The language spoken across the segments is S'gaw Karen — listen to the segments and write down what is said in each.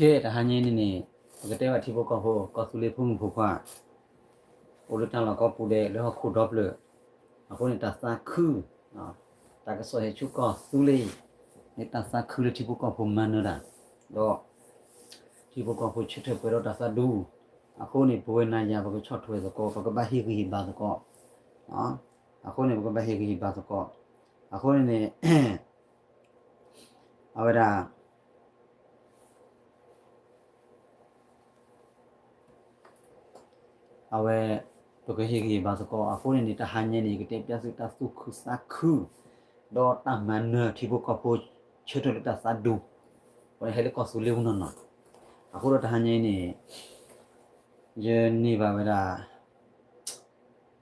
ကဲ တဟါညါအံၤန့ၣ်န့ၣ် ပကတဲဘၣ်ထံဖိကီၢ်ဖိ ကီၢ်သူလ့ၤဖိမုၣ်ဖိခွါ အိၣ်လၢတၢ်လီၢ်ကိးပူၤဒဲး လၢဟီၣ်ခိၣ်ဒီဖျၢၣ်, အဃိန့ၣ် တၢ်သးခု တၢ်ကစီၣ်ဟဲဆူကီၢ်သူလ့ၤအံၤ မ့ၢ်တၢ်သးခုလၢထံဖိကီၢ်ဖိမၤနၢၤတၢ်, ဒီး ထံဖိကီၢ်ဖိဆၢထၢၣ်ပှဲၤဒီးတၢ်သးဒူ, အဃိန့ၣ် ပဝဲနၤယၤ ပကဆီၣ်ထွဲသကိး ပကဘၣ်ဟ့ၣ်ဂံၢ်ဟ့ၣ်ဘါသကိး, အဃိန့ၣ် ပကဘၣ်ဟ့ၣ်ဂံၢ်ဟ့ၣ်ဘါသကိး, အဃိန့ၣ်န့ၣ် အဝဲဒၣ် အဝဲ ပကဟ့ၣ်ဂံၢ်ဟ့ၣ်ဘါသကိး အဃိန့ၣ်န့ၣ် တဟါညါန့ၣ် ယကတဲပျၢ်သုတၢ်သူၣ်ခုသးခု ဒီးတၢ်မၤနၢၤထံဖိကီၢ်ဖိ ဆၢထၢၣ်လၢတၢ်သးဒူ, အဃိန့ၣ် ဟဲလၢကီၢ်သူလ့ၤပူၤနီၢ်နီၢ်, အဃိဒီးတဟါညါအံၤန့ၣ် ယန့ၢ်ဘၣ်ဝဲဒၣ်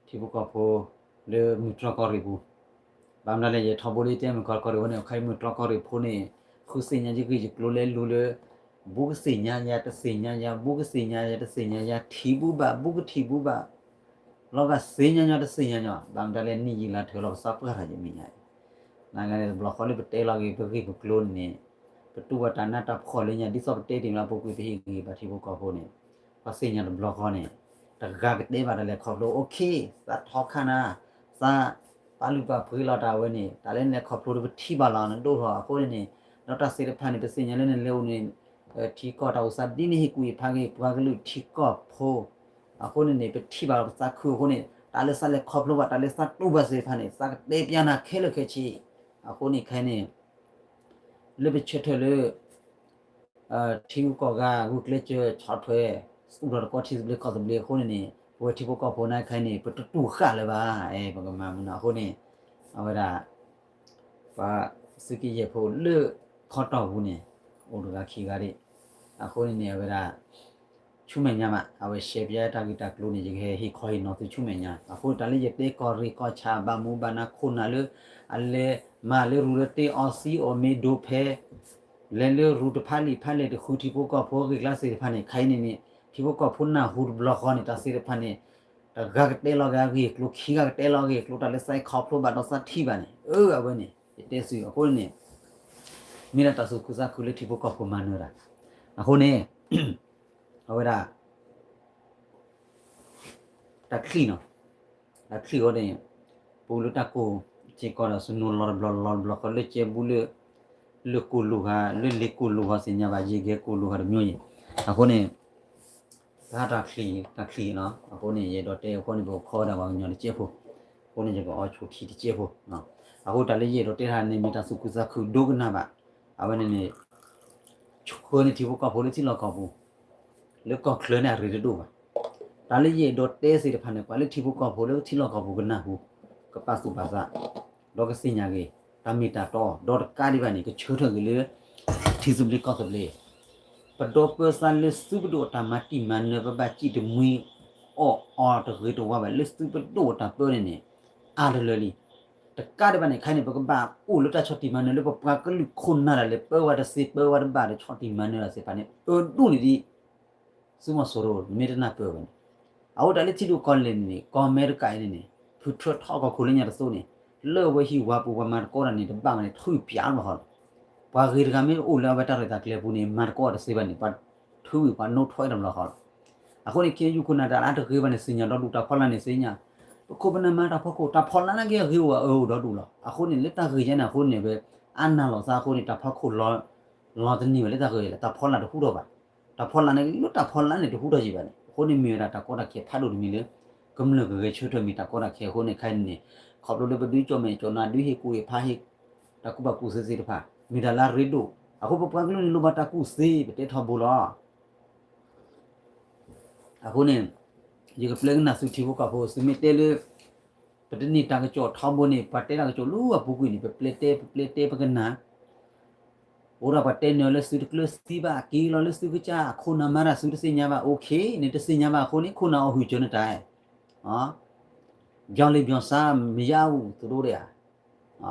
ထံဖိကီၢ်ဖိ လၢမုၢ်တြီၢ်ကီၢ်ရ့ၣ်ပူၤ, ဘၣ်မနုၤလဲၣ် ယထီဘိလၢယတဲမုၢ်တြီၢ်ကီၢ်ရ့ၣ်ဝဲန့ၣ် အခါအံၤမုၢ်တြီၢ်ကီၢ်ရ့ၣ်ဖိန့ၣ် ဃုသ့ၣ်ညါယဂ့ၢ်ယကျိၤလဲၤလူၤလၢ ဘူးကသ့ၣ်ညါယၤတသ့ၣ်ညါယၤ ဘူးကသ့ၣ်ညါယၤတသ့ၣ်ညါယၤ ထံၣ်ဘူးဘၣ် ဘူးကထံၣ်ဘူးဘၣ် လီၤဂာ်သ့ၣ်ညါညီတသ့ၣ်ညါညီ, ဘၣ်မနုၤလဲၣ် နံၣ်ယံာ်လါထၢလီၤ ပသးပှၢ်ထီၣ်ယမံၤညါအံၤ, နဂၤန့ၣ် တဘျီဃီလၢပတဲလီၤက့ၤပဂ့ၢ်ပကျိၤန့ၣ် ပတူၢ်ဘၣ်တၢ်နးတၢ်ဖှီၣ်လၢညါ ဒ်သိးပတဲတ့ၢ်လၢပူၤကွံာ် ပဟ့ၣ်ဂံၢ်ဘါထံဖိကီၢ်ဖိန့ၣ် ပှၤသ့ၣ်ညါတဘျီဃီန့ၣ် တဂၤကတဲဘၣ်တၢ်လဲၤခီဖျိ အိၣ်ခ့ သးထီခါနၤ သးပာ်လုၢ်ပာ်ပှ့ၤလီၤတၢ်ဝဲန့ၣ် တၢ်လၢနလဲၤခီဖျိဒီးပထံၣ်ဘၣ်လီၤ နဒိၣ်ထီၣ်အဃိန့ၣ်န့ၣ် ဒီးတၢ်သ့ၣ်တဖၣ်န့ၣ် ပသ့ၣ်ညါလၢနလဲၤအိၣ်န့ၣ် ထံကီၢ်တၢ်အိၣ်သးဒ်န့ၣ် ဟ့ၣ်ကူၣ်ဟ့ၣ်ဖးက့ၤ ပှၤကလုာ်ထံကီၢ်ဖိ အဃိန့ၣ်န့ၣ် ပထံၣ်ဘၣ်လီၤပသးခုအဃိန့ၣ် တၢ်လၢသးလဲၤခီဖျိဘၣ် တၢ်လၢသးတူၢ်ဘၣ်သ့ၣ်တဖၣ်န့ၣ် သးကတဲပျၢ်နၤခဲလၢာ်ခဲဆ့ အဃိန့ၣ်ခဲအံၤန့ၣ် လၢပဆၢထၢၣ်လၢ ထံဂုၤကီၢ်ဂၤ ဂုာ်ကျဲးစၢးဆီၣ်ထွဲ သူၣ်ထီၣ်တကီၢ်ထံသဘျ့ကီၢ်သဘျ့အဃိန့ၣ်န့ၣ် ပဝဲထံဖိကီၢ်ဖိန့ၣ်ခဲအံၤန့ၣ် ပတတူၢ်ဃာ်လၢၤဘၣ် ပကမၤမနုၤအဃိန့ၣ် အဝဲဒၣ် ပှၤသုးက့ယဲၢ်ဖိလၢခီတီၢ်ပူၤန့ၣ် အိၣ်တဂၤခံဂၤဒၣ် အဃိန့ၣ်န့ၣ် အဝဲဒၣ် ဆူမဲာ်ညါမး အဝဲရှဲပျဲတၢ်ဂ့ၢ်တၢ်ကျိၤန့ၣ် ယကဟဲဟ့ၣ်ခီဟ့ၣ်နီၤသုဆူမဲာ်ညါ အဃိတၢ်လၢယတဲကီၢ်ရ့ၣ်ကီၢ်ဆၣ်ဘၣ်မူဘၣ်နၤခိၣ်နၢ်လၢ အလဲၤမၤလၢရူလၢတ့အီသံအီၣ်မ့ၢ်ဒိဖဲ လဲၤလၢရူတဖးလံာ်ဖးလဲၢ်တဃုထံဖိကီၢ်ဖိဂ့ၢ်ကျါသ့ၣ်တဖၣ်န့ၣ် ခဲအံၤန့ၣ်န့ၣ် ထံဖိကီၢ်ဖိနၢ်ဟူတဘျီဃီန့ၣ် တၢ်သ့ၣ်တဖၣ်န့ၣ် တဂၤကတဲလီၤဂ့ၤအဂ့ၢ်အကျိၤ ခံဂၤကတဲလီၤအဂ့ၢ်အကျိၤ တၢ်လၢသးခီဖျိဘၣ်ဒီးသးထံၣ်ဘၣ်န့ၣ် အၢ အဝဲန့ၣ် ယတဲသုအဃိန့ၣ် မ့ၢ်ဒၣ်တၢ်သူၣ်ခုသးခုလၢထံဖိကီၢ်ဖိမၤနၢၤတၢ် အဃိန့ၣ် အဝဲဒၣ် တၢ်ချံၣ်နီၤ တၢ်ချံၣ်အဃိန့ၣ် ပူၤလၢတၢ်ကိၢ်စ့ၢ်ကီးဒီး စနိလီၤတဘျီလီၤတဘျီဃီလၢကဲဘူးလၢ လၢကိၢ်လိာ်ဂၤ လၢလ့ကိၢ်လိာ်ဂၤသ့ၣ်ညါဘၣ် ယံာ်ဂဲၤကိၢ်လိာ်ဂၤတမျိုးယံၤ အဃိန့ၣ် တၢ်တၢ်ချံၣ် တၢ်ချံၣ်နီၤ အဃိန့ၣ် ယအဲၣ်ဒိးတဲအဃိန့ၣ် ပကခီဝဲဒၣ်ပှၤကညီတကဲးဖိ အဃိန့ၣ် ယကအီၣ်ဆိးထံတကဲးဖိ အဃိတၢ်လၢယအဲၣ်ဒိးတဲတၢ်န့ၣ် မ့ၢ်တၢ်သူၣ်ခုသးခုဒိကနၣ်ဘၣ် အဝဲန့ၣ်န့ၣ် ဆှၢန့ၢ်ထံဖိကီၢ်ဖိလၢထံလီၢ်ကီၢ်ပူၤ လၢကီၢ်ချၢန့ၣ်အရ့တဒိၣ်ဘၣ်. တၢ်လၢယအဲၣ်ဒိးတဲသ့ၣ်တဖၣ်န့ၣ် ပှၤလၢထံဖိကီၢ်ဖိလၢထံလီၢ်ကီၢ်ပူၤကနၢ်ဟူ ကပာ်သူၣ်ပာ်သး ဒီးကသ့ၣ်ညါက့ၤ တၢ်မ့ၢ်တၢ်တီ ဒီးတကးဒံးဘၣ်န့ၣ် ကဆၢထၢၣ်က့ၤလၢ ထံသဘျ့ကီၢ်သဘျ့ ပဒီပုၢ်ဝဲၢ်သးလၢသုပဒိၣ်အတၢ်မၤတံၢ်မၤနၢၤ ပဘၣ်စံၣ်တမှံၤ အီၣ်အီၤတဂ့ၤတဝါဘၣ် လၢသုပဒိၣ်အတၢ်ပၢန့ၣ်န့ၣ် အါတလၢလံ တကးဒံးဘၣ်န့ၣ် ခဲအံၤန့ၣ် ပကဘၣ်အိၣ်လၢတၢ်ဆီၣ်တံၢ်မၤနၢၤလၢပပှၤကလုာ်ခိၣ်နၢ်ဒၣ်လဲာ် ပၢဝဲတသ့ ပၢဝဲတဘၣ်ဒီးဆီၣ်တံၢ်မၤနၢၤဒၣ်သ့ၣ်တဖၣ်န့ၣ် အၢဒိၣ်န့ၢ်ဒံး သုးမီၤစိရိၤ မ့ၢ်တနၢ်ပၢၢ်ဝဲန့ၣ် အအိၣ်တၢ်လၢထံဒိၣ်ကီၢ်လဲၢ်န့ၣ်န့ၣ် ကီၢ်အမဲရကၤအံၤန့ၣ်န့ၣ် ဖုထြၢထီၣ်ကီၢ်ခိၣ်လၢညါတသိးန့ၣ် လၢအဝဲဟံးဝါပူၤပှၤမၤတကီတၢ်န့ၣ် တဘၣ်ဘၣ်န့ၣ် ထုးပၠးတဘျီဃီလီၤ. ပှၤဂ့ၤတဂၤမ့ၢ်အိၣ်လၢအဝဲတၢ်ရဲၣ်တၢ်ကျဲၤပူၤန့ၣ် မၤတကီတၢ်တသ့ဘၣ်န့ၣ် ပှၤထုးဝံၤပှၤနိးထွဲတဘျီဃီလီၤ. အဃိန့ၣ် ခ့ယုၢ်ခိၣ်နၢ်တၢ်လၢအတဂ့ၤဘၣ်န့ၣ် သ့ၣ်ညါဒီဒူၣ်တၢ်ဖီလာ်န့ၣ်သ့ၣ်ညါ ပခိၣ်ပနၢ်မၤတၢ်ဖီခိၣ် တၢ်ဖီလာ်နာ်က့အဂ့ၤအိၣ်အၢအိၣ်ဒီဒူၣ်လီၤ. အဃိန့ၣ် လၢတၢ်ဂ့ၢ်ယါန့ၣ်အဃိန့ၣ် ဝဲအါနၢ်လီၤသးအဃိန့ၣ် တၢ်ဖီခိၣ်လီၤ လီၤတန့ၢ်ဘၣ်လၢတၢ်ဂ့ၢ်လၢ တၢ်ဖီလာ်တဟူထီၣ်ဘၣ်. တၢ်ဖီလာ်န့ၣ် လၢတၢ်ဖီလာ်န့ၣ်တဟူထီၣ်ယံၤဘၣ်န့ၣ် အဃိန့ၣ်မ့ၢ်ဝဲဒၣ်တၢ်ကီတၢ်ခဲဖးဒိၣ်တမံၤလၢ ကမျၢၢ်ကဂဲၤဆၢထၢၣ်မ့ၢ်တၢ်ကီတၢ်ခဲအဃိန့ၣ် ခဲအံၤန့ၣ်န့ၣ် ခီဖျိလၢပဒုးကၠီၣ်မဲာ်ကၠီၣ်နါ ဒုးဟ့ၣ်ကူၣ်ဟ့ၣ်ဖးဟ့ၣ် တၢ်ကူၣ်ဘၣ်ကူၣ်သ့သ့ၣ်တဖၣ် မ့ၢ်တၢ်လၢအရ့ဒိၣ် အဃိပပှၤကလုာ်န့ၣ်လိၣ်ဘၣ်တၢ်ကူၣ်သ့ ပတဲထီဘိလီၤ. အဃိန့ၣ် ယကပျဲကနၣ်သုထံဖိကီၢ်ဖိ သုမ့ၢ်တဲလၢ ပတန့ၢ်တၢ်ကစီၣ်ထီဘိန့ၣ် ပှၤတဲတၢ်ကစီၣ်လၢအပူၤကွံာ်န့ၣ် ပပျဲတဲ ပပျဲတဲပကနၣ် အိၣ်ဒၣ်ပှၤတဲနၢၤလၢသုတကျၢၤသံဘၣ် က့ၤလီၤလၢသုကစၢ် ခိၣ်နၢ်မၤတၢ်သုတသ့ၣ်ညါဘၣ် အိၣ်ခ့ န့ၣ်တသ့ၣ်ညါဘၣ်အဃိန့ၣ် ခိၣ်နၢ်အီၣ်ဟုၣ်စၢၤနတၢ် ဘျီလံဘျီဆါ မယါအူ သုးဒိၣ်ဒဲးဧါ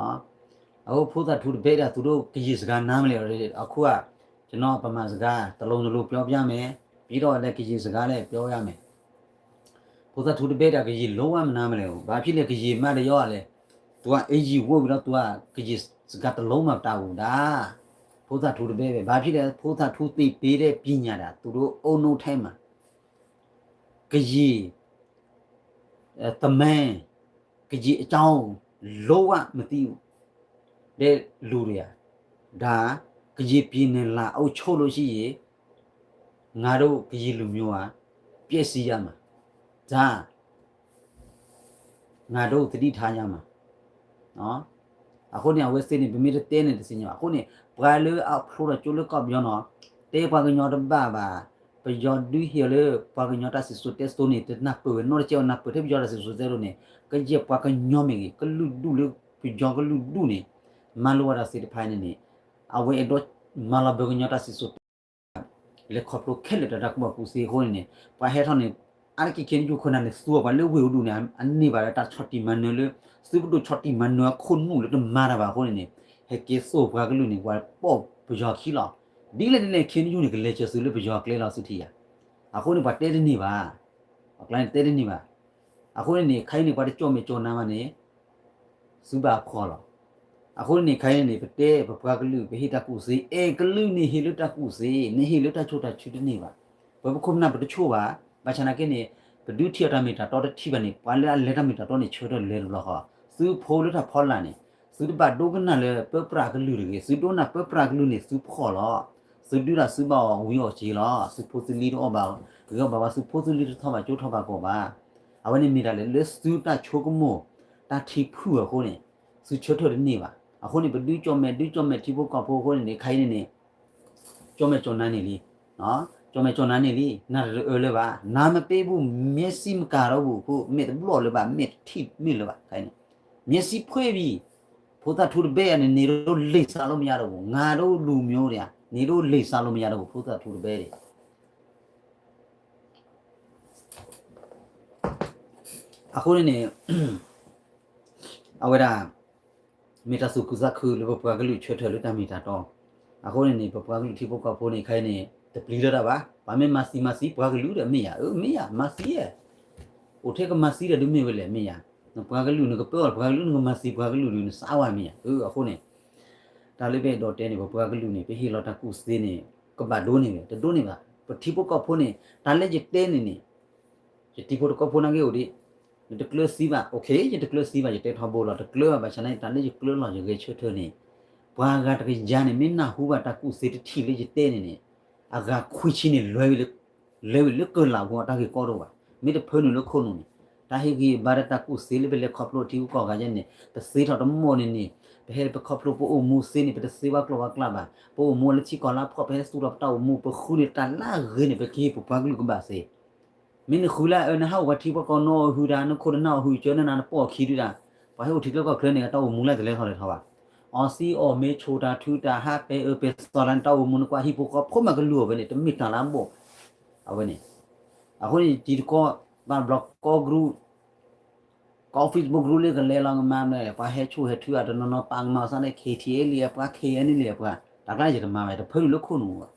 အဃိဖိသၣ်ထူတဘဲဒၣ်သုးဒိၣ်ကယံာ်စကားနါမလဲၣ် အခိၣ်ဧါ ကျွန်တော် ဗမာစကား တစ်လုံးတစ်လုံးပြောပြမယ် ပြီးတော့လည်း ကရင်စကားလည်း ပြောရမယ် ဖိသၣ်ထူတဘဲဒၣ်ကယံာ်လိဝဲမနါမလဲၣ် ဘာဖြစ်လဲ ကယံာ်မးတယီလဲၣ် သူကအ့ယံာ်ဝိဝံၤဒီး သူကကယံာ်စကားတစ်လုံးမးပတာ်အူဒါ တ ဖိသၣ်ထူတဘဲဘဲ, ဘာဖြစ်လဲ, ဖိသၣ်ထူသ့ပ့ၤဒဲးပညၣ်ဒၣ် သူတို့အုံနုထဲမှာ ကရင် သမိုင်း ကရင်အကြောင်း လုံးဝမသိဘူး ဒဲလူၤဒယၤ, ဒါ ကရင်ပြည်နယ်လာအုပ်ချုပ်လို့ရှိရင် ငါတို့ကရင်လူမျိုးဟာ ပျက်စီးရမှာ, ဒါ ငါတို့သတိထားရမှာ. အဃိန့ၣ် အဝဲသ့ၣ်န့ၣ် ပမ့ၢ်တတဲန့ၣ်တသ့ၣ်ညါဘၣ်. အဃိန့ၣ် ပှၤလၢအဖျိထီၣ်ကၠိလၢကီၢ်ပယီၤနီၤ, တဲပှၤကညီတဘၣ်ဘၣ်. ပယီၤဒုးဟ့ၣ်လၢပှၤကညီတၢ်စံၣ်စိၤတဲစိၤန့ၣ် တနၢ်ပၢၢ်ဝဲနီတကဲဘၣ်, နၢ်ပၢၢ်ထဲပယီၤတၢ်စံၣ်စိၤတဲစိၤန့ၣ် ကယဲၢ်ပှၤကညီမ့ၢ်ဂ့ၤ, ကလုာ်ဒူၣ်လၢပယီၤကလုာ်ဒူၣ်န့ၣ် မၤလိဝဲဒၣ်သ့ၣ်တဖၣ်န့ၣ်န့ၣ် အဝဲအဲၣ်ဒိးမၤလီၤဘၢကညီတၢ်စံၣ်စိၤတဲ လဲၤခီဖျိခဲလၢာ်တၢ်ကူၣ်ဘၣ်ကူၣ်သ့အဃိန့ၣ်န့ၣ် ပှၤဟဲထီၣ်န့ၣ် အါတက့ၢ်ခဲန့ၣ် ယိၤခိၣ်နၢ်န့ၣ် သူအီၤပှၤလၢဝ့ၢ်အူဒူၣ်န့ၣ် အန့ၢ်ဘၣ်လၢတၢ်ဆီၣ်တံၢ်မၤနၢၤလၢ သုပဒိၣ်ဆီၣ်တံၢ်မၤနၢၤအခိၣ်နူာ်လၢတမၤတၢ်ဘၣ်အဃိန့ၣ်န့ၣ် ဟဲက့ၤသိၣ်ပှၤကလုာ်န့ၣ် ပှၤပိာ်ပယီၤခံလီၤ. ဒ်လဲၣ်ဒ်လဲၣ် ခဲန့ၣ်ယိၤန့ၣ် ကလဲၤစၢၤသုလၢပယီၤကျဲလီၤသုထံၣ်ယၤ. အဃိန့ၣ် ပှၤတဲတန့ၢ်ဘၣ်, အကျါန့ၣ်တဲတန့ၢ်ဘၣ်. အဃိန့ၣ်န့ၣ် ခဲအံၤန့ၣ် ပှၤတကၠီၣ်မဲာ်ကၠီၣ်နါဘၣ်န့ၣ် သုဘၣ်ဖှီၣ်လီၤ. အဃိန့ၣ်န့ၣ် ခဲအံၤန့ၣ် ပတဲပပှၤကလုာ် ပဟ့ၣ်တၢ်ကူၣ်သ့, အဲၣ်ကလုာ်န့ၣ်ဟ့ၣ်လၢတၢ်ကူၣ်သ့, နဟ့ၣ်လၢတၢ်ဆိၣ်တၢ်ဆၢတန့ၢ်ဘၣ်. ပပခိၣ်ပနၢ်ပတဆိၣ်ဘၣ်. ဘၣ်ဆၣ်နာ်က့န့ၣ် ပဒုးထံၣ်အီၤတၢ်မ့ၢ်တၢ်တီတထံၣ်ဘၣ်န့ၣ် ပှၤလၢအလဲၤတၢ်မ့ၢ်တၢ်တီန့ၣ် ဆၢထၢၣ်လဲၤတဘျီဃီ. သုဖိလၢတၢ်ဖီလာ်န့ၣ် သုတဘၣ်ဒိကနၣ်လၢပၢပြးကလုာ်တဂ့ၤ, သုဒိကနၣ်ပၢပြးကလုာ်န့ၣ် သုဖှီၣ်လီၤ. သုဒုးတၢ်သုဘၣ်အီၤဝံၤအီၤစ့လီၤ. သုဖိသုလံၤတအီၣ်ဘၣ်, ဂ့ၤအီၣ်ဘၣ်ဝဲ သုဖိသုလံၤတထီၣ်ဘၣ်ကၠိထီၣ်ဘၣ်ကီၢ်ဘၣ်. အဝဲန့ၣ်မ့ၢ်တၢ်လၢ လၢသုတၢ်ဆိကမိၣ် တၢ်ထံဖုၣ်အဃိန့ၣ် သုဆၢထၢၣ်တန့ၢ်ဘၣ်. အဃိန့ၣ် ပဒုးကၠီၣ်မဲာ်ဒုးကၠီၣ်မဲာ်ထံဖိကီၢ်ဖိအဃိန့ၣ်န့ၣ် ခဲအံၤန့ၣ်န့ၣ် ကၠီၣ်မဲာ်ကၠီၣ်နါန့ၣ်လံ, ကၠီၣ်မဲာ်ကၠီၣ်နါန့ၣ်လံ, နၢ်တအၢလၢၤဘၣ်, နၢ်မ့ၢ်ပ့ဘူး မျက်စိမကာတော့ဘူး, အဃိ မဲာ်တဘျီၣ်လၢၤဘၣ်, မဲာ်တထံၣ်မ့ၢ်လၢၤဘၣ်, ခဲအံၤန့ၣ် မျက်စိဖွင့်ပြီ, ဖိသၣ်ထူတဘဲအံၤန့ၣ် နေလို့လိမ်စားလို့မရတော့ဘူး, ငါတို့လူမျိုးတွေက နေလို့လိမ်စားလို့မရတော့ဘူး, ဖိသၣ်ထူတဘဲန့ၣ် အဃိန့ၣ်န့ၣ် အဝဲဒၣ် မ့ၢ်တၢ်သူၣ်ခုသးခုလၢပပှၤကလုာ်ဆၢထၢၣ်လၢတၢ်မ့ၢ်တၢ်တီ, အဃိန့ၣ်န့ၣ် ပပှၤကလုာ်ထံဖိကီၢ်ဖိန့ၣ် ခဲအံၤန့ၣ် တပျံၤလၢၤတၢ်ဘၣ်, ပှၤမ့ၢ်မၤသံမၤသံ ပှၤကလုာ်ဒီးမ့ၢ်ယၤ, အၢ မ့ၢ်ယၤ မၤသံဧါ, အိၣ်ထဲကမၤသံဒီးဒုးမ့ၢ်ဝဲလဲၣ် မ့ၢ်ယၤ, နပှၤကလုာ်နကပၢအီၤ ပှၤကလုာ်နကမၤသံပှၤကလုာ်ဒီးနစးဝါမ့ၢ်ယၤ, အၢ အဃိန့ၣ် တၢ်လၢပအဲၣ်ဒိးတဲန့ၣ် ပပှၤကလုာ်န့ၣ် ပဟ့ၣ်လီၤတၢ်ကူၣ်သ့န့ၣ် ကဘၣ်ဒိန့ၢ်ဝဲ တဒိန့ၢ်ဘၣ်, ပထံဖိကီၢ်ဖိန့ၣ် တၢ်လၢယတဲန့ၣ်န့ၣ် ယတံၤဖိတကီၢ်ဖိနာ်က့အိၣ်ဒံး, ယတကျၢၤသံဘၣ်, OK ယတကျၢၤသံဘၣ် ယတဲထီဘိလီၤ, တကျၢၤဘၣ်, ဘၣ်ဆၣ်န့ၣ် တၢ်လၢယကျၢၤလီၤယဂဲၤဆၢထၢၣ်န့ၣ် ပှၤဂၤတကယၤန့ၣ် မ့ၢ်နၢ်ဟူဘၣ်တၢ်ကူၣ်သ့တထံၣ်လၢယတဲန့ၣ်န့ၣ် အဂၤခွံဆံန့ၣ် လဲၤဝဲလၢကၢၢ်လၢ်ပူၤ တၢ်ဂ့ၢ်ကီတအိၣ်ဘၣ်, မ့ၢ်တဖၢနုာ်လၢခိၣ်နူာ်န့ၣ် တၢ်ဟ့ၣ်ဂံၢ်ဘါဒီးတၢ်ကူၣ်သ့လၢပလဲၤခီဖျိထံဂုၤကီၢ်ဂၤယဲန့ၣ် ပသ့ထီၣ်တမီၢ်န့ၣ်န့ၣ် ပဟဲပခီဖျိပအိၣ်မူသ့န့ၣ် ပတသ့ဘၣ်ကျိာ်ဘၣ်ကျၢ်ဘၣ်, ပအိၣ်မူလၢထံကီၢ်လၢဖှီၣ် ပဟဲသူၣ်ထီၣ်ပတၢ်အိၣ်မူ ပဃုန့ၣ်တၢ်လၢအဂ့ၤန့ၣ် ပကဟ့ၣ်ပပှၤကလုာ်ကဘၣ်သ့ မ့ၢ်နဃုလၢအၢ နဟးအိၣ်ပှၤထံဖိကီၢ်ဖိနီၢ်အီၣ်ဟုၣ်တၢ် နခိၣ်နနၢ်အီၣ်ဟုၣ်ကၢနနၤ နပိာ်အခံဒုတၢ်, ပှၤဟဲအိၣ်ထံချၢကီၢ်ချၢန့ၣ် တၢ်အိၣ်မူလၢတလဲၤထီၣ်လဲၤထီဘၣ်, အီသံးအီၣ်မ့ၤ ဆိၣ်တၢ်ထုတၢ် ဟးပဲာ်အၢပဲာ်သီတၢ်န့ၣ် တၢ်အိၣ်မူနကွၢ်ဟံၣ်ဖိဃီဖိမးကလူၤအီၤဝဲန့ၣ် တမ့ၢ်တၢ်လၢအဘီၣ်, အဝဲန့ၣ်, အဃိန့ၣ် တံၤသကိး ဘၣ်ဘျီကီၢ်ကရူၢ် ကီၢ် Facebook group လၢကလဲၤလီၤကမၤမနုၤလဲၣ် ပှၤဟဲဆိၣ်ဟဲထုအတနီၤနီၤ ပာ်ကမၤအီၤသးလၢ KTLA အပှၤ KNLA အပှၤ တၢ်ကျါယတမၤဘၣ် တဖၢနုာ်လၢခိၣ်နူာ်ဘၣ်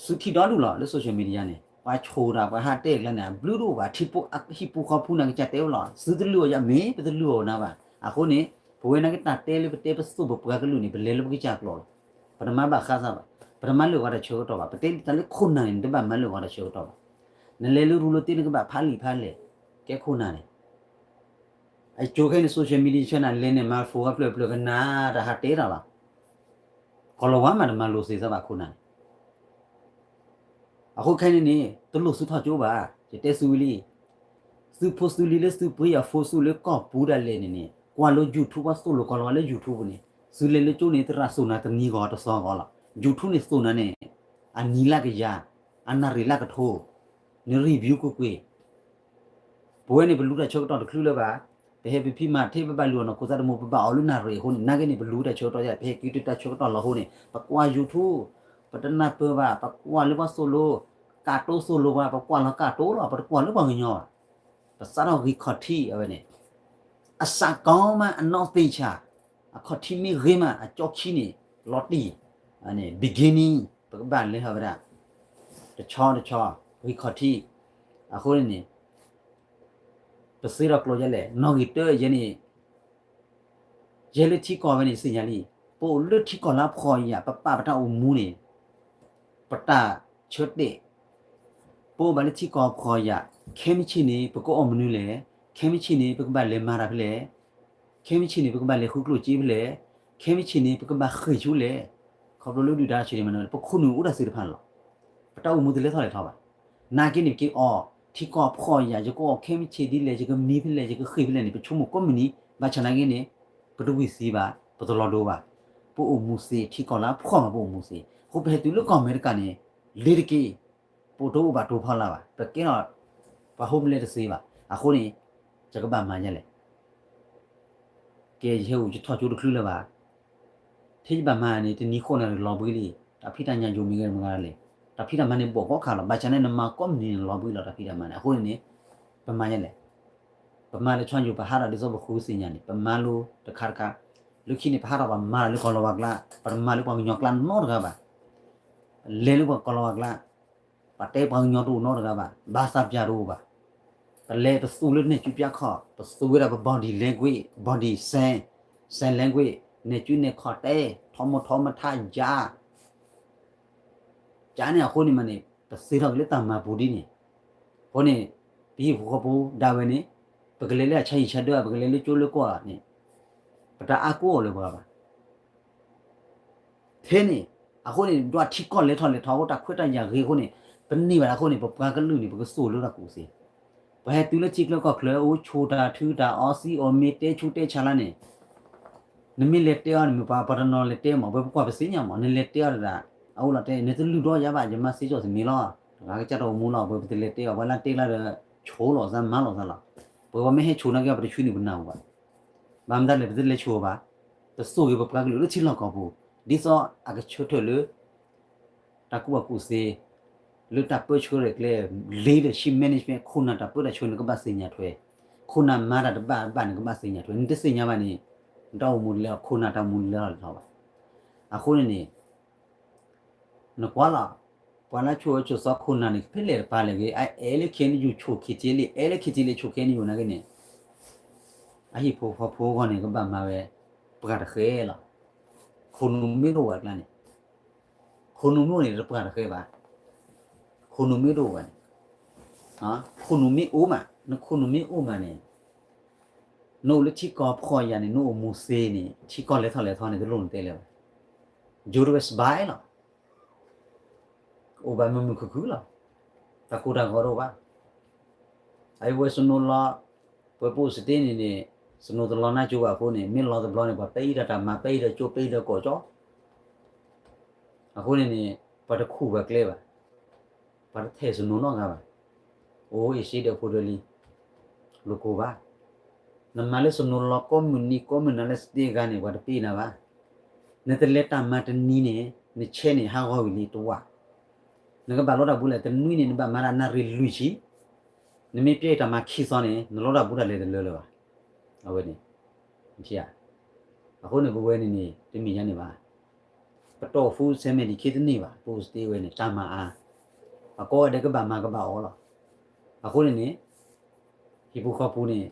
သုထံၣ်ဒီဒူၣ်လီၤ လၢ social media န့ၣ် ပှၤဆိၣ်တၢ် ပှၤဟးတဲကျါန့ၣ် အဘျုးတအိၣ်ဘၣ် ထံဖိ ဟံၣ်ဖိဃီဖိန့ၣ် ကစၢ်တဲဝဲလီၤ သုတလုၢ်အီၤယၤမ့ၢ် ပတလုၢ်အီၤနၤဘၣ် အဃိန့ၣ် ပဝဲနာ်က့တၢ်တဲလၢပတဲပသိၣ်ပပှၤကလုာ်န့ၣ် ပလဲၤလၢပကစၢ်ကျိာ်လီၤ ပတမၤဘၣ်ဃးသးဘၣ် ပတမၤလၢာ်ဂီၤတၢ်ဆၢကတီၢ်ဘၣ် ပတဲတၢ်လၢခိၣ်နၢ်န့ၣ် နတဘၣ်မၤလၢာ်ဂီၤတၢ်ဆၢကတီၢ်ဘၣ် နလဲၤလၢရူလၢသ့ၣ် နကဘၣ်ဖးလံာ်ဖးလဲၢ် ကဲခိၣ်နၢ်န့ၣ် အကၠိခဲအံၤန့ၣ် social media ဆၢနၤလဲၤန့ၣ် မၤ phone အဖျၢၣ်ဖျၢၣ်ကနၣ် တၢ်ဟးတဲတၢ်လီၤ ကီၢ်လီၤဝါမးတမၤလိာ်သ့သးဘၣ်ခိၣ်နၢ်န့ၣ် အဃိခဲအံၤန့ၣ်န့ၣ် တလိၣ်သုထီၣ်ကၠိဘၣ် ယတဲသုဝံၤလံ သုဖိသုလံၤလၢသုပှ့ၤအ phone သုလၢကီၢ်ပူၤဒၣ်လဲာ်န့ၣ်န့ၣ် ကွၢ်လၢ YouTube ပှၤသိၣ်လိကီၢ်လီၤဝါလၢ YouTube န့ၣ် သုလဲၤလၢကၠိန့ၣ် သရၣ်သိၣ်နၤတနံၤဂီၤတသီဂီၤလီၤ YouTube န့ၣ်သိၣ်နၤန့ၣ် အနံၤလၢကယၤ အနၣ်ရံၣ်လၢကထိ န review ကွ့ၢ်ကွ့ၢ် ပဝဲန့ၣ် ပလူတၢ်ဆၢကတီၢ်တချုးလၢၤဘၣ်. ပဟဲပဖံးမၤထဲ ပဘၣ်လုၢ်အီၣ်နီၢ်ခိသးတမူ ပဘၣ်အီၣ်လၢနၣ်ရံၣ်အဃိန့ၣ် နာ်က့န့ၣ် ပလူတၢ်ဆၢကတီၢ်ယါ ပဟဲက့ၤတုၤတၢ်ဆၢကတီၢ်လီၤအဃိန့ၣ် ပကွၢ် YouTube ပတနၢ်ပၢၢ်ဘၣ် ပကွၢ်လၢပှၤသိၣ်လိ ကၢ်တိသိၣ်လိပှၤ ပကွၢ်လီၤကၢ်တိလီၤ ပတကွၢ်လၢပှၤကညီဘၣ်. ပစးထီၣ်ဂံၢ်ခီၣ်ထံးအဝဲန့ၣ် အစးကီမး အနီၢ်သ့ၣ်ဆၣ် အခီၣ်ထံးမ့ၢ်ဂ့ၤမး အကၠီခံန့ၣ် လီၤတံၢ် beginning ပကဘၣ်လဲၤဟီဝဲဒၣ် တဆီတဆီ ဂံၢ်ခီၣ်ထံး အဃိန့ၣ်န့ၣ် ပသ့ထီၣ်ကျိာ်ယဲလဲၣ် နီၣ်ဂံၢ်တၢယဲန့ၣ် ယဲလၢထံကီၢ်ဝဲန့ၣ် ယသ့ၣ်ညါလံ ပအိၣ်လၢထံကီၢ်လၢအဖှီၣ်ယာ် ပပာ်ပတၢ်အိၣ်မူန့ၣ် ပတၢ်ဆၢတဲာ်, ပအိၣ်ဘၣ်လၢထံကီၢ်ဖှီၣ်ယာ်, ခဲမုၢ်ဆ့ၣ်န့ၣ် ပကအီၣ်မနုၤလဲၣ်, ခဲမုၢ်ဆ့ၣ်န့ၣ် ပကဘၣ်လဲၤမၤတၢ်ဖဲလဲၣ်, ခဲမုၢ်ဆ့ၣ်န့ၣ် ပကဘၣ်လဲၤဃုကျိၣ်စ့ဖဲလဲၣ်, ခဲမုၢ်ဆ့ၣ်န့ၣ် ပကဘၣ်ဃ့ၢ်ဆူလဲၣ်. ခီဖျိလၢဒုၣ်ဒါဆၢန့ၣ်မး ပခိၣ်နူာ်အိၣ်တၢ်သ့ၣ်တဖၣ်န့ၣ်လီၤ. ပတၢ်အိၣ်မူတလဲၤထီၣ်လဲၤထီဘၣ်. နာ်က့န့ၣ် ပကအီၣ်ထံကီၢ်ဖှီၣ်ယာ်, ယကအီၣ်ခဲမုၢ်ဆ့ၣ်ဒ်လဲၣ်, ယကမံဖဲလဲၣ်, ယကဃ့ၢ်ဖဲလဲၣ်န့ၣ် ပဆိကမိၣ်ကိးမုၢ်နံၤ, ဘၣ်ဆၣ်နာ်က့န့ၣ် ပတဝံၣ်သံဘၣ်, ပတလီၤဒိဘၣ်. ပအိၣ်မူသ့, ထံကီၢ်လၢအဖှီၣ်မးပအိၣ်မူသ့. အဃိပဟဲတုၤလၢကီၢ်အမဲရကၤန့ၣ် လ့ၤတက့ၢ်. ပတအိၣ်ဘၣ်တိၤဖီလာ်ဘၣ်, ပကဲထီၣ်ပှၤ homeless တသ့ဘၣ်. အဃိန့ၣ် ယကဘၣ်မၤဒ်လဲၣ်. ကဲ ယဟဲအိၣ်ယထီၣ်ကၠိတချုးလၢၤဘၣ်. ထဲယဘၣ်မၤန့ၣ် တနံၤဃိးနၣ်ရံၣ်လီၤဘှံးလံ, တၢ်ဖံးတၢ်ညၣ်ယိာ်မ့ၢ်ဂ့ၤမ့ၢ်ဂ့ၤလဲၣ်, တၢ်ဖံးတၢ်မၤန့ၣ်ဘီၣ်ကိးခါလီၤ. ဘၣ်ဆၣ်န့ၣ် နမၤကိးမုၢ်နံၤန့ၣ်လီၤဘှံးလီၤ တၢ်ဖံးတၢ်မၤန့ၣ်. အဃိန့ၣ်န့ၣ် ပမၤဒ်လဲၣ်. ပမၤလၢဆီညိၣ် ပဟးထီၣ်ဒ်သိးပဃုသ့ၣ်ညါန့ၣ် ပမၤလိတခါတခါ. လၢခံန့ၣ် ပဟးထီၣ်ပှၤမၤတၢ်လၢကီၢ်လီၤဝါကျါ, ပတမၤလၢပှၤကညီကျါနီတဂၤဘၣ်. လဲၤလၢပှၤကီၢ်လီၤဝါကျါ ပှၤတဲပှၤကညီတအိၣ်နီတဂၤဘၣ်, ဘၣ်သးပျၢ်တအိၣ်ဘၣ်. ပလဲၤပသူလၢနဲၣ်ကူပျါခီၣ်, ပသူဝဲဒၣ်ပ body language, body sign, sign language, နဲၣ်ကူနဲၣ်ခီၣ်တဲ, ထီမီၤထီမထါယါ, ကန့ၣ်အဃိန့ၣ်မးန့ၣ် ပသ့ထီၣ်က့ၤလၢတၢ်မၤပူၤဒ်န့ၣ်. အဃိန့ၣ် ပဟံၣ်ဖိဃီဖိဒၣ်ဝဲန့ၣ် ပကလဲၤလၢအဆါဟံၣ်ဆါဒၢ ပကလဲၤလၢကၠိလၢကီၢ်န့ၣ် ပတၢ်အါကိးအီၤလၢပှၤဘၣ်. ထဲန့ၣ် အဃိန့ၣ် ဒွးထံကီၢ်လဲၤထီၣ်လဲၤထီ အဃိတၢ်ခွဲးတၢ်ယာ်ဂ့ၤအဃိန့ၣ် ပန့ၢ်ဘၣ်အဃိန့ၣ် ပပှၤကလုာ်န့ၣ် ပကသိၣ်လိတၢ်ကူၣ်သ့. ပဟဲတုၤလၢထံချၢကီၢ်ချၢ အိၣ်ဆိးတၢ်ထုတၢ်အီသံအီၣ်မ့ၤတဲဆူတဲဆါလၢန့ၣ် နမ့ၢ်လဲၤတဲအီၤန့ၣ် မ့ၢ်ပှၤပှၤတနီၤလဲၤတဲမး ပှၤပကွၢ်ပသ့ၣ်ညါမး နလဲၤတဲအီၤတဒၣ် အအိၣ်လီၤတဲ နတလုၢ်ဒီးယၤဘၣ် ယမၤသ့စီၣ်သမံၤလီၤ. တဂၤကစၢ်တၢ်အိၣ်မူလီၤ ပှၤပတလဲၤတဲအီၤ ပှၤလၢတဲကျါဒီး ဆိးလီၤသးမၤလီၤသးလီၤ. ပှၤမ့ၢ်ဟဲဆိးနာ်က့ ပတဆှံနုာ်ပနၢ်ဟူဘၣ်. ဘၣ်မတၤလဲၣ် ပတလဲၤဆိးအီၤဘၣ်. ပသိၣ်က့ၤပပှၤကလုာ်လၢထံလီၢ်ကီၢ်ပူၤ ဒ်သိးအကဆၢထၢၣ်လၢ တၢ်ကူၣ်ဘၣ်ကူၣ်သ့ လၢတၢ်ပၢဆှၢရဲၣ်ကျဲၤ leadership management ခိၣ်နၢ်တၢ်ပၢတၢ်ဆှၢနကဘၣ်သ့ၣ်ညါထွဲ, ခိၣ်နၢ်မၤတၢ်တဘၣ်ဘၣ်နကဘၣ်သ့ၣ်ညါထွဲ, နတသ့ၣ်ညါဘၣ်န့ၣ် နတၢ်အိၣ်မူတလဲၤ ခိၣ်နၢ်တၢ်အိၣ်မူတလဲၤထီၣ်လဲၤထီဘၣ်. အဃိန့ၣ်န့ၣ် နကွၢ်လီၤ ပှၤလၢဆိၣ်အၢဆိၣ်သီခိၣ်နၢ်န့ၣ် ဖဲလဲၣ်တပၤလဲၣ်ဂ့ၤ အအဲၣ်လၢ KNU ဆိၣ် KTLA အဲၣ်လၢ KTLA ဆိၣ် KNU နာ်က့န့ၣ် အဟံၣ်ဖိဃီဖိအဂီၢ်န့ၣ် ကဘၣ်မၤဝဲ ပှၤတဃဲလီၤ. ခိၣ်နူာ်မ့ၢ်တအိၣ်ဘၣ်ကျါန့ၣ် ခိၣ်နူာ်မ့ၢ်အိၣ်န့ၣ် တပှၤတဃဲဘၣ်. ခိၣ်နူာ်မ့ၢ်တအိၣ်ဘၣ်န့ၣ် ခိၣ်နူာ်မ့ၢ်အိၣ်မး နခိၣ်နူာ်မ့ၢ်အိၣ်မးန့ၣ် နအိၣ်လၢထံကီၢ်ဖှီၣ်ယာ်န့ၣ် နအိၣ်မူသ့န့ၣ် ထံကီၢ်လဲၤထီၣ်လဲၤထီန့ၣ် တလိၣ်နတဲလၢၤဘၣ်. ယိၤတဝဲစဘါလီၤ အိၣ်ဘၣ်မုာ်မုာ်ခုၣ်ခုၣ်လီၤ. တၢ်ကိၢ်တၢ်ဂီၤတအိၣ်ဘၣ်. အဝဲ snow လီၤ ပဝဲပအိၣ်စတ့န့ၣ်န့ၣ် snow တလီၤနါကၠိဘၣ်အဃိန့ၣ် မ့ၢ်လီၤတဘျီန့ၣ် ပှၤပဲအံၤတၢ်တၢ်မၤ ပဲအံၤတၢ်ကၠိ ပဲအံၤတၢ်ကီၢ်ကၠီ အဃိန့ၣ်န့ၣ် ပှၤတခူၣ်ဘၣ်ကျဲဘၣ်. ပှၤတထဲး snow နီတဂၤဘၣ်. အိၣ်အ့ၣ်စ့ဒီးဖိဒၢလံ လိာ်ကိၢ်ဘၣ်. နမၤလၢ snow လီၤကိးမုၢ်နံၤကိးမုၢ်နၤလၢစတ့ဂၤန့ၣ် ပှၤတပ့ၢ်နၤဘၣ်. နတလဲၤတၢ်မၤတနံၤန့ၣ် နဆဲးန့ၣ်ဟးဂီၤဝံၤလံတဝၢ်. နကဘၣ်လီတၢ်ဘူးလဲၣ် တနွံန့ၣ် နဘၣ်မၤတၢ်နၣ်ရံၣ်လွံၢ်ဆံ. နမ့ၢ်ပျဲတၢ်မၤခံသီန့ၣ် နလီတၢ်ဘူးတၢ်လဲၤတလၢလၢၤဘၣ်. အဝဲန့ၣ် အဃိန့ၣ် ပဝဲန့ၣ်န့ၣ် တမ့ၢ်ညါန့ၣ်ဘၣ်. ပတီၢ် food stamp ဒံးခ့တန့ၢ်ဘၣ် ပအိၣ်စတ့ဝဲန့ၣ် တၢ်မၤအါ အကိးဂၤဒဲးကဘၣ်မၤကဘၣ်အီၣ်လီၤ. အဃိန့ၣ်န့ၣ် ဟံၣ်ဖိဃီဖိန့ၣ်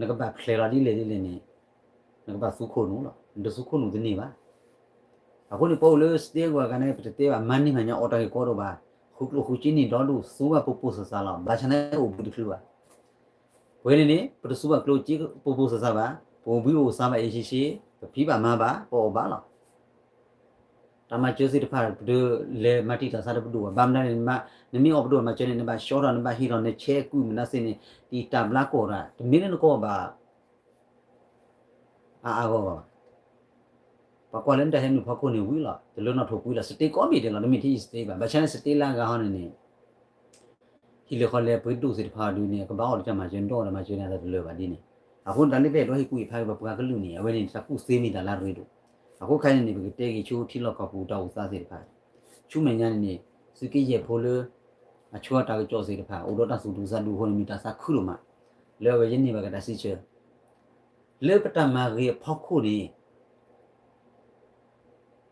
နကဘၣ်ဖျဲးလီၤဒ်လဲၣ်ဒ်လဲၣ်န့ၣ် နကဘၣ်သူခိၣ်နူာ်လီၤ. နတသူခိၣ်နူာ်တန့ၢ်ဘၣ်. အဃိန့ၣ် ပအိၣ်လၢစတ့ဂၤဂၤန့ၣ် ပတတဲဘၣ် မၤန့ၢ်မၤညါအီၣ်တၢ်ဂ့ၢ်ကီဒိၣ်ဘၣ်. ဃုကျိၣ်ဃုစ့န့ၣ်ဒီဒူၣ် သူဘၣ်ပိာ်ပိာ်သးသးလီၤ. ဘၣ်ဆၣ်န့ၣ်အိၣ်ဘှံးတချုးဘၣ်. ပဝဲန့ၣ်န့ၣ် ပတသူဘၣ်ကျိၣ်စ့ပိာ်ပိာ်သးသးဘၣ်. ပအိၣ်ဘှံးအိၣ်သါဘၣ်အ့ၣ်ရှ့ရှ့, ပဖံးဘၣ်မၤဘၣ် ပအီၣ်ဘၣ်လီၤ. တၢ်မၤစၢၤသ့ၣ်တဖၣ် ပတလဲၤမၤတံာ်တာ်သးတပဒိၣ်ဘၣ်. ဘၣ်မနုၤန့ၣ် နမ့ၢ်အီၣ်ပဒိၣ်မၤစၢၤန့ၣ် နဘၣ်ဆှီထီၣ် နဘၣ်ဟ့ၣ်ထီၣ် နဆဲးကုၢ်မနုၤသ့ၣ်န့ၣ် တံာ်တာ်ဘျါကီၢ်တၢ် တမ့ၢ်လၢနကအီၣ်ဘၣ် အါအါဂီၢ်ဂီၢ်ဘၣ်. ပှၤကွၢ်လၢနတၢ်ဟဲနုာ်ဖီခိၣ်န့ၣ်ဝံၤလီၤ. တလၢနီၣ်ထိးကွံလီၤ. စတ့ကိးဘ့ၣ်ဒဲးလီၤ. တမ့ၢ်ထဲယစတ့ဘၣ်. ဘၣ်ဆၣ်န့ၣ်စတ့လၢအဂၤဟီန့ၣ်န့ၣ် ဟံၣ်လၢဃီလဲၤပှ့ၤဒိၣ်သ့ၣ်တဖၣ်အီၤဒုးန့ၣ် ကဘၣ်အီၣ်လၢတၢ်မၤစၢၤ နတအီၣ်တၢ်မၤစၢၤန့ၣ် တၢ်တလၢာ်ဘၣ်ဒ်န့ၣ်. အဃိန့ၣ် တၢ်လၢပအဲၣ်ဒိးဟ့ၣ်ကူၣ်ဟ့ၣ်ဖးက့ၤပပှၤကလုာ်န့ၣ် အဝဲန့ၣ် တၢ်ကူၣ်သ့မ့ၢ်တၢ်လၢအရ့ဒိၣ်. အဃိခဲအံၤန့ၣ်န့ၣ် ပကတဲက့ၤဆူထံလီၢ်ကီၢ်ပူၤတၢ်အိၣ်သးသ့ၣ်တဖၣ် ဆူမဲာ်ညါန့ၣ်န့ၣ် သုးက့ယဲၢ်ဖိလၢ အဆှၢတၢ်ကစီၣ်သ့ၣ်တဖၣ် အိၣ်ဒီးတၢ်သူၣ်ဒူသးဒူအဃိန့ၣ် မ့ၢ်တၢ်သးခုဒိၣ်မး လၢအဝဲယန့ၢ်ဘၣ်က့ၤတၢ်စံးဆၢ လၢပတၢ်မၤဂ့ၤအဖီခိၣ်န့ၣ်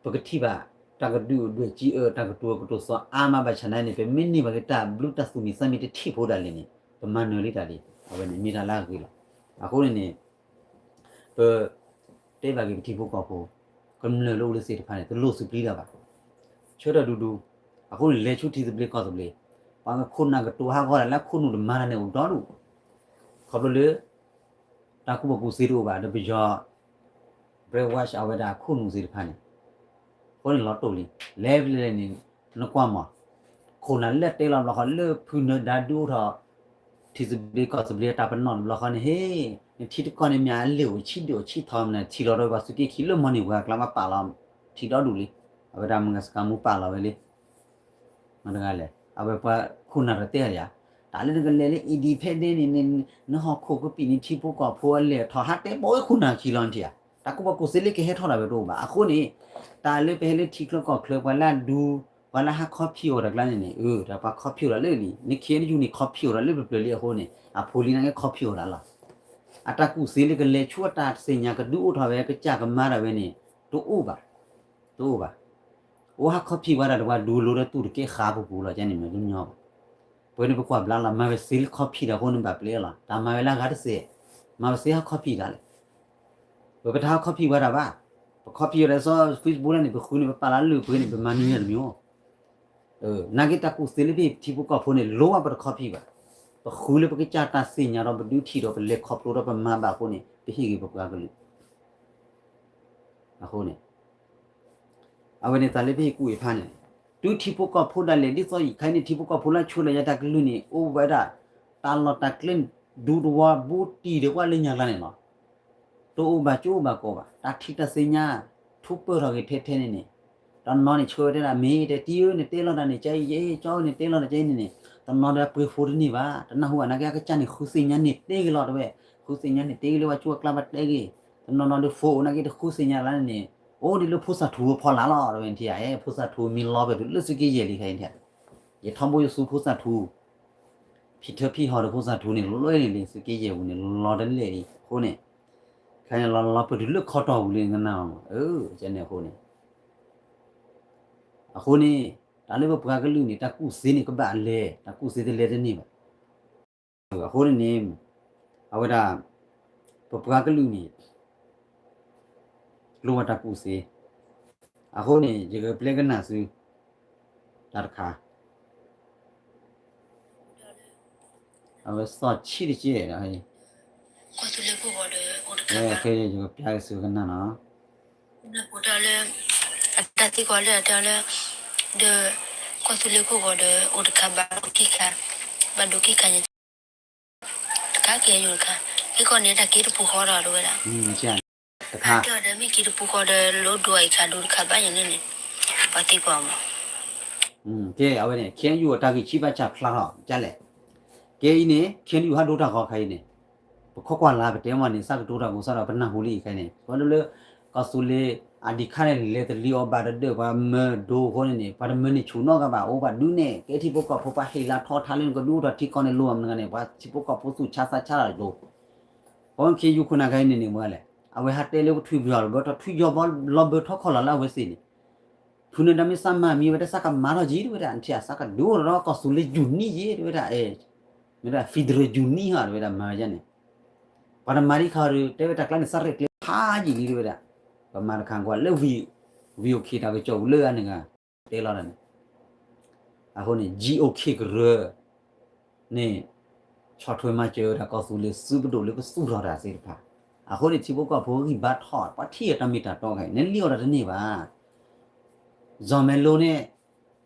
ပကထံၣ်ဘၣ် တၢ်ကဒုၣ်ဒွဲၣ်စံးအၢ တၢ်ကတိၤကတိၤသီအါမးဘၣ်ဆၣ်န့ၣ်န့ၣ် ပမ့ၢ်န့ၢ်ဘၣ်က့ၤတၢ်ဘျုးတၢ်သူၣ်မံသးမံတထံၣ်ဖိဒၣ်လဲာ်န့ၣ် ပမၤနၢၤလံတၢ်လံ. အဝဲန့ၣ်မ့ၢ်တၢ်လၢအဂ့ၤလီၤ. အဃိန့ၣ်န့ၣ် ပ တဲဘၣ်က့ၤပထံဖိကီၢ်ဖိ ပမျၢၢ်လၢအိၣ်လၢသ့ၣ်တဖၣ်န့ၣ် တလိၣ်သုးပျံၤတၢ်ဘၣ်. ဆၢထၢၣ်ဒူဒူ, အဃိန့ၣ် လဲၤဆူထံသဘျ့ကီၢ်သဘျ့, ပှၤမ့ၢ်ခိၣ်နၢ်ကတိၤဟးဂီၤတၢ်လၢခိၣ်နူာ်တမၤတၢ်န့ၣ်အိၣ်ဒီဒူၣ်, ခီဖျိလၢ တၢ်ကူၣ်ဘၣ်ကူၣ်သ့တအိၣ်ဘၣ် ဒီးပယီၤ brainwash အဝဲဒၣ်ခိၣ်နူာ်သ့ၣ်တဖၣ်န့ၣ်, အဃိန့ၣ်လီၤတိၢ်လံ, လဲၤဖဲလဲၣ်န့ၣ် နကွၢ်မး, ခိၣ်နၢ်လၢတဲလီၤဘျီဃီလၢဖုနၢၤဒါဒုးအိၣ်ထီၣ် ထံသဘျ့ကီၢ်သဘျ့တၢ်ပနီၣ်တဘျီဃီန့ၣ် ဟ့ၣ်, နထံတကီၢ်န့ၣ်မ့ၢ်အလ့ၣ်အိၣ်ဆံးဒိၣ်ဆံးထီမနုၤ ထံၣ်လီၤဒီးပှၤသုးက့ခံလၢမီၤန့ၣ် ပှၤကျါဘၣ်ပာ်လီၤ, ထံဒီဒူၣ်လံ, အဝဲဒၣ်မုၢ်ဂၤစကၤမူပာ်လီၤဝဲလံ မတၤတဂၤလဲၣ်, အဝဲပှၤခိၣ်နၢ်တတဲယၤ, တၢ်လၢနကလဲၤလၢ independent န့ၣ် နဟီၣ်ခိၣ်ကပံာ်န့ၣ် ထံဖိကီၢ်ဖိအလဲၤထီၣ်ဟးတဲပိာ်ဝဲခိၣ်နၢ်ခံလီၤနထံၣ်ဧါ, တၢ်ကူၣ်ဘၣ်ကူၣ်သ့လၢကဟဲထီၣ်တၢ်ဝဲတအိၣ်ဘၣ်. အဃိန့ၣ် တၢ်လၢပဟဲလၢထံချၢကီၢ်ချၢ ပှၤလၢအဒူ ပှၤလၢဟးခီဖံးအီၤတၢ်ကျါန့ၣ်န့ၣ် အၢ တၢ်ပှၤခီဖံးအီၤတၢ်လၢလံ, နခ့ၣ်အဲၣ်ယူၣ်န့ၣ် ခီဖံးအီၤတၢ်လၢပျၢၤလံအဃိန့ၣ် အဖိလံၤနာ်က့ခီဖံးအီၤတၢ်လီၤ. အတၢ်ကူၣ်သ့လၢကလဲၤဆူအတၢ်သ့ၣ်ညါကဒုးအိၣ်ထီၣ်ဝဲ ကစၢ်ကမၤတၢ်ဝဲန့ၣ် တအိၣ်ဘၣ်, တအိၣ်ဘၣ်. အိၣ်ဟးခီဖံးဝဲဒၣ်ဒီးပှၤဒူလိၤဒီးတူၢ်တကဲဃာ်ပူၤပူၤလီၤ ကန့ၣ်မ့ၢ်တညီဘၣ်. ပဝဲန့ၣ်ပကွၢ်ဘျါလီၤ မၤဝဲသ့လၢခီဖံးတၢ်အဃိန့ၣ်ဘၣ်ပျဲလီၤ တၢ်မၤဝဲလၢအဂၤတစဲး, မၤဝဲသ့ဟးခီဖံးတၢ်လဲၣ်. ပပတဟးခီဖံးဝဲဒၣ်ဘၣ်. ပခီဖံးဝဲဒၣ်စီၤ Facebook လၢန့ၣ် ပဃုန့ၣ် ပပာ်လၢလုၢ်ပှ့ၤန့ၣ် ပမၤနံၤန့ၣ်တမံၤအိၣ် နာ်က့တၢ်ကူၣ်သ့လၢပဟံၣ်ထံဖိကီၢ်ဖိန့ၣ် လိၣ်ဘၣ်ပတခီဖံးဘၣ်. ပဃုလၢပကစၢ်တၢ်သ့ၣ်ညါဒီးပဒုးထံၣ်ဒီးပလဲၤခီဖျိဒီးပမၤဘၣ်အဃိန့ၣ် ပဟ့ၣ်ဂ့ၤပပှၤကလုာ် အဃိန့ၣ် အဝဲန့ၣ်တၢ်လၢပဟ့ၣ်ကူၣ်အံၤဖးန့ၣ် တုၤထံဖိကီၢ်ဖိဒၣ်လဲာ်ဒ်သိးအံၤခါအံၤန့ၣ် ထံဖိကီၢ်ဖိလၢဆိၣ်လၢယၤတၢ်ကလုၢ်န့ၣ် အိၣ်ဝဲဒၣ် တၢ်လီၢ်တၢ်ကျဲ ဒူတဝီဘူးတံၢ်ဒီးကွၢ်လၢညါကျါန့ၣ်လီၤ. တအိၣ်ဘၣ်ကၠိဘၣ်ကီးဘၣ် တၢ်ထံၣ်တၢ်သ့ၣ်ညါ ထူးပၢၢ်ထီၣ်ဂ့ၤထဲထဲန့ၣ်န့ၣ် တနီၤန့ၣ်ဆှၢဝဲတဲဒၣ် မ့ၢ်တဲတံၤဧၢ နတဲလီၤတၢ်န့ၣ် ကဲအံၤယဲ ကၠီဧၢ နတဲလီၤတၢ်ကဲအံၤန့ၣ်န့ၣ် တနီၤဒီးပှ့ၤဖိတန့ၢ်ဘၣ် တနၢ်ဟူဘၣ်နာ်က့ အကစၢ်န့ၣ် ဃုသ့ၣ်ညါန့ၢ်တ့ၢ်ဂ့ၤလီၤတဝဲ ဃုသ့ၣ်ညါန့ၢ်တ့ၢ်ဂ့ၤလၢပှၤကၠိအကျါဘၣ်တဲဂ့ၤ တနီၤနီၤဒီးဖိအိၣ်နာ်က့ တဃုသ့ၣ်ညါလၢန့ၣ် အိၣ်ဒ်လၢဖိသၣ်ထူဖီလာ်လီၤတဝဲနထံၣ်ဧါ ဖိသၣ်ထူမ့ၢ်လီၤပှဲၤတုၤလၢသုးက့ယဲၢ်လံခဲအံၤနထံၣ် ယထီဘိယသူဖိသၣ်ထူ ဖံးထၢဖံးဟီၣ်ဒီးဖိသၣ်ထူန့ၣ် လီၤန့ၣ်လံသုးက့ယဲၢ်ပူၤန့ၣ် လီၤတလဲၣ်လံအဃိန့ၣ် ခဲအံၤန့ၣ် လီၤလီၤပှဲၤတုၤလၢခီတီၢ်ပူၤလံနကနၣ် အၢ ကဲန့ၣ်အဃိန့ၣ် အဃိန့ၣ် တၢ်လၢပပှၤကလုာ်န့ၣ် တၢ်ကူၣ်သ့န့ၣ် ကဘၣ်အလဲၤ တၢ်ကူၣ်သ့တလဲၤတန့ၢ်ဘၣ်. အဃိန့ၣ်န့ၣ် အဝဲဒၣ် ပပှၤကလုာ်န့ၣ် လိၣ်ဘၣ်တၢ်ကူၣ်သ့ အဃိန့ၣ် ယကပျဲကနၣ်သု တၢ်တခါ အဝဲစီၤဆံးတကဲဒီး ကီၢ်သူလ့ၤခိၣ်ဂီၤဒီး အိၣ်တခါဘၣ် ယကပျဲက့ၤသုကနၣ်နီၤ လၢပတၢ်လၢ အတၢ်သံကွၢ်လၢအတၢ်လၢ ဒီး ကီၢ်သူလ့ၤခိၣ်ဂီၤဒီး အိၣ်တခါဘၣ်ဒိခံခါ ဘၣ်ဒိခံခါညါ တခါကဲယိၤတခါ ဟဲကီၢ်န့ၣ်တၢ်က့ၤတပူၤဃီဒီးတဝဲဒၣ် တခါ တၢ်ဒီးမ့ၢ်က့ၤတပူၤဃီဒီး လိၣ်ဒိၣ်အံၤခါဒိၣ်တခါဘၣ်ယၤန့ၣ်န့ၣ် ပှၤသံကွၢ်မး ကဲ အဝဲန့ၣ် ခဲအံၤယိၤအတၢ်ဂံၢ်ဆံးဘၣ်ဆၣ်ဖျါထီၣ် ကလဲၣ် ကဲအံၤန့ၣ် ခဲအံၤယိၤဟးဒိတၢ်ဃီခါအံၤန့ၣ် ပခိးကွၢ်လၢပတဲမ့ၢ်န့ၣ် သးကတိၤတၢ်ကီးစးဒီးပနၢ်ဟူလံအံၤခဲအံၤန့ၣ် ပှၤဒိၣ်လၢ ကီၢ်သူလ့ၤ အဒံးခါန့ၣ် လဲၤတလံၤအီၤဘၣ်တဒၢး ပှၤမၢဒိအဃိန့ၣ်န့ၣ် ပှၤတမၢန့ၢ်ဆူၣ်နီတဂၤဘၣ် အိၣ်ဘၣ်ဒုးနဲၣ် ကဲထံဖိကီၢ်ဖိပှၤဟ့ၣ်လါထီထါလၢနကဒုးအိၣ်ထီၣ်ထံကီၢ်န့ၣ်လိၣ်မနုၤဂၤန့ၣ် ပှၤထံဖိကီၢ်ဖိသူၣ်ဆါသးဆါတၢ်လိၤ ပဝဲခဲအံၤယိၤခိၣ်နၢ်ခဲအံၤန့ၣ်န့ၣ် မ့ၢ်လဲၣ် အဝဲဟးတဲလၢပထွံၣ်ပယီၤလီၤဘၢထီၣ် ထွံၣ်ယီၤဘီလီၤဘၢထီၣ်ခီၣ်လီၤလၢအဝဲသ့ၣ်န့ၣ် ဖုနၢၤဒါမ့ၢ်သးမၤမံၤဝဲဒၣ်သးကမၤထီၣ်က့ၤတဝဲဒၣ် နထံၣ်ဧါ သးကဒုးအိၣ်ထီၣ်ဒီးကီၢ်သူလ့ၤယူၤနံၣ်ယဲတဝဲဒၣ် မ့ၢ်ဒၣ် federal ယူၤနံၣ်ဟီတဝဲဒၣ်မၤဝဲဒ်န့ၣ် ပှၤတမၤဒံးခါဒီး တဲဝဲတၢ်ကျါန့ၣ် သးရဲၣ်ကျဲၤဖးယံာ်လံတဝဲဒၣ် ပမၤတခါကွၢ်လၢ ဝံၣ်အိၣ်ခ့ၣ်တၢ်ကစီၣ်ပူၤလၢအန့ၣ်ဂၤ တဲလီၤတၢ်န့ၣ် အဃိန့ၣ် ယံၣ်အိၣ်ခ့ၣ်ကရၢ န့ၣ် ဆီၣ်ထွဲမၤစၢၤဝဲဒၣ်ကီၢ်သူလ့ၤသုးပဒိၣ်လၢကသူၣ်ထီၣ်တၢ်သ့ၣ်တဖၣ် အဃိန့ၣ် ထံဖိကီၢ်ဖိဂံၢ်ဘါထီၣ် ပှၤထံၣ်အတၢ်မ့ၢ်တၢ်တီခဲအံၤ နလံၣ်အီၤတၢ်တန့ၢ်ဘၣ် ဇီၢ်မဲလိန့ၣ်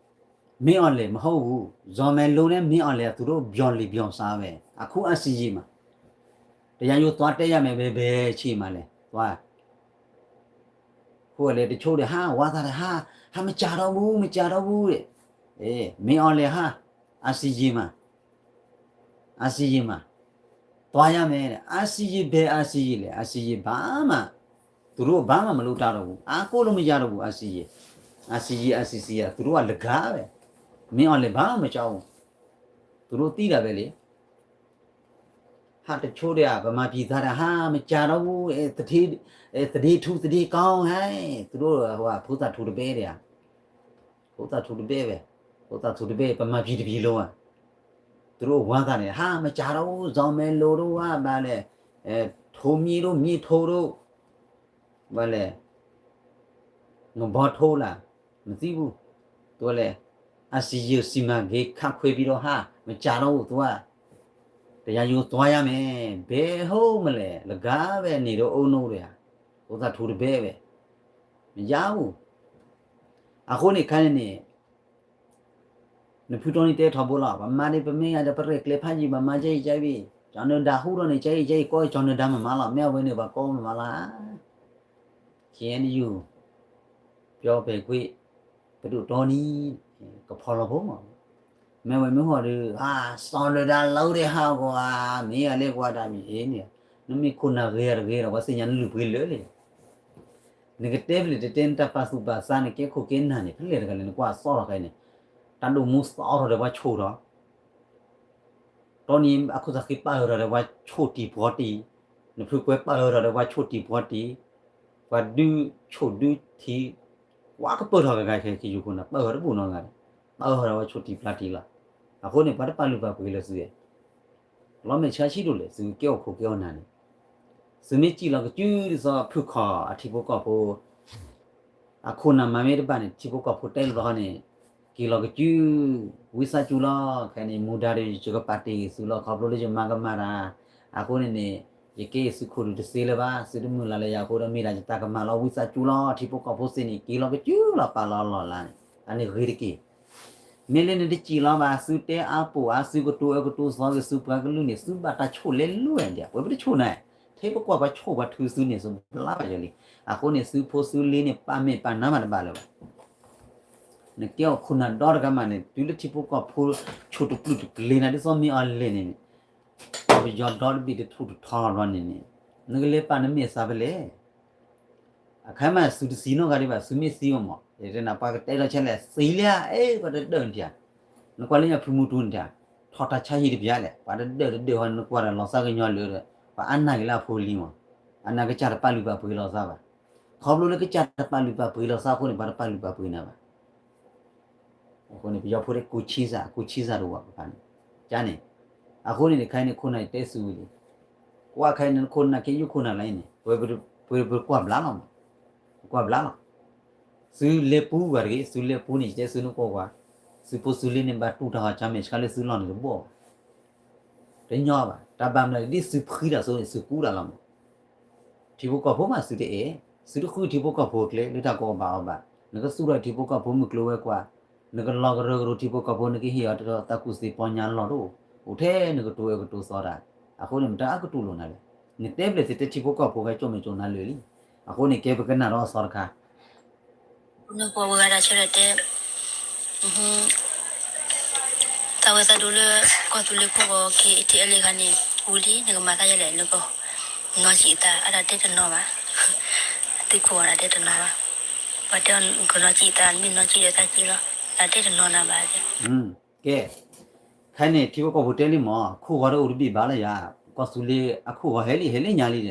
မ့ၢ်အီၤလဲၣ်မဟီၣ်အူ ဇီၢ်မဲလိန့ၣ် မ့ၢ်အီၤလဲၣ် အသူတို့ ပြောင်းလေပြောင်းစားပဲ အခု အစံယံမး တရားရုံးသွားတက်ရမယ် ဘယ်ဘယ်အချိန်မှာလဲ သွား ဟိုလေတချို့တွေ ဟာ ဝါသးတွေ ဟာ ဟာ မကြာတော့ဘူး မကြာတော့ဘူးတဲ့ အေး မင်းအောင်လှိုင် ဟာ အစံယံမး အစံယံမး သွားရမယ်တဲ့ အစံယံ ဘယ်အစံယံလဲ အစံယံဘာမှ သူတို့ဘာမှမလုပ်တတ်တော့ဘူး အားကိုးလို့မရတော့ဘူး အစံယံ အစံယံ အစံစံယံ သူတို့ကလကားပဲ မင်းအောင်လှိုင် ဘာမှမကြောက်ဘူး သူတို့သိတာပဲလေ ဟာ တချို့တွေက ဗမာပြည်သားတွေ ဟာ မကြာတော့ဘူး အဲ သထေး အဲ သထေးထူ သထေးကောင်း ဟဲ သူတို့ ဟိုဟာ ဖိသၣ်ထူတပဲတွေက ဖိသၣ်ထူတပဲပဲ ဖိသၣ်ထူတပဲ ဗမာပြည်တစ်ပြည်လုံးอ่ะ သူတို့ဝါသးန့ၣ် ဟာ မကြာတော့ဘူး ဇော်မဲလိုတို့က ဘာလဲ အဲ ထိုမီတို့ မြင့်ထိုတို့ ဘာလဲ ငဘီထိလၢ်, မသံဘူး, တဲဝဲလဲၣ်, အစံယိၤစံမၤဂ့ၤခးခွဲးပြီးတော့ဟါ, မကြာတော့ဘူး, သူက, တရားရုံးသွားရမယ်, ဘယ်ဟုတ်မလဲ, လဂါဘဲန့ၣ်ဒီးအိၣ်နိၣ်ဒီးဧါ, ဖိသၣ်ထူတဘဲဘဲ, မရဘူး, အဃိန့ၣ်ခဲန့ၣ်န့ၣ် နဖုတီနံၤတဲထီဘိလီၤ, ပမၤန့ၣ် ပမ့ၢ်ယၤဒီး ပရဲၣ်ကျဲၤဖးယံၤ ပမၤကဲအံၤကဲအံၤ, ကၠီနၢၤဒါဟူထီၣ်န့ၣ် ကဲအံၤကဲအံၤ ကီၢ်ကၠီနၢၤဒါမၤမၤလီၤ, မ့ၢ်အဝဲန့ၣ် ပှၤကီၢ်မၤမၤလီၤ, ခ့ယဲၣ်ယူၣ်, ပျီဖဲကွံာ်, ပဒိၣ်တီနံၤ, ကဖီလီၤဖိမး, မ့ၢ်ဝဲမ့ၢ်ဟီၣ်ဒီး ကၠီနၢၤဒါလီၤဒဲးဟးဂီၤဧါ, မ့ၢ်အလဲၤကွၢ်တၢ်မံၤအ့န့ၣ်, နမ့ၢ်ခိၣ်နၢ်ဂ့ၤအတဂ့ၤဒီး ပှၤသ့ၣ်ညါနလုၢ်ပှ့ၤလၢာ်လံ နကတဲဖဲလဲၣ်တတဲ နတၢ်ပာ်သူၣ်ပာ်သး နကဲခိၣ်ကဲနၢ်န့ၣ် ဖဲလဲၣ်တဂၤလဲၣ် နကွၢ်အသီထီၣ်ခဲအံၤန့ၣ်, တၢ်ဒိၣ်မူသီထီၣ်ဒီးပှၤဆိၣ်ထီၣ်, တီနံၤအခိၣ်သးဃံပာ်အၢထီၣ်ဒီးပှၤဆိၣ်တံၢ်ပှီၤတံၢ်, နဖုကွဲပာ်အၢထီၣ်ဒီးပှၤဆိၣ်တံၢ်ပှီၤတံၢ်, ပှၤဒုးဆိၣ်ဒုးထံး, ကွၢ်ကပၢၢ်ထီၣ်ဂၤဂၤခဲခဲယူၢ်ခိၣ်နၢ် ပာ်အၢထီၣ်တဘူၣ်နီတဂၤန့ၣ်, ပာ်အၢထီၣ်ဒီးပှၤဆိၣ်တံၢ်ပျီတံၢ်လီၤ, အဃိန့ၣ် ပှၤတပာ်လုၢ်ပာ်ပှ့ၤလၢၤသု လီၤမဲာ်ဆှးဆံးဒိၣ်လဲၣ် သုကဲအိၣ်ခိၣ်ကဲအိၣ်နၢ်န့ၣ်, သုမ့ၢ်စံၣ်လီၤကစုဒ်သိးဖုၣ်ခီၣ်အထံဖိကီၢ်ဖိ, အခိၣ်နၢ်မၤမ့ၢ်တဘၣ်န့ၣ် ထံဖိကီၢ်ဖိတဲလီၤဟီန့ၣ်, က့ၤလီၤကစု, ဝံသးစူၤလီၤ, ခဲန့ၣ် မူဒါဒီးယကပာ်တ့ၢ်ဂ့ၤသုလီၤ ခီဖျိလၢယမၤကမၣ်တၢ်, အဃိန့ၣ်န့ၣ်, ယကဲယသုးခိၣ်ဒုးတသ့လၢၤဘၣ် သုတမုၢ်လၢ်လၢယၤအဃိဒီးမ့ၢ်ဒၣ်ယတၢ်ကမၣ်လီၤ ဝံသးစူၤလီၤ ထံဖိကီၢ်ဖိသ့ၣ်န့ၣ် က့ၤလီၤကစုလီၤ ပာ်လီၤလီၢ်လၢ်န့ၣ်, အန့ၣ်ဂ့ၤတက့ၢ် မ့ၢ်လၢနတစံၣ်လီၤဘၣ် သုတဲအါပိာ်အါ သုကတိၤအၢကတိၤသီက့ၤသုပှၤကလုာ်န့ၣ် သုဘၣ်တၢ်ဆိၣ်လဲလိာ်ဝဲဒၣ် ပှဲၤပတဆိၣ်နၤ, ထံဖိကီၢ်ဖိဆိၣ်ပှၤထုးသုန့ၣ် သုဘျါဘၣ်ယၤလံ, အဃိန့ၣ် သုဖိသုလံၤန့ၣ် ပာ်မဲာ်ပာ်နါမးတဘၣ်လၢၤဘၣ်, နကဲအီၤခိၣ်နၢ်ဒီတဂၤမးန့ၣ် တုၤလၢထံဖိကီၢ်ဖိဆိၣ်တပျုာ်တကျ့ၤနၤ ဒ်သိးမ့ၢ်အီၤလဲၣ်န့ၣ်, ပယီၤဒီတဘ့ၣ်တထူၣ်တထီဘျီန့ၣ်န့ၣ်, နကလဲၤပာ်နမဲာ်သးဖဲလဲၣ် အခါမးသုတသံနီတဂၤဒံးဘၣ် သုမ့ၢ်သံအီၤမး ယတဲနၤ ပှၤကတဲထီၣ်ဆဲလဲၣ် သံလံဧါ အဲၣ် ပှၤတဒၢးနထံၣ်ဧါ, နကွၢ်လၢညါဖုမူတူနထံၣ်ဧါ, ထီၣ်တၢ်ဆါဟံၣ်တပျၢ်လဲၣ် ပှၤတဒၢးတဒၢးဟီ နကွၢ်ဒီးလီၤသးကညီလၢာ်ဒီး ပှၤအါနာ်က့ၤလၢအဖိလံမး, အနာ်ကစၢ်တပာ်လုၢ်ပာ်ပှ့ၤလီၤသးဘၣ်, ခီဖျိလၢကစၢ်တပာ်လုၢ်ပာ်ပှ့ၤလီၤသးအဃိန့ၣ် ပှၤတပာ်လုၢ်ပာ်ပှ့ၤနၤဘၣ် အဃိန့ၣ် ပယီၤဖိတဲ ကူၣ်ဆံစၢ် ကူၣ်ဆံစၢ်တဝီတဖၣ်န့ၣ်, ကန့ၣ်, အဃိန့ၣ် ခဲအံၤန့ၣ် ခိၣ်နၢ်ယတဲသုဝံၤလံ, ကွၢ်ခဲအံၤန့ၣ် ခိၣ်နၢ်က့ယုၢ်ခိၣ်နၢ်လၢအံၤန့ၣ် ပှၤပကွၢ်ဘျါလီၤမး, ပကွၢ်ဘျါလီၤ, သုလဲၤပူၤဘၣ်တဂ့ၤ သုလဲၤပူၤန့ၣ် ယတဲသုနကိးကွၢ်, သုဖိသုလံၤန့ၣ် ဘၣ်တူၢ်တၢ်ဟီၣ်ကၢ်မဲာ်ဆှးလၢသုလီၢ်န့ၣ်တဘိၣ်ဘၣ် တညီဘၣ် တၢ်ဘၣ်မနုၤ ဒ်သုဖှံတၢ်ဆိန့ၣ် သုကူတၢ်လီၤမး, ထံဖိကီၢ်ဖိမးသုတအဲၣ်, သုတဃုထံဖိကီၢ်ဖိအကျဲ လၢတၢ်ကီဘၣ်အီၤဘၣ်, နကသူၣ်ထီၣ်ထံဖိကီၢ်ဖိမုၢ်ကျိၤဝဲၤကွာ်, နကလီၤကရၢကရိထံဖိကီၢ်ဖိ နကဟ့ၣ်အီၤတၢ်ကူၣ်သ့ပီညါလီၢ်တအိၣ်, အိၣ်ထဲနကတိၤဝဲကတိၤသီတၢ်, အဃိန့ၣ် မတၤအကတူၢ်လိာ်နၤလဲၣ်, နတဲဘျဲၣ်သ့ၣ်တဲထံဖိကီၢ်ဖိ ကၠိမဲာ်ကၠိနၤလၢာ်လံ, အဃိန့ၣ် ကဲပကနၣ်ဒီးအသီတခါ နကွၢ်ဝဲဂၤဒၣ်ဆၢထၢၣ်တဲ, သးဝဲသးဒိလၢ ကီၢ်သူလ့ၤခိၣ်ဂီၤ ခ့ထံအဲလ့ၣ်ခါန့ၣ် ဝံၤလံ နကမၤသးယဲလဲၣ် နက နီၢ်ဆံးသး အတၢ်တဲတနီၤဘၣ်, သုးခိၣ်အတၢ်တဲတနီၤဘၣ်, ပှၤတဲအီၤကနီၢ်ဆံးသး မ့ၢ်နီၢ်ဆံးဒီးသးက့လီၤ, တၢ်တဲတနီၤနၤဘၣ်, ကဲ ခဲန့ၣ် ထံဖိကီၢ်ဖိတဲလံမး ခိၣ်ဂီၤတအိၣ်တဘ့ၣ်ဘၣ်လၢယၤ, ကီၢ်သူလ့ၤအခိၣ်ဂီၤဟဲလံ ဟဲလၢညါလံဒီး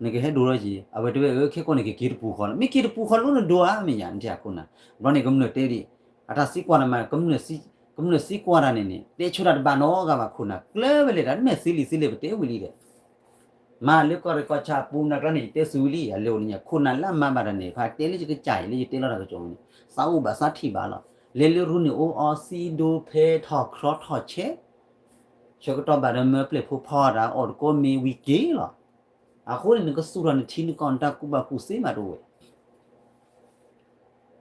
နကဟဲဒိလီၤက့ၤ အဝဲတဲဝဲ အၢ ခဲကိာ်န့ၣ် ကက့ၤတပူၤဃီလီၤ, မ့ၢ်က့ၤတပူၤဃီလၢနဒိဧါ မ့ၢ်ယၤ နထံၣ်အခိၣ်နၢ်, ဘျီန့ၣ် ကမျၢၢ်တဲဒံး, အတၢ်သံကွၢ်တၢ်မး ကမျၢၢ်သံကွၢ်တၢ်န့ၣ်န့ၣ် တဲဆၢတၢ်တဘၣ်နီတဂၤဘၣ်ခိၣ်နၢ်, ကျဲဝဲလဲၣ် တၢ်တမဲာ်သ့လံာ်သ့လဲၣ် ပတဲဝံၤလံဒီး မၤလၢကီၢ်ရ့ၣ်ကီၢ်ဆၣ်အပူၤ နကျါန့ၣ် ယတဲသုဝံၤလံ အလဲၤအိၣ်လၢညါ ခိၣ်နၢ်လၢအမၤဘၣ်တၢ်န့ၣ် ဖးတဲလၢယကစၢ်အံၤ လၢယတဲလီၤတၢ်ကစီၣ်ဝံၤန့ၣ် သးအိၣ်ဘၣ်သးထံၣ်ဘၣ်လီၤ, လဲၤလၢရူန့ၣ် အိၣ်အီသံးဒိဖဲထီၣ်ချီထီၣ်ဆဲး, ဆၢကတီၢ်ဘၣ်ဒီးမၢပျဲၢ်ဖိဖီတၢ် အီၣ်တကိးမ့ၤဝံၤက့ၤလီၤ, အဃိန့ၣ် နကသူၣ်ထီၣ်နထံနကီၢ် နတၢ်ကူၣ်ဘၣ်ကူၣ်သ့မးတအိၣ်ဝဲ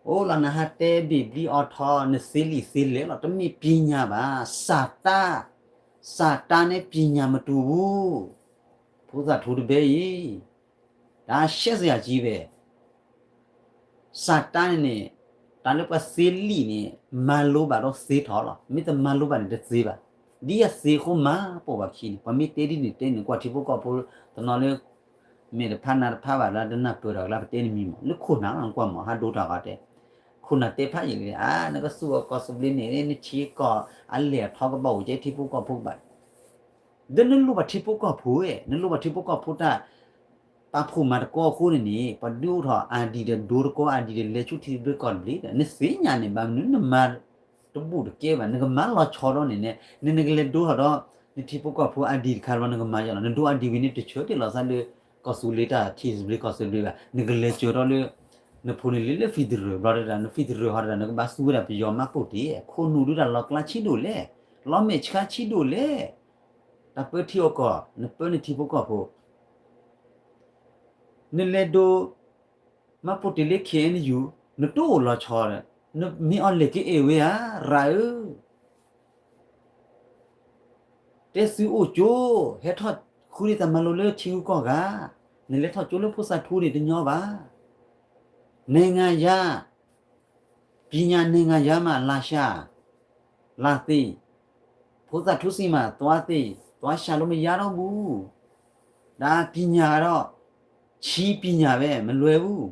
အိၣ်လီၤ နဟးတဲဘ့ၣ်ဘျံအီၤထီၣ် နသ့လံာ်သ့လဲၣ်လီၤ တမ့ၢ်ပညာဘၣ်, စာတန်း, စာတန်းနဲ့ ပညာမတူဘူး, ဖိသၣ်ထူတဘဲအံၤ, ဒါရှက်စရာကြီးပဲ, စာတန်းန့ၣ်န့ၣ် တၢ်လၢပှၤသ့လံာ်န့ၣ် မၤလိဘၣ်ဒီးသ့ထီၣ်လီၤ, မ့ၢ်တမၤလိဘၣ်န့ၣ်တသ့ဘၣ်, ဒ်အသ့အဃိမၤပိာ်ဘၣ်ခံန့ၣ် ပှၤမ့ၢ်တဲဒ်န့ၣ်တဲန့ၣ် ကွၢ်ထံဖိကီၢ်ဖိ တနီၤလၢ မဲာ်တဖးနးတဖးဘၣ်လၢတနၢ်ပၢၢ်တၢ်လၢပတဲနမံၤမး လၢခိၣ်နၢ်လီၤ နကွၢ်မး ဟးဒိတၢ်ဂီၤတဲ, ခိၣ်နၢ်တဲဖးယံာ်လံ အါ နကသူၣ်အီၤကီၢ်သူလ့ၤန့ၣ် နထံကီၢ်အလဲၢ်အထီကဘၣ်အိၣ်ကဲထံဖိကီၢ်ဖိကဘၣ်, ဒီးနလိၣ်ဘၣ်ထံဖိကီၢ်ဖိဝဲ နလိၣ်ဘၣ်ထံဖိကီၢ်ဖိတၢ် ပာ်ဖှိၣ်မၤသကိးအဃိန့ၣ်န့ၣ် ပှၤဒုးအိၣ်ထီၣ်အါဒံးဒီးဒိတကိးအါဒံးဒီးလဲၤဆူထံသဘျ့ကီၢ်သဘျ့ဒီး နသ့ၣ်ညါန့ၣ် ဘၣ်မနုၤနမၤတဘူၣ်တကဲဘၣ် နကမၤလီၤဆီဒီးန့ၣ်န့ၣ် နနကလဲၤဒိထီၣ်ဒီး နထံဖိကီၢ်ဖိအါဒံးတခါလီၤ နကမၤယီၤလီၤ နဒိအါဒံးဝံၤန့ၣ် တဆၢတဲာ်လီၤသးလၢ ကီၢ်သူလ့ၤတၢ်ထံသဘျ့ကီၢ်သဘျ့ဘၣ် နကလဲၤစၢၤထီၣ်လၢ နဖိန့ၣ်လံလၢ federal ဘျီတဒၣ် န federal ဟီတဒၣ် နကဘၣ်သူဝဲဒၣ်ပယီၤမၤပိာ်တ့ၢ် ခိၣ်နူာ်ဒုးတၢ်လီၤကျါဆံးဒိၣ်လဲၣ်, လီမ့ၢ်ဆှါဆံးဒိၣ်လဲၣ်, တၢ်ပၢထံအီၣ်ကီၢ် နပၢနထံဖိကီၢ်ဖိ နလဲၤဒိ မၤပိာ်တ့ၢ်လၢ ခ့ၣ်အဲၣ်ယူၣ် နတအိၣ်လီၤဆီဒီး နမ့ၢ်အီၤလဲၤကအဲၣ်ဝဲဧါ ရၤဧၢ, တဲသုအိၣ်ကၠိ, ဟဲထီၣ်ဃုန့ၢ်တၢ်မၤလိလၢထံဂုၤကီၢ်ဂၤ, နလဲၤထီၣ်ကၠိလၢဖိသၣ်ထူန့ၣ်တညီဘၣ်. နံၣ်ငါယါ, ပံၢ်ညၣ်နံၣ်ငါယါမး လၢ်ရှၢ, လၢ်သ့ၣ်, ဖိသၣ်ထူစံမး သွါသ့ၣ်, သွါရှၢလိမ့ၢ်ယါထီၣ်ဘူး, ဒီးပံၢ်ညၣ်ဒီး, ဆံပံၢ်ညၣ်ဝဲ မလွဲဘူး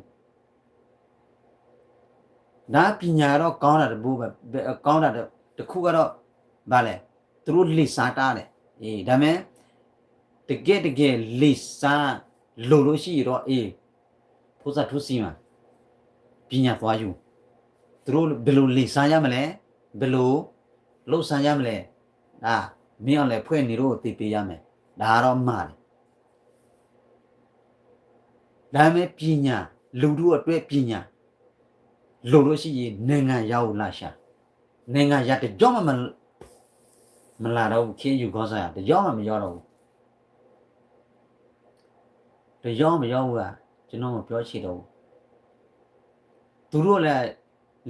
ဒီးပံၢ်ညၣ်ဒီး ကီတၢ်တဘိ, ကီတၢ်တခူၣ်ကဒီး, ဘၣ်လဲၣ်, တရူးလံာ်စါတၢ်လဲၣ်, အ့ ဒါမ့ၢ်, တကဲတကဲလံာ်စါ, လိၤလိၤဆံးအံၤဒီး အ့ ဖိသၣ်ထူစံမး, ပံၢ်ညၣ်သွါယူၢ်, တရူးဘယ်လိုလံာ်စါရမလဲ, ဘယ်လိုလုပ်စါရမလဲ, ဒါ, မင်းအောင်လှိုင်အဖွဲ့နေလို့သေပေးရမယ်, ဒါကတော့မှားတယ်. ဒါပေမဲ့ ပညာ, လူထုအတွက် ပညာ, လိၤလိၤဆံးအံၤ နိုင်ငံရေးကို လၢ်ရှၢ, နိုင်ငံရေးတစ်ကြောင်းမှ မလာတော့ဘူး, ခ့ၣ်ယူၣ်ကီၢ်စဲၣ် တစ်ကြောင်းမှ မရောတော့ဘူး, တစ်ကြောင်းမရောဘူး, ကျွန်တော်မပြောချင်တော့ဘူး. သူတို့လည်း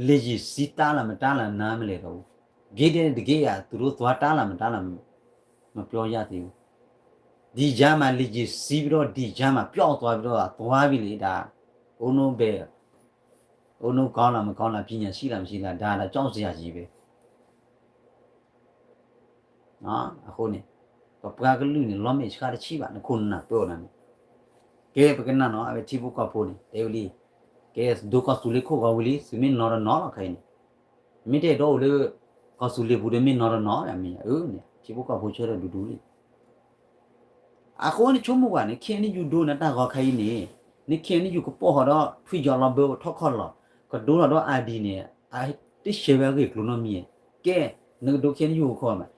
လေယာဉ်စီးတားလားမတားလား နားမလည်တော့ဘူး. ဂ့ၢ်တက့ၢ်ဧါ, သူတို့သွားတားလားမတားလား မပြောရသေးဘူး. ဒီကြားမှာ လေယာဉ်စီးပြီးတော့ ဒီကြားမှာ ပျောက်သွားပြီးတော့ သွားပြီလေ, ဒါ, ဦးနှောက်ဘဲ, ဦးနှောက်ကောင်းလားမကောင်းလား, ပညာရှိလားမရှိလား, ဒါတော့ ကြောက်စရာကြီးပဲ. အဃိန့ၣ်, ပပှၤကလုာ်န့ၣ် လီမ့ၢ်ဆှါတဆံးဘၣ်, နခိၣ်နနၢ်ပၢအီၤနၤန့ၣ်, ကဲပကနၣ်နီၤ, အဝဲထံဖိကီၢ်ဖိန့ၣ် တဲဝဲလံ, ကဲဒိကီၢ်သူလ့ၤခိၣ်ဂီၤဝံၤလံ, သုမ့ၢ်နီၤတနီၤလီၤခဲအံၤန့ၣ်, မ့ၢ်တအဲၣ်ဒိးအိၣ်လၢ ကီၢ်သူလ့ၤပူၤဒီးမ့ၢ်နီၤတနီၤ, မ့ၢ်ဧါ, အၢန့ၣ် ထံဖိကီၢ်ဖိဆၢထၢၣ်ဒူဒူလံ. အဃိန့ၣ်ဆိကမိၣ်ကွၢ်န့ၣ် ခဲအံၤနယူၢ်ဒိနတၢ်ဂီၤခဲအံၤန့ၣ်, နခဲအံၤနယူၢ်ကပိာ်ထီၣ်ဒီး ထွံၣ်ယီၤလီၤဘၢထီၣ်ခီၣ်လီၤ, ကဒိထီၣ်ဒီးအါဒံန့ၣ်, အတရှဲဝဲအဂ့ၢ်အကျိၤနီတမံၤ, ကဲ, နကဒိခဲအံၤနယူၢ်အိၣ်ခိးမး,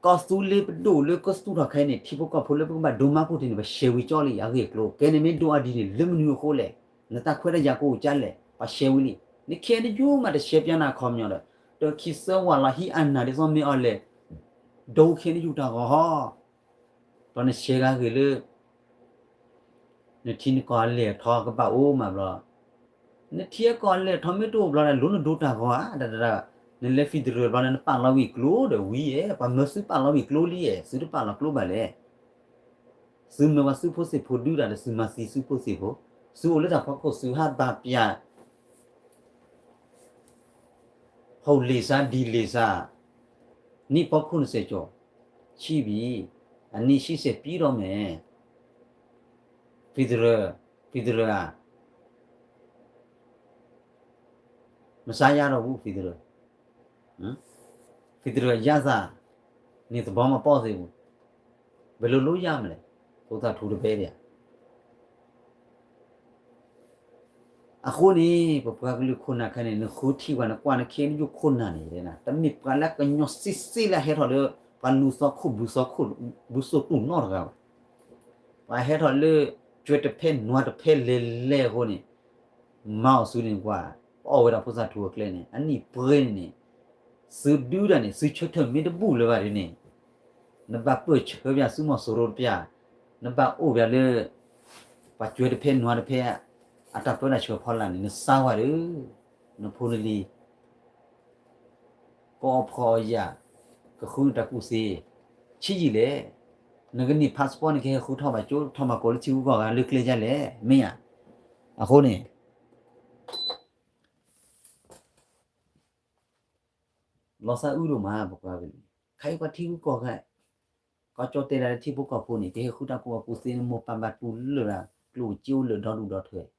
ကီၢ်သူလ့ၤပဒိၣ်လၢကသူၣ်ထီၣ်ခဲအံၤန့ၣ် ထံဖိကီၢ်ဖိလၢပကဘၣ်ဒိမၤပိာ်တ့ၢ်န့ၣ် ပရှဲဝံၤကၠီလံအဂ့ၢ်အကျိၤ, ကဲန့ၣ်မ့ၢ်ဒိအါဒံန့ၣ် လၢမနုၤအဃိလဲၣ်, နတၢ်ခွဲးတၢ်ယာ်ကအိၣ်ကၠါလဲၣ်, ပှၤရှဲဝံၤလံ. နခဲအံၤနယူၢ်မးတရှဲပျါနၤအခီပညီဒီး, တခံသၢဝးလီၤဟံးအါနၢ်ဒ်သိးမ့ၢ်အီၤလဲၣ်, ဒိခဲအံၤနယူၢ်တၢ်ဂီၤဟီ ဒီးနရှဲဂၤဂ့ၤလၢ နထံနကီၢ်အလဲၢ်ထီကဘၣ်အိၣ်မးဘျီ, နထံအကီၢ်အလဲၢ်ထီမ့ၢ်တအိၣ်ဘျီဒီး လိၣ်နဒိတၢ်ဂီၤဧါ, တဒၣ်, နလဲၤ federal ဘျီဒီး နပာ်လီၤဝံၤကျိဒီးဝံၤဧါ, ပှၤမၢသုပာ်လီၤဝံၤကျိလံဧါ, သုတပာ်လီၤကျိဘၣ်လဲၣ်. သုမၢပှၤသုးဖိသံၣ်ဖိဒုးတၢ်ဒီး သုမၤသံသုးဖိသံၣ်ဖိ, သုအိၣ်လၢတၢ်ဖီခိၣ် သုဟးဘၣ်ပျၢ် ဟီၣ်လ့ၣ်စါဒံလ့ၣ်စါ, နံၣ်ပီခိၣ်နစဲးကၠီၤ, ဆံးဘံၣ်, အနံၣ်ဆံဆဲးပံဒီးမဲာ်, federal, federal ဧါ, မစါယါဒီးဘူး federal, federal ယါသး, န့ၣ်သဘီမပီၢ်သ့ၣ်ပူၤ, ဘယ်လိုလုပ်ရမလဲ, ဖိသၣ်ထူတပဲဒံးဧါ. အဃိန့ၣ် ပပှၤကလုာ်ခိၣ်နၢ်ခဲအံၤန့ၣ် နဃုထံၣ်ပှၤ နကွၢ်နခဲအံၤနယူၢ်ခိၣ်နၢ်န့ၣ် တမ့ၢ်ပှၤလၢကညီစ့စ့လၢဟဲထီၣ်လၢ ပှၤလူၤသီခိၣ်ဘုသီခိၣ် ဘုစိၣ်တူၢ်နီတဂၤဘၣ်. ပှၤဟဲထီၣ်လၢ ကွဲတဖဲနွၤတဖဲလဲၤလဲၤအဃိန့ၣ် မၤအီၣ်စုန့ၣ်ကွၢ် ပအီၣ်ဝဲဒၣ်ဖိသၣ်ထူအကျဲန့ၣ် အနံၣ်ပှဲၤန့ၣ်န့ၣ် သုဒုးတၢ်န့ၣ် သုဆၢထၢၣ်မ့ၢ်တဘူၣ်လၢၤဘၣ်ဒ်န့ၣ် နဘၣ်ပၢၢ်ဆၢပၠးသုးမီၤစိရိၤတပျၢ်, နဘၣ်အိၣ်ပၠးလၢ ပှၤကွဲတဖဲနွၤတဖဲ အတၢ်ပၢတၢ်ဆှၢဖီလာ်န့ၣ် နစါဝဲဒီး နဖိနလံၤ ကအီၣ်ဖှီၣ်အီၣ်ယာ် ကဃုနတၢ်ကူၣ်သ့ ဆံးယံာ်လဲၣ်. နကန့ၢ် passport န့ၣ် ကဟဲဃုထီၣ်ဘၣ်ကၠိ ထီၣ်ဘၣ်ကိးလၢထံဂုၤကီၢ်ဂၤလၢကျဲယါလဲၣ် မ့ၢ်ဧါ. အဃိန့ၣ် လီၤသးအုးဒိၣ်မး ပပှၤကလုာ်န့ၣ် ခါအံၤပှၤထံဂုၤကီၢ်ဂၤ ကီၢ်ကၠီၣ်တဲၣ်လၢထံဖိကီၢ်ဖိန့ၣ် ကဟဲဃုတၢ်ကူၣ်ဘၣ်ကူၣ်သ့န့ၣ် မိၢ်ပၢ်ဘၣ်တူၢ်လၢာ်လၢ ကျိၣ်စ့အိၣ်လၢာ်ဒီဒူၣ်ဒီထၢ ကီၢ်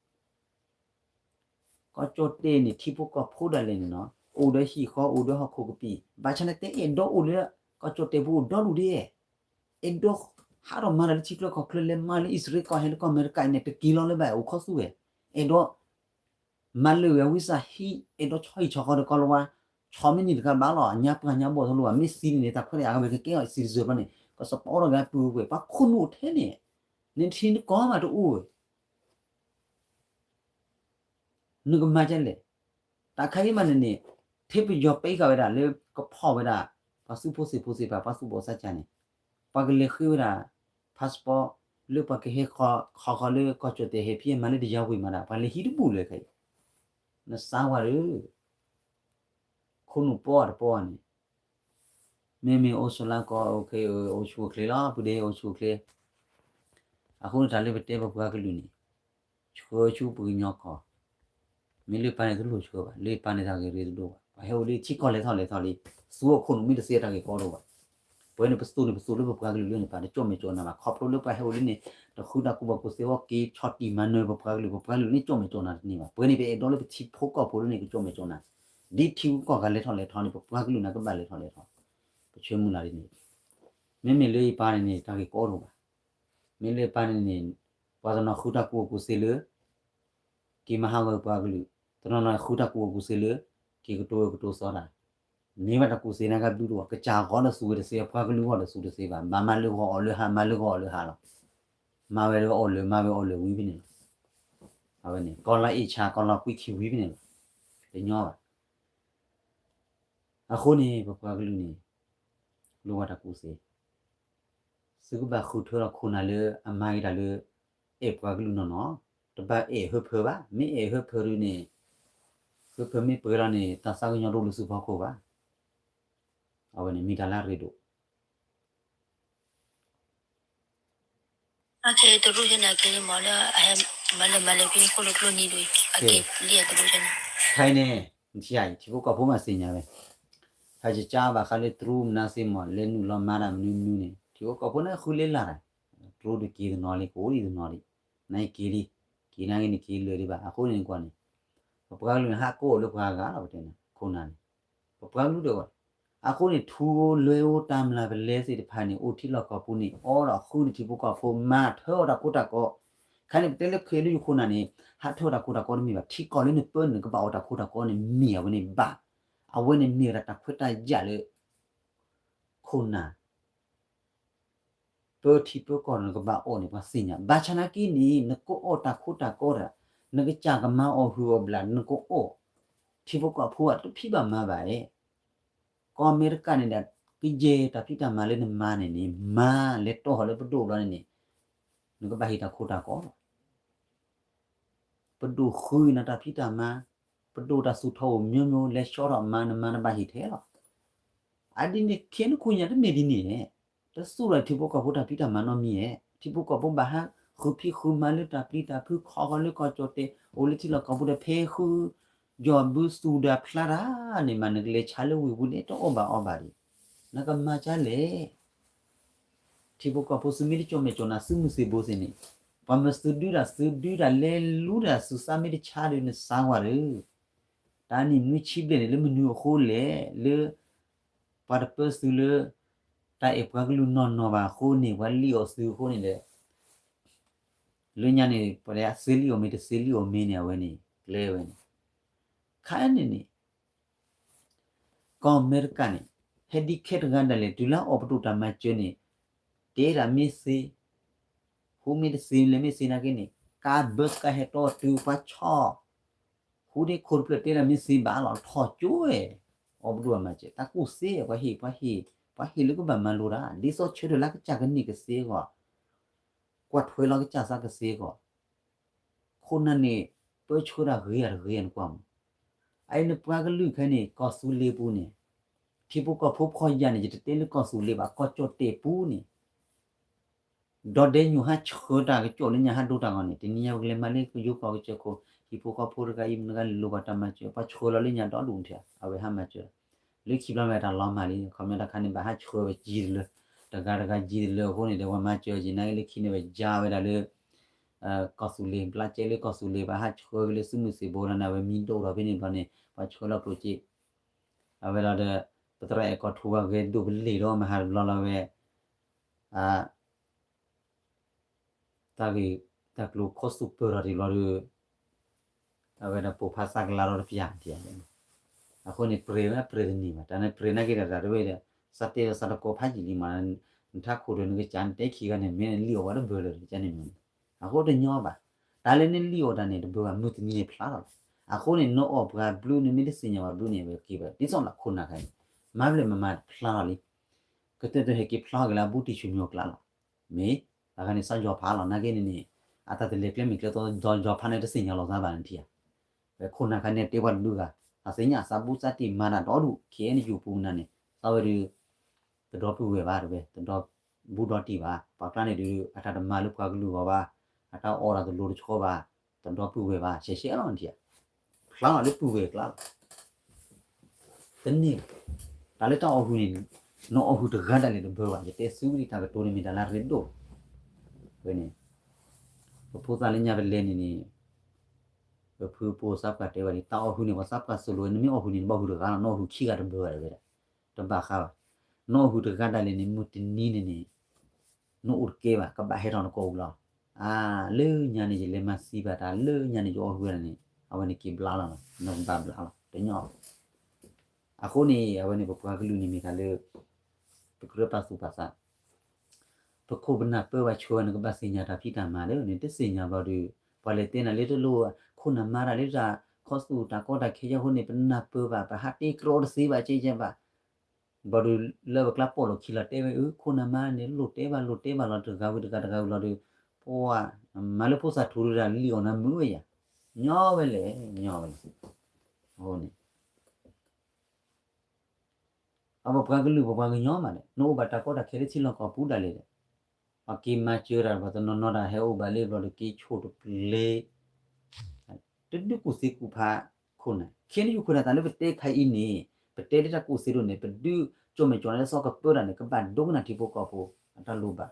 ကၠီၣ်တဲၣ်န့ၣ် ထံဖိကီၢ်ဖိဒၣ်လဲာ်န့ၣ်နီၤ အိၣ်ဒီးဟံၣ်ဃီ အိၣ်ဒီးဟီၣ်ခိၣ်ကပံာ် ဘၣ်ဆၣ်န့ၣ် တအဲၣ်ဒိးအိၣ်လၢ ကီၢ်ကၠီၣ်တဲၣ်ပူၤအိၣ်ဒီဒူၣ်ဒံး အဲၣ်ဒိးဟးထီၣ်မၤတၢ်လၢထံချၢကီၢ်ချၢ လဲၤမၤလၢအံၣ်စရ့လးကီၢ်ဟဲလၢကီၢ်အမဲရကၤန့ၣ် တက့ၤလီၤလၢၤဘၣ် အိၣ်ခီသူဝဲ အဲၣ်ဒိး မၤလၢာ်ဝဲဝံသးဟံၣ် အဲၣ်ဒိးဆီဟံၣ်ဆီဃီဒီးကီၢ်လီၤဝါ ဆီမ့ၢ်န့ၢ်တဂၤဘၣ်လီၤ ညါပှၢ်ညါဘီၣ်သိးလိာ်ဘၣ် မ့ၢ်သံန့ၣ်န့ၣ် တၢ်ခွဲးတၢ်ယာ်ကမ့ၢ်ကကဲအီၤ citizen ဘျီန့ၣ် ကစပီးထီၣ်က့ၤအပုၢ်ဝဲၢ် ပှၤခိၣ်နူာ်အိၣ်ထဲန့ၣ် နထံနကီၢ်မးတအိၣ်ဝဲ ပ နကမၤဒ်လဲၣ်. တၢ်ခါအံၤမးန့ၣ်န့ၣ် ထဲပယီၤပ့ဃာ်ဝဲဒၣ်လၢကဖီၣ်ဝဲဒၣ် ပှၤသူဖိသ့ၣ်ဖိသ့ၣ်တဖၣ် ပှၤသူၣ်ဘီၣ်သးစၢ်န့ၣ် ပှၤကလဲၤဃ့ဝဲဒၣ် passport လၢပှၤကဟဲခီဃီလၢကီၢ်ကၠီၣ်တဲာ် ဟဲဖံးမၤလၢတယါဝံၤမးဒၣ် ပှၤလဲၤဟံးတဘူၣ်လၢခဲအံၤ နစါဝါဒီး ခိၣ်နူာ်ပီတပီန့ၣ် မ့မ့ၢ်အိၣ်ဆိးလၢကီၢ် အိၣ်ဆူၣ်အိၣ်ချ့လီၤ ပုၢ်ဒ့အိၣ်ဆူၣ်အိၣ်ချ့. အဃိန့ၣ်တၢ်လၢပတဲပပှၤကလုာ်န့ၣ် ဆှၢဆူပှၤကညီကီၢ် မ့ၢ်လၢပၢ်န့ၣ်တလိၣ်ဆှၢဘၣ် လၢပၢ်န့ၣ်တၢ်ဂ့ၢ်ရ့တဒိၣ်ဘၣ် ပှၤဟဲအိၣ်လၢထံကီၢ်လဲၤထီၣ်လဲၤထီၣ်လံ သူအခိၣ်နူာ်မ့ၢ်တသ့တၢ်ဂ့ၢ်ကီတအိၣ်ဘၣ်. ပဝဲန့ၣ်ပသိၣ်န့ၣ်ပသိၣ်လၢပပှၤကလုာ်လၢန့ၣ် ပတကၠီၣ်မဲာ်ကၠီၣ်နၤဘၣ် ခီဖျိလၢပှၤဟဲအိၣ်လၢန့ၣ် တဃုတၢ်ကူၣ်ဘၣ်ကူၣ်သ့အဂီၢ် က့ၤဆီၣ်တံၢ်မၤနၢၤပပှၤကလုာ် ပပှၤကလုာ်န့ၣ်ကၠီၣ်မဲာ်ကၠီၣ်နၤတန့ၢ်ဘၣ်. ပဝဲန့ၣ်ပအဲၣ်ဒိးလၢပထံဖိကီၢ်ဖိလၢန့ၣ် ကကၠီၣ်မဲာ်ကၠီၣ်နၤ ဒ်ထံဂုၤကီၢ်ဂၤလဲၤထီၣ်လဲၤထီၣ်န့ၣ် ပပှၤကလုာ်န့ၣ်ကဘၣ်လဲၤထီၣ်လဲၤထီၣ်န့ၣ် ပပှၤကလုာ်န့ၣ်ကဘၣ်လဲၤထီၣ်လဲၤထီၣ်. ပဆၢမုၢ်လၢ်ဒ်န့ၣ် မ့မ့ၢ်လၢယပၢ်န့ၣ်န့ၣ် တၢ်ဂ့ၢ်ကီတအိၣ်ဘၣ်. မ့ၢ်လၢယပၢ်န့ၣ်န့ၣ် ပှၤတနီၤဃုတၢ်ကူၣ်ဘၣ်ကူၣ်သ့လၢ က့ၤမၤဟးဂီၤပှၤကလုာ်, တနီၤနီၤဃုတၢ်ကူၣ်ဘၣ်ကူၣ်သ့လၢ က့ၤကတိၤဝဲကတိၤသီတၢ်, န့ၢ်ဘၣ်တၢ်ကူၣ်သ့န့ၣ်ကဘျုးတအိၣ်ဘၣ်, ကစၢ်ဂီၤဒီးသူဝဲတသ့, ပှၤကလုာ်ဂီၤဒီးသူတသ့ဘၣ်, ဘၣ်မၤလၢဂီၤအီၣ်လၢဟါ, မၤလၢဂီၤအီၣ်လၢဟါ, မၤဝဲလၢအီၣ်လၢၤ, မၤဝဲအီၣ်လၢၤဝံၤဖဲန့ၣ်လီၤ. အဝဲန့ၣ် ကီၢ်လီၤအ့ၣ်ဆါ ကီၢ်လီၤကွံခံဝံၤဖဲန့ၣ်လီၤ. တညီဘၣ်. အဃိန့ၣ် ပပှၤကလုာ်န့ၣ် လိၣ်ဘၣ်တၢ်ကူၣ်သ့, သုကဘၣ်ဃုထၢလီၤခိၣ်နၢ်လၢအမၤဂ့ၤတၢ်လၢ အဲၣ်ပှၤကလုာ်နီၢ်နီၢ်, တဘၣ်အဲၣ်ဟၢဖၢဘၣ်. မ့ၢ်အဲၣ်ဟၢဖၢဒုန့ၣ် ဟၢဖၢမ့ၢ်ပှဲၤလီၤန့ၣ် တၢ်သးကညီၤတအိၣ်လၢသုဖီခိၣ်ဘၣ်. အဝဲန့ၣ်မ့ၢ်တၢ်လၢအရ့ဒိၣ် တရူးန့ၣ် အက့ၤမၤလၢမၤလၢဖဲခိၣ်လိၣ်ကျိနံၤဒ်အံၤ, အက့ၤလံအတရူးန့ၣ်, ခဲအံၤန့ၣ် နထံၣ်အံၤ ထံဖိကီၢ်ဖိမၤသ့ၣ်ညါဝဲ, ဟဲကကါဘၣ်ဃးလၢတရူးမနုၤသ့ၣ်မး လဲၤနုာ်လီၤမၤတၢ်မနုၤမနုၤန့ၣ် ထံဖိကီၢ်ဖိန့ၣ်ဃုလၢလၢ်တၢ်, တရူးတက့ၤတနီၤလံ ကအိၣ်ဒံးတနီၤလံ, နက့ၤလံ, က့ၤနာ်က့ၤန့ၣ် က့ၤလၢာ်ဒံးဘၣ်. အဃိန့ၣ်ကွၢ်န့ၣ် ပပှၤကလုာ်န့ၣ် ဟးကိးအီၤလၢပှၤဂၤလီၤ ပတဲန့ၣ် ခိၣ်နၢ်န့ၣ် ပပှၤကလုာ်ဒီးဝဲ, အဃိန့ၣ် ထူဧိၤလွဲဧိၤတၢ်မျၢ်ပလဲသ့ၣ်တဖၣ်န့ၣ် အိၣ်ထံလီၢ်ကီၢ်ပူၤန့ၣ် အိၣ်ဒီးဃုန့ၢ်ထံဖိကီၢ်ဖိ မၤထၢအီၣ်တၢ်ခိတၢ်ကီ, ခဲအံၤန့ၣ် ပတဲလၢခဲလၢယခိၣ်နၢ်န့ၣ် ဟးထၢအီၣ်တၢ်ခိတၢ်ကီတမ့ၢ်ဘၣ်, ထံကီၢ်လၢနပၢနုာ်ကဘၣ်အီၣ်တၢ်ခိတၢ်ကီန့ၣ် မ့ၢ်အဝဲန့ၣ်ဘၣ်. အဝဲန့ၣ်မ့ၢ်ဝဲဒၣ်တၢ်ခွဲးတၢ်ယာ်လၢ ခိၣ်နၢ် ပၢထံပၢကီၢ်နကဘၣ်အီၣ်န့ၣ် ပှၤသ့ၣ်ညါ, ဘၣ်ဆၣ်နာ်က့န့ၣ် နကအီၣ်တၢ်ခိတၢ်ကီဒီး နကစၢ်ကမၤအီၣ်ဟုၣ်အီၣ်ဘျး နကအီၣ်, ထံဖိကီၢ်ဖိအတဖံးဘၣ်မၤဘၣ်ဧါ. ကီၢ်အမဲရကၤန့ၣ်ဒီး ကယဲၢ်တၢ်ဖံးတၢ်မၤလၢနမၤန့ၣ်န့ၣ် မၤလဲၤတီၢ်ဟီၣ်လၢပဒိၣ်ဘျီန့ၣ်န့ၣ် နကဘၣ်ဟ့ၣ်တၢ်ခိတၢ်ကီလီၤ. ပဒိၣ်ဃုနၤတၢ်ဖံးတၢ်မၤ, ပဒိၣ်တၢ်သူၣ်ထီၣ်အိၣ်မျိုးမျိုး လဲၤဆှီထီၣ်မၤ နမၤနဘၣ်ဟ့ၣ်ထဲလီၤ. အဒ်န့ၣ်ခဲနခိၣ်ညါတမ့ၢ်ဒ်န့ၣ်ဧါ, တသူၣ်လီၤထံဖိကီၢ်ဖိတၢ်ဖံးတၢ်မၤနီတမံၤဧါ. ထံဖိကီၢ်ဖိဘၣ်ဟးဃုဖံးဃုမၤလၢတၢ်ပျံၤတၢ်ဖုး ခီဃီၤလၢကီၢ်ကၠီၣ်တဲာ် အိၣ်လၢထံလီၢ်ကီၢ်ပူၤဒီး ဖဲဃု ယီၢ်ဘုသူၣ်ဒၢဖျါတၢ်န့ၣ် မ့ၢ်နကလဲၤဆါလၢဝ့ၢ်ပူၤန့ၣ် တအီၣ်ဘၣ်အီဘၣ်ဒံး, နကမၤဒ်လဲၣ်. ထံဖိကီၢ်ဖိသုမ့ၢ်တကၠီၣ်မဲာ်ကၠီၣ်နၤ သုးမုၢ်သံၣ်ဘိသ့ၣ်န့ၣ်, ပှၤမၤသုးဒုတၢ်သုးဒုတၢ်လဲၤလူတၢ်သုးသးမ့ၢ်တဆါဒီး နစါဝါဒီး တၢ်နံၣ်နွံဆံဘျဲၣ်န့ၣ် လၢမနုၤအဃိလဲၣ်, လၢ ပှၤတပၢသုးလၢ တၢ်အဲၣ်ပှၤကလုာ်နီၢ်နီၢ်ဘၣ်အဃိန့ၣ် ပှၤလံၣ်အီၣ်သုးအဃိန့ၣ်ဒီး လၢညါန့ၣ် ပှၤသ့လံၣ်အီၣ်မ့ၢ်တသ့လံၣ်အီၣ်မ့ၢ်န့ၣ် အဝဲန့ၣ် ကျဲဝဲန့ၣ် ခါန့ၣ်န့ၣ် ကီၢ်အမဲရကၤန့ၣ် ဟဲဒ်ခဲတဂၤဒၣ်လဲာ် တုၤလၢအီၣ်ပဒိၣ်တၢ်မၤစၢၤန့ၣ် တဲဒၣ်မ့ၢ်သ့, ဟူမ့ၢ်တသ့လဲၣ်မ့ၢ်သ့နာ်က့န့ၣ် ကးဘၢကးဟဲတီတုၤပှၤဆီၣ် ဟူဒ့ခိၣ်တဖျၢၣ်တဲဒၣ်မ့ၢ်သ့ဘၣ်လီၤ ထီၣ်ကၠိဝဲ, အီၣ်ပဒိၣ်တၢ်မၤစၢၤ တၢ်ကူၣ်သ့ ပှၤဟ့ၣ် ပှၤဟ့ၣ် ပှၤဟ့ၣ်လၢကဘၣ်မၤလိတၢ် ဒ်သိးဆၢထၢၣ်လၢကစၢ်ကန့ၢ်ကသ့အဂီၢ် ကွၢ်ထွဲလီၤကစၢ်သးကသ့အဂီၢ် ခိၣ်နၢ်န့ၣ် ပၢဆှၢတၢ်ဂ့ၤအတဂ့ၤနကွၢ်မး, အအံၤန့ၣ်ပှၤကလုာ်ခဲအံၤန့ၣ် ကီၢ်သူလ့ၤပူၤန့ၣ် ထံဖိကီၢ်ဖိဖှီၣ်ယာ်န့ၣ် ယတတဲလၢကီၢ်သူလ့ၤဘၣ် ကီၢ်ကၠီၣ်တဲာ်ပူၤန့ၣ် ဒီးဒဲညိၣ်ဟးဆှၢတၢ်ကစီၣ်လၢညါဟးဒိတၢ်ဂီၢ်န့ၣ် တနံၤညါပကလဲၤမၤလၢကယိကီၢ်ကစၢၢ်ခိၣ် ဟံၣ်ဖိဃီဖိတဂၤအံၤမတၤတဂၤလဲၤလိၤဘၣ်တၢ်မၤစၢၤ ပှၤဆှၢလီၤလၢညါဒီဒူၣ်ထဲ အဝဲဟးမၤစၢၤ လၢခံဘျီမ့ၢ်တၢ်လီၤမၢ်လံ ခီမ့ၢ်တၢ်ခါန့ၣ် ဘၣ်ဟးဆှၢဝဲကံတလၢ တဂၤတဂၤကံတလၢအဃိန့ၣ်ဒီး ပှၤမၤစၢၤက့ၤနာ်က့လၢခံန့ၣ် ဝဲယါဝဲဒၣ်လၢ ကီၢ်သူလ့ၤ ဘျးကဲလၢကီၢ်သူလ့ၤ ဘၣ်ဟးဆှၢဝဲလၢသုးမုၢ်သံၣ်ဘိလီၤန့ၣ် အဝဲမံဒိၣ်ထီၣ်ဖဲန့ၣ်ဘျီန့ၣ် ပှၤဆှၢလီၤကျိၣ်စ့ အဝဲလီၤဒီး ပသရၣ်အဲၣ်ကီၢ်ထူဝါဂဲၤဒိၣ်ပလ့ၤဒီးမဟါတဘျီလီၤဝဲ တၢ်ဂ့ၢ်တၢ်ကျိၤခီဆူၣ်ပၢၢ်ထီၣ်ဒံးဘျီဒီး အဝဲဒၣ်ပိာ်ဖးသးကလၤဒီးတပျၢ်ဒံး အဃိန့ၣ် ပြဲၤဝဲပြဲၤတန့ၢ်ဘၣ် တၢ်န့ၣ်ပြဲၤနာ်က့ဒီး တၢ်တဝဲဒီး သးတဲဒီးသးတကိးဖးယံာ်လံမး နထးခိၣ်ဒီးနကစၢ်နတဲခံဂၤန့ၣ် မ့ၢ်နလံၣ်အီၣ်ဝဲတဘၢလၢၤ ကန့ၣ်မ့ၢ် အဃိတညီဘၣ် တၢ်လၢနလံၣ်အီၣ်တၢ်န့ၣ် တဘၢဘၣ် မုၢ်တနံၤန့ၣ်ဖျါထီၣ်လီၤ အဃိန့ၣ် နအီၣ်ပှၤဘျုး နမ့ၢ်တသ့ၣ်ညါပှၤဘျုးန့ၣ် အဝဲက့ၤဝဲ ဒ်သိးလၢခိၣ်နၢ်ခါန့ၣ် မၤဘျဲၣ်မၤမၤဖျါလီၤလံ ကတၢၢ်တဟဲက့ၤဖျါထီၣ်က့ၤလၢအဘူးတံၢ်ဆူၣ်မံၤအကျါလီၤ. မ့ၢ်တၢ်ခါန့ၣ် စီၤယီၤဖးလီၤ နာ်က့န့ၣ်န့ၣ် အတၢ်တလဲၤကျဲမ့ၢ်ကျဲတီ စီၤယီၤဖးန့ၣ်တသ့ၣ်ညါလီၤသးဘၣ်န့ၣ်ထံၣ်ဧါ. ဝဲခိၣ်နၢ်ခါန့ၣ်တဲပှၤတဒုဂၤ အသ့ၣ်ညါအသးဘူးသးတံၢ်မၤတၢ်ဒီဒူၣ် ခ့ၣ်အဲၣ်ယူၣ်ပူၤနၤန့ၣ် သးဝဲဒုး တဒီပုၢ်ဝဲၢ်ဘၣ်တဝဲ တဒီဘူးဒီတံၢ်ဘၣ် ပှၤကျါန့ၣ်ဒုး အတၢ်တမၤလၢပှၤကလုာ်ဂီၢ်ဘၣ် အတၢ်အီၣ်တၢ်တလိၤတဆီဘၣ် တဒီပုၢ်ဝဲၢ်ဘၣ် ရှဲရှဲလီၤနထံၣ်ဧါ. ဖျါလီၤလၢပုၢ်ဝဲၢ်ကျါလီၤ တန့ၢ်ဘၣ်. တၢ်လၢတၢ်အီၣ်ဟုၣ်န့ၣ် နအီၣ်ဟုၣ်တဂၤဒၣ်လဲာ်တဘၢဘၣ် ယတဲဆူဝဲဒၣ်တၢ်ကတိၤန့ၣ်မ့ၢ်တၢ်လၢအရ့ဒိၣ် ဝဲန့ၣ် ပဖိသၣ်လၢညါပလဲၤန့ၣ်န့ၣ် ပဖုပှၢ်သးပှၢ်တဲဝဲဒၣ် တၢ်အီၣ်ဟုၣ်န့ၣ် ပှၤသးပှၢ်သိၣ်လိဝဲ နမ့ၢ်အီၣ်ဟုၣ်န့ၣ် နဘၣ်ဟုၣ်တဂၤလီၤ နအီၣ်ဟုၣ်ခံဂၤတဘၢဘၣ်တဝဲဒၣ် တဘၣ်ဃးဘၣ်. နအီၣ်ဟုၣ်တဂၤဒၣ်လဲာ်န့ၣ် မုၢ်တနံၤန့ၣ်န့ၣ် နအိၣ်တကဲဘၣ် ကဘၣ်ဟဲထီၣ်နကိာ်ပူၤလီၤ. အါ လၢညါန့ၣ် ယလဲၤမၤသံဘၣ်တၢ် လၢညါန့ၣ် ယအီၣ်ဟုၣ်ဝဲဒၣ်န့ၣ် အဝဲန့ၣ်က့ၤဘျါလီၤ နကဘၣ်ဘျါလီၤ တညီဘၣ်. အဃိန့ၣ် အဝဲန့ၣ်ပပှၤကလုာ်န့ၣ်မ့ၢ်တၢ်လၢ ပကြၢးပာ်သူၣ်ပာ်သး ပခိၣ်ပနၢ်ပၢဘၣ်ဆိဝဲန့ၣ် ကဘၣ်သ့ၣ်ညါတၢ်ဖံးတၢ်မၤဒီး နတသ့ၣ်ညါဘၣ်ဒီး ပှၤလဲၤတဲနၤလၢတလိၣ် ခိၣ်နၢ်မၤတၢ်လၢတၢ်ခီသူၣ်တၢ်ကီတၢ်ခဲအဃိန့ၣ် ပနၢ်ပၢဘၣ် ပဟးတ့ကြီတသ့ဘၣ်ကဲကဲဘၣ် ဘၣ်ဒီးလၢပကျါပိာ်လိာ်ခံလီၤတဲဝဲအၢ ခိၣ်နၢ်မၤန့ၣ် လိၣ်တဲဘၣ်လိၣ်တဲဘၣ်လီၤ တဂၤဝံၤတဂၤတဂၤဝံၤလီၤဒီး ပှၤမၤလၢဖိသၣ်ထူတၢ်လံၣ်အီၣ်နၤမုာ်ဝဲယၤ ညီဝဲလဲၣ် ညီဝဲလဲၣ်. အဃိန့ၣ် အပပှၤကလုာ်ပပှၤကညီမးန့ၣ် နအိၣ်ဘၣ်တၢ်ကီတၢ်ခဲလၢထံလီၢ်ကီၢ်ပူၤဒၣ်လဲာ်ဒီး ပှၤက့ၤမၤစၢၤတၢ် ပှၤတနီၤနီၤတၢ်ဟဲအိၣ်ဘၣ်လၢဘျီဒီးက့ၤဆိၣ်တပျ့ၤ တဒုးကူၣ်သ့ကူၣ်ဖးခိၣ်နၢ် ခ့ၣ်အဲၣ်ယူၣ်ခိၣ်နၢ် တၢ်လၢပတဲခါအံၤန့ၣ် ပတဲလၢတၢ်ကူၣ်သ့ဒိၣ်န့ၣ် ပဒုးကၠိမဲာ်ကၠီန့ၣ်လၢစီၤကပၢတၢ်န့ၣ် ကဘၣ်ဒိကနၣ်ထံဖိကီၢ်ဖိ အတၢ်လိၣ်ဘၣ်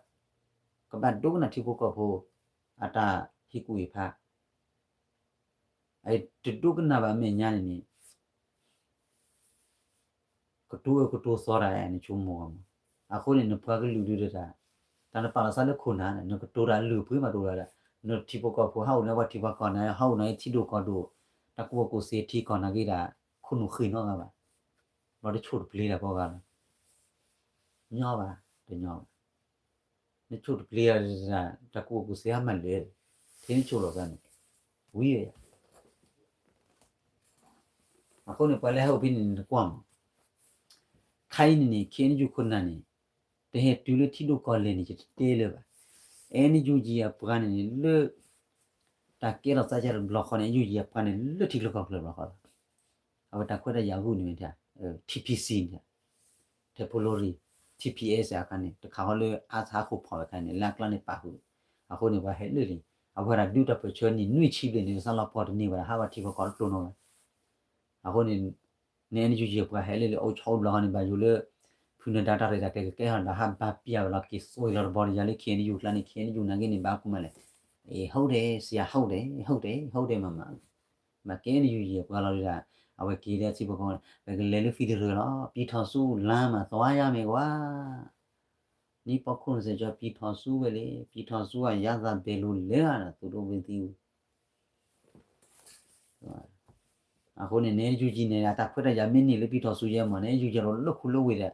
ကဘၣ်ဒိကနၣ်ထံဖိကီၢ်ဖိ အတၢ်ဟ့ၣ်ကူၣ်ဟ့ၣ်ဖး အတဒိကနၣ်ဘၣ်အမဲာ်ညါန့ၣ်န့ၣ် ကတိၤအၢကတိၤသီတၢ်နဆိကမိၣ်မး. အဃိန့ၣ် နပှၤကလုာ်ဒုးတၢ် တၢ်နပာ်လီၤသးလၢခိၣ်နၢ် နကတိၤတၢ်လုၢ်ပှ့ၤမးတအိၣ်လၢၤဒၣ် နထံဖိကီၢ်ဖိဟးအိၣ်န့ၢ်ပှၤထံပှၤကီၢ်နၢ် ဟးအိၣ်န့ၢ်ထံဒိၣ်ကီၢ်ဒိၣ် တၢ်ကူၣ်ဘၣ်ကူၣ်သ့ထံကီၢ်နၢ်က့ၤဒၣ် ခိၣ်နူာ်ဃ့နီတဂၤဘၣ် ဘျီတဆိၣ်တပျ့ၤတၢ်ကိးဂၤလီၤ ညီဘၣ် တညီဘၣ် နဆိၣ်တပျ့ၤ တၢ်ကူၣ်ဘၣ်ကူၣ်သ့ဟးမၤလၢာ် ထဲနဆိၣ်လီၤသးန့ၣ် ဝံၤ အဃိန့ၣ် ပှၤလၢဟဲအိၣ်ဖဲန့ၣ်န့ၣ် နကွၢ်မး ခါအံၤန့ၣ်န့ၣ် ခ့ၣ်အဲၣ်ယူၣ်ခိၣ်နၢ်န့ၣ် တဟဲတုၤလၢထံဒိၣ်ကီၢ်လဲၢ်န့ၣ် ယတတဲလၢၤဘၣ်. အဲၣ်ယူၣ်ယံၣ်အပှၤန့ၣ်န့ၣ် လၢ တၢ်ကဲထီၣ်သးကဲတဘျီဃီန့ၣ် အဲၣ်ယူၣ်ယံၣ်အပှၤန့ၣ် လၢထံချၢကီၢ်ချၢတဘျီဃီလီၤ. အဝဲတၢ်ခွဲးတၢ်ယာ်ဂုာ်န့ၣ်မ့ၢ် ထံၣ် ထံၣ်ပံၣ်စံၣ်န့ၣ် ထံဖိလီၤရံၣ် ထံၣ်ပံၣ်စံၣ်အခါန့ၣ် တခးဃီလၢအါဆါအခိၣ်ဖီၣ်ဝဲခါန့ၣ် လၢအကျါန့ၣ်ပာ်ဃုာ် အဃိန့ၣ် ပှၤဟဲလၢာ်န့ၣ် အဝဲဒၣ်ဒုးတၢ်ပၢၢ်ဆၢနံၣ်နွံဆံဘျဲၣ်န့ၣ် စးလီၤပှီၢ်တန့ၢ်ဘၣ်ဒီး ဟးဘၣ်ထံကီၢ်ကီးတကျိၤနီၤဘၣ်. အဃိန့ၣ် န့ၣ်အဲၣ်ယူၣ်ယံၣ်ပှၤဟဲလၢာ်လၢအအိၣ်ဆီအိၣ်ဘျီဃီန့ၣ် ဘၣ်ယိၣ်လၢ ဖုနဒါတၢ်ရဲၣ်တၢ်ကျဲၤကကဲထီၣ်ဒီး ဟးဘၣ်ပျၢ်ဝဲလီၤ က့ၤစိာ်လီၤတဘီဒီး ယၤလၢ ခ့ၣ်အဲၣ်ယူၣ်ကျါန့ၣ် ခ့ၣ်အဲၣ်ယူၣ်နာ်က့န့ၣ် ဘၣ်ကူမးလဲၣ်. အ့ ဟုတ်တယ် ဆရာ ဟုတ်တယ် ဟုတ်တယ် ဟုတ်တယ် မမ ဘၣ်ကဲန့ၣ်ယူၣ်ယံၣ်ပှၤလီၤဒီး အဝဲက့ၤလၢထံဖိကီၢ်ဖိ ပကလဲၤလၢ federal လီၤ ပြည်ထောင်စုလမ်းမှာ သွားရမယ်ကွာ နံၣ်ပီခိၣ်နစဲးကၠီ ပြည်ထောင်စုဝဲလံ ပြည်ထောင်စုက ရသဘယ်လိုလဲၤ သုးဒိၣ်ဝ့ၢ်သံဝံၤ အဃိန့ၣ် န့ၣ်ယူၣ်ယံၣ်န့ၣ် အတၢ်ခွဲးတၢ်ယာ်မ့ၢ်န့ၢ်လၢ ပြည်ထောင်စု ယဲမးန့ၣ် ယူၣ်ယံၣ်လီၤလၢခူလၢဝ့ၢ်ဒီး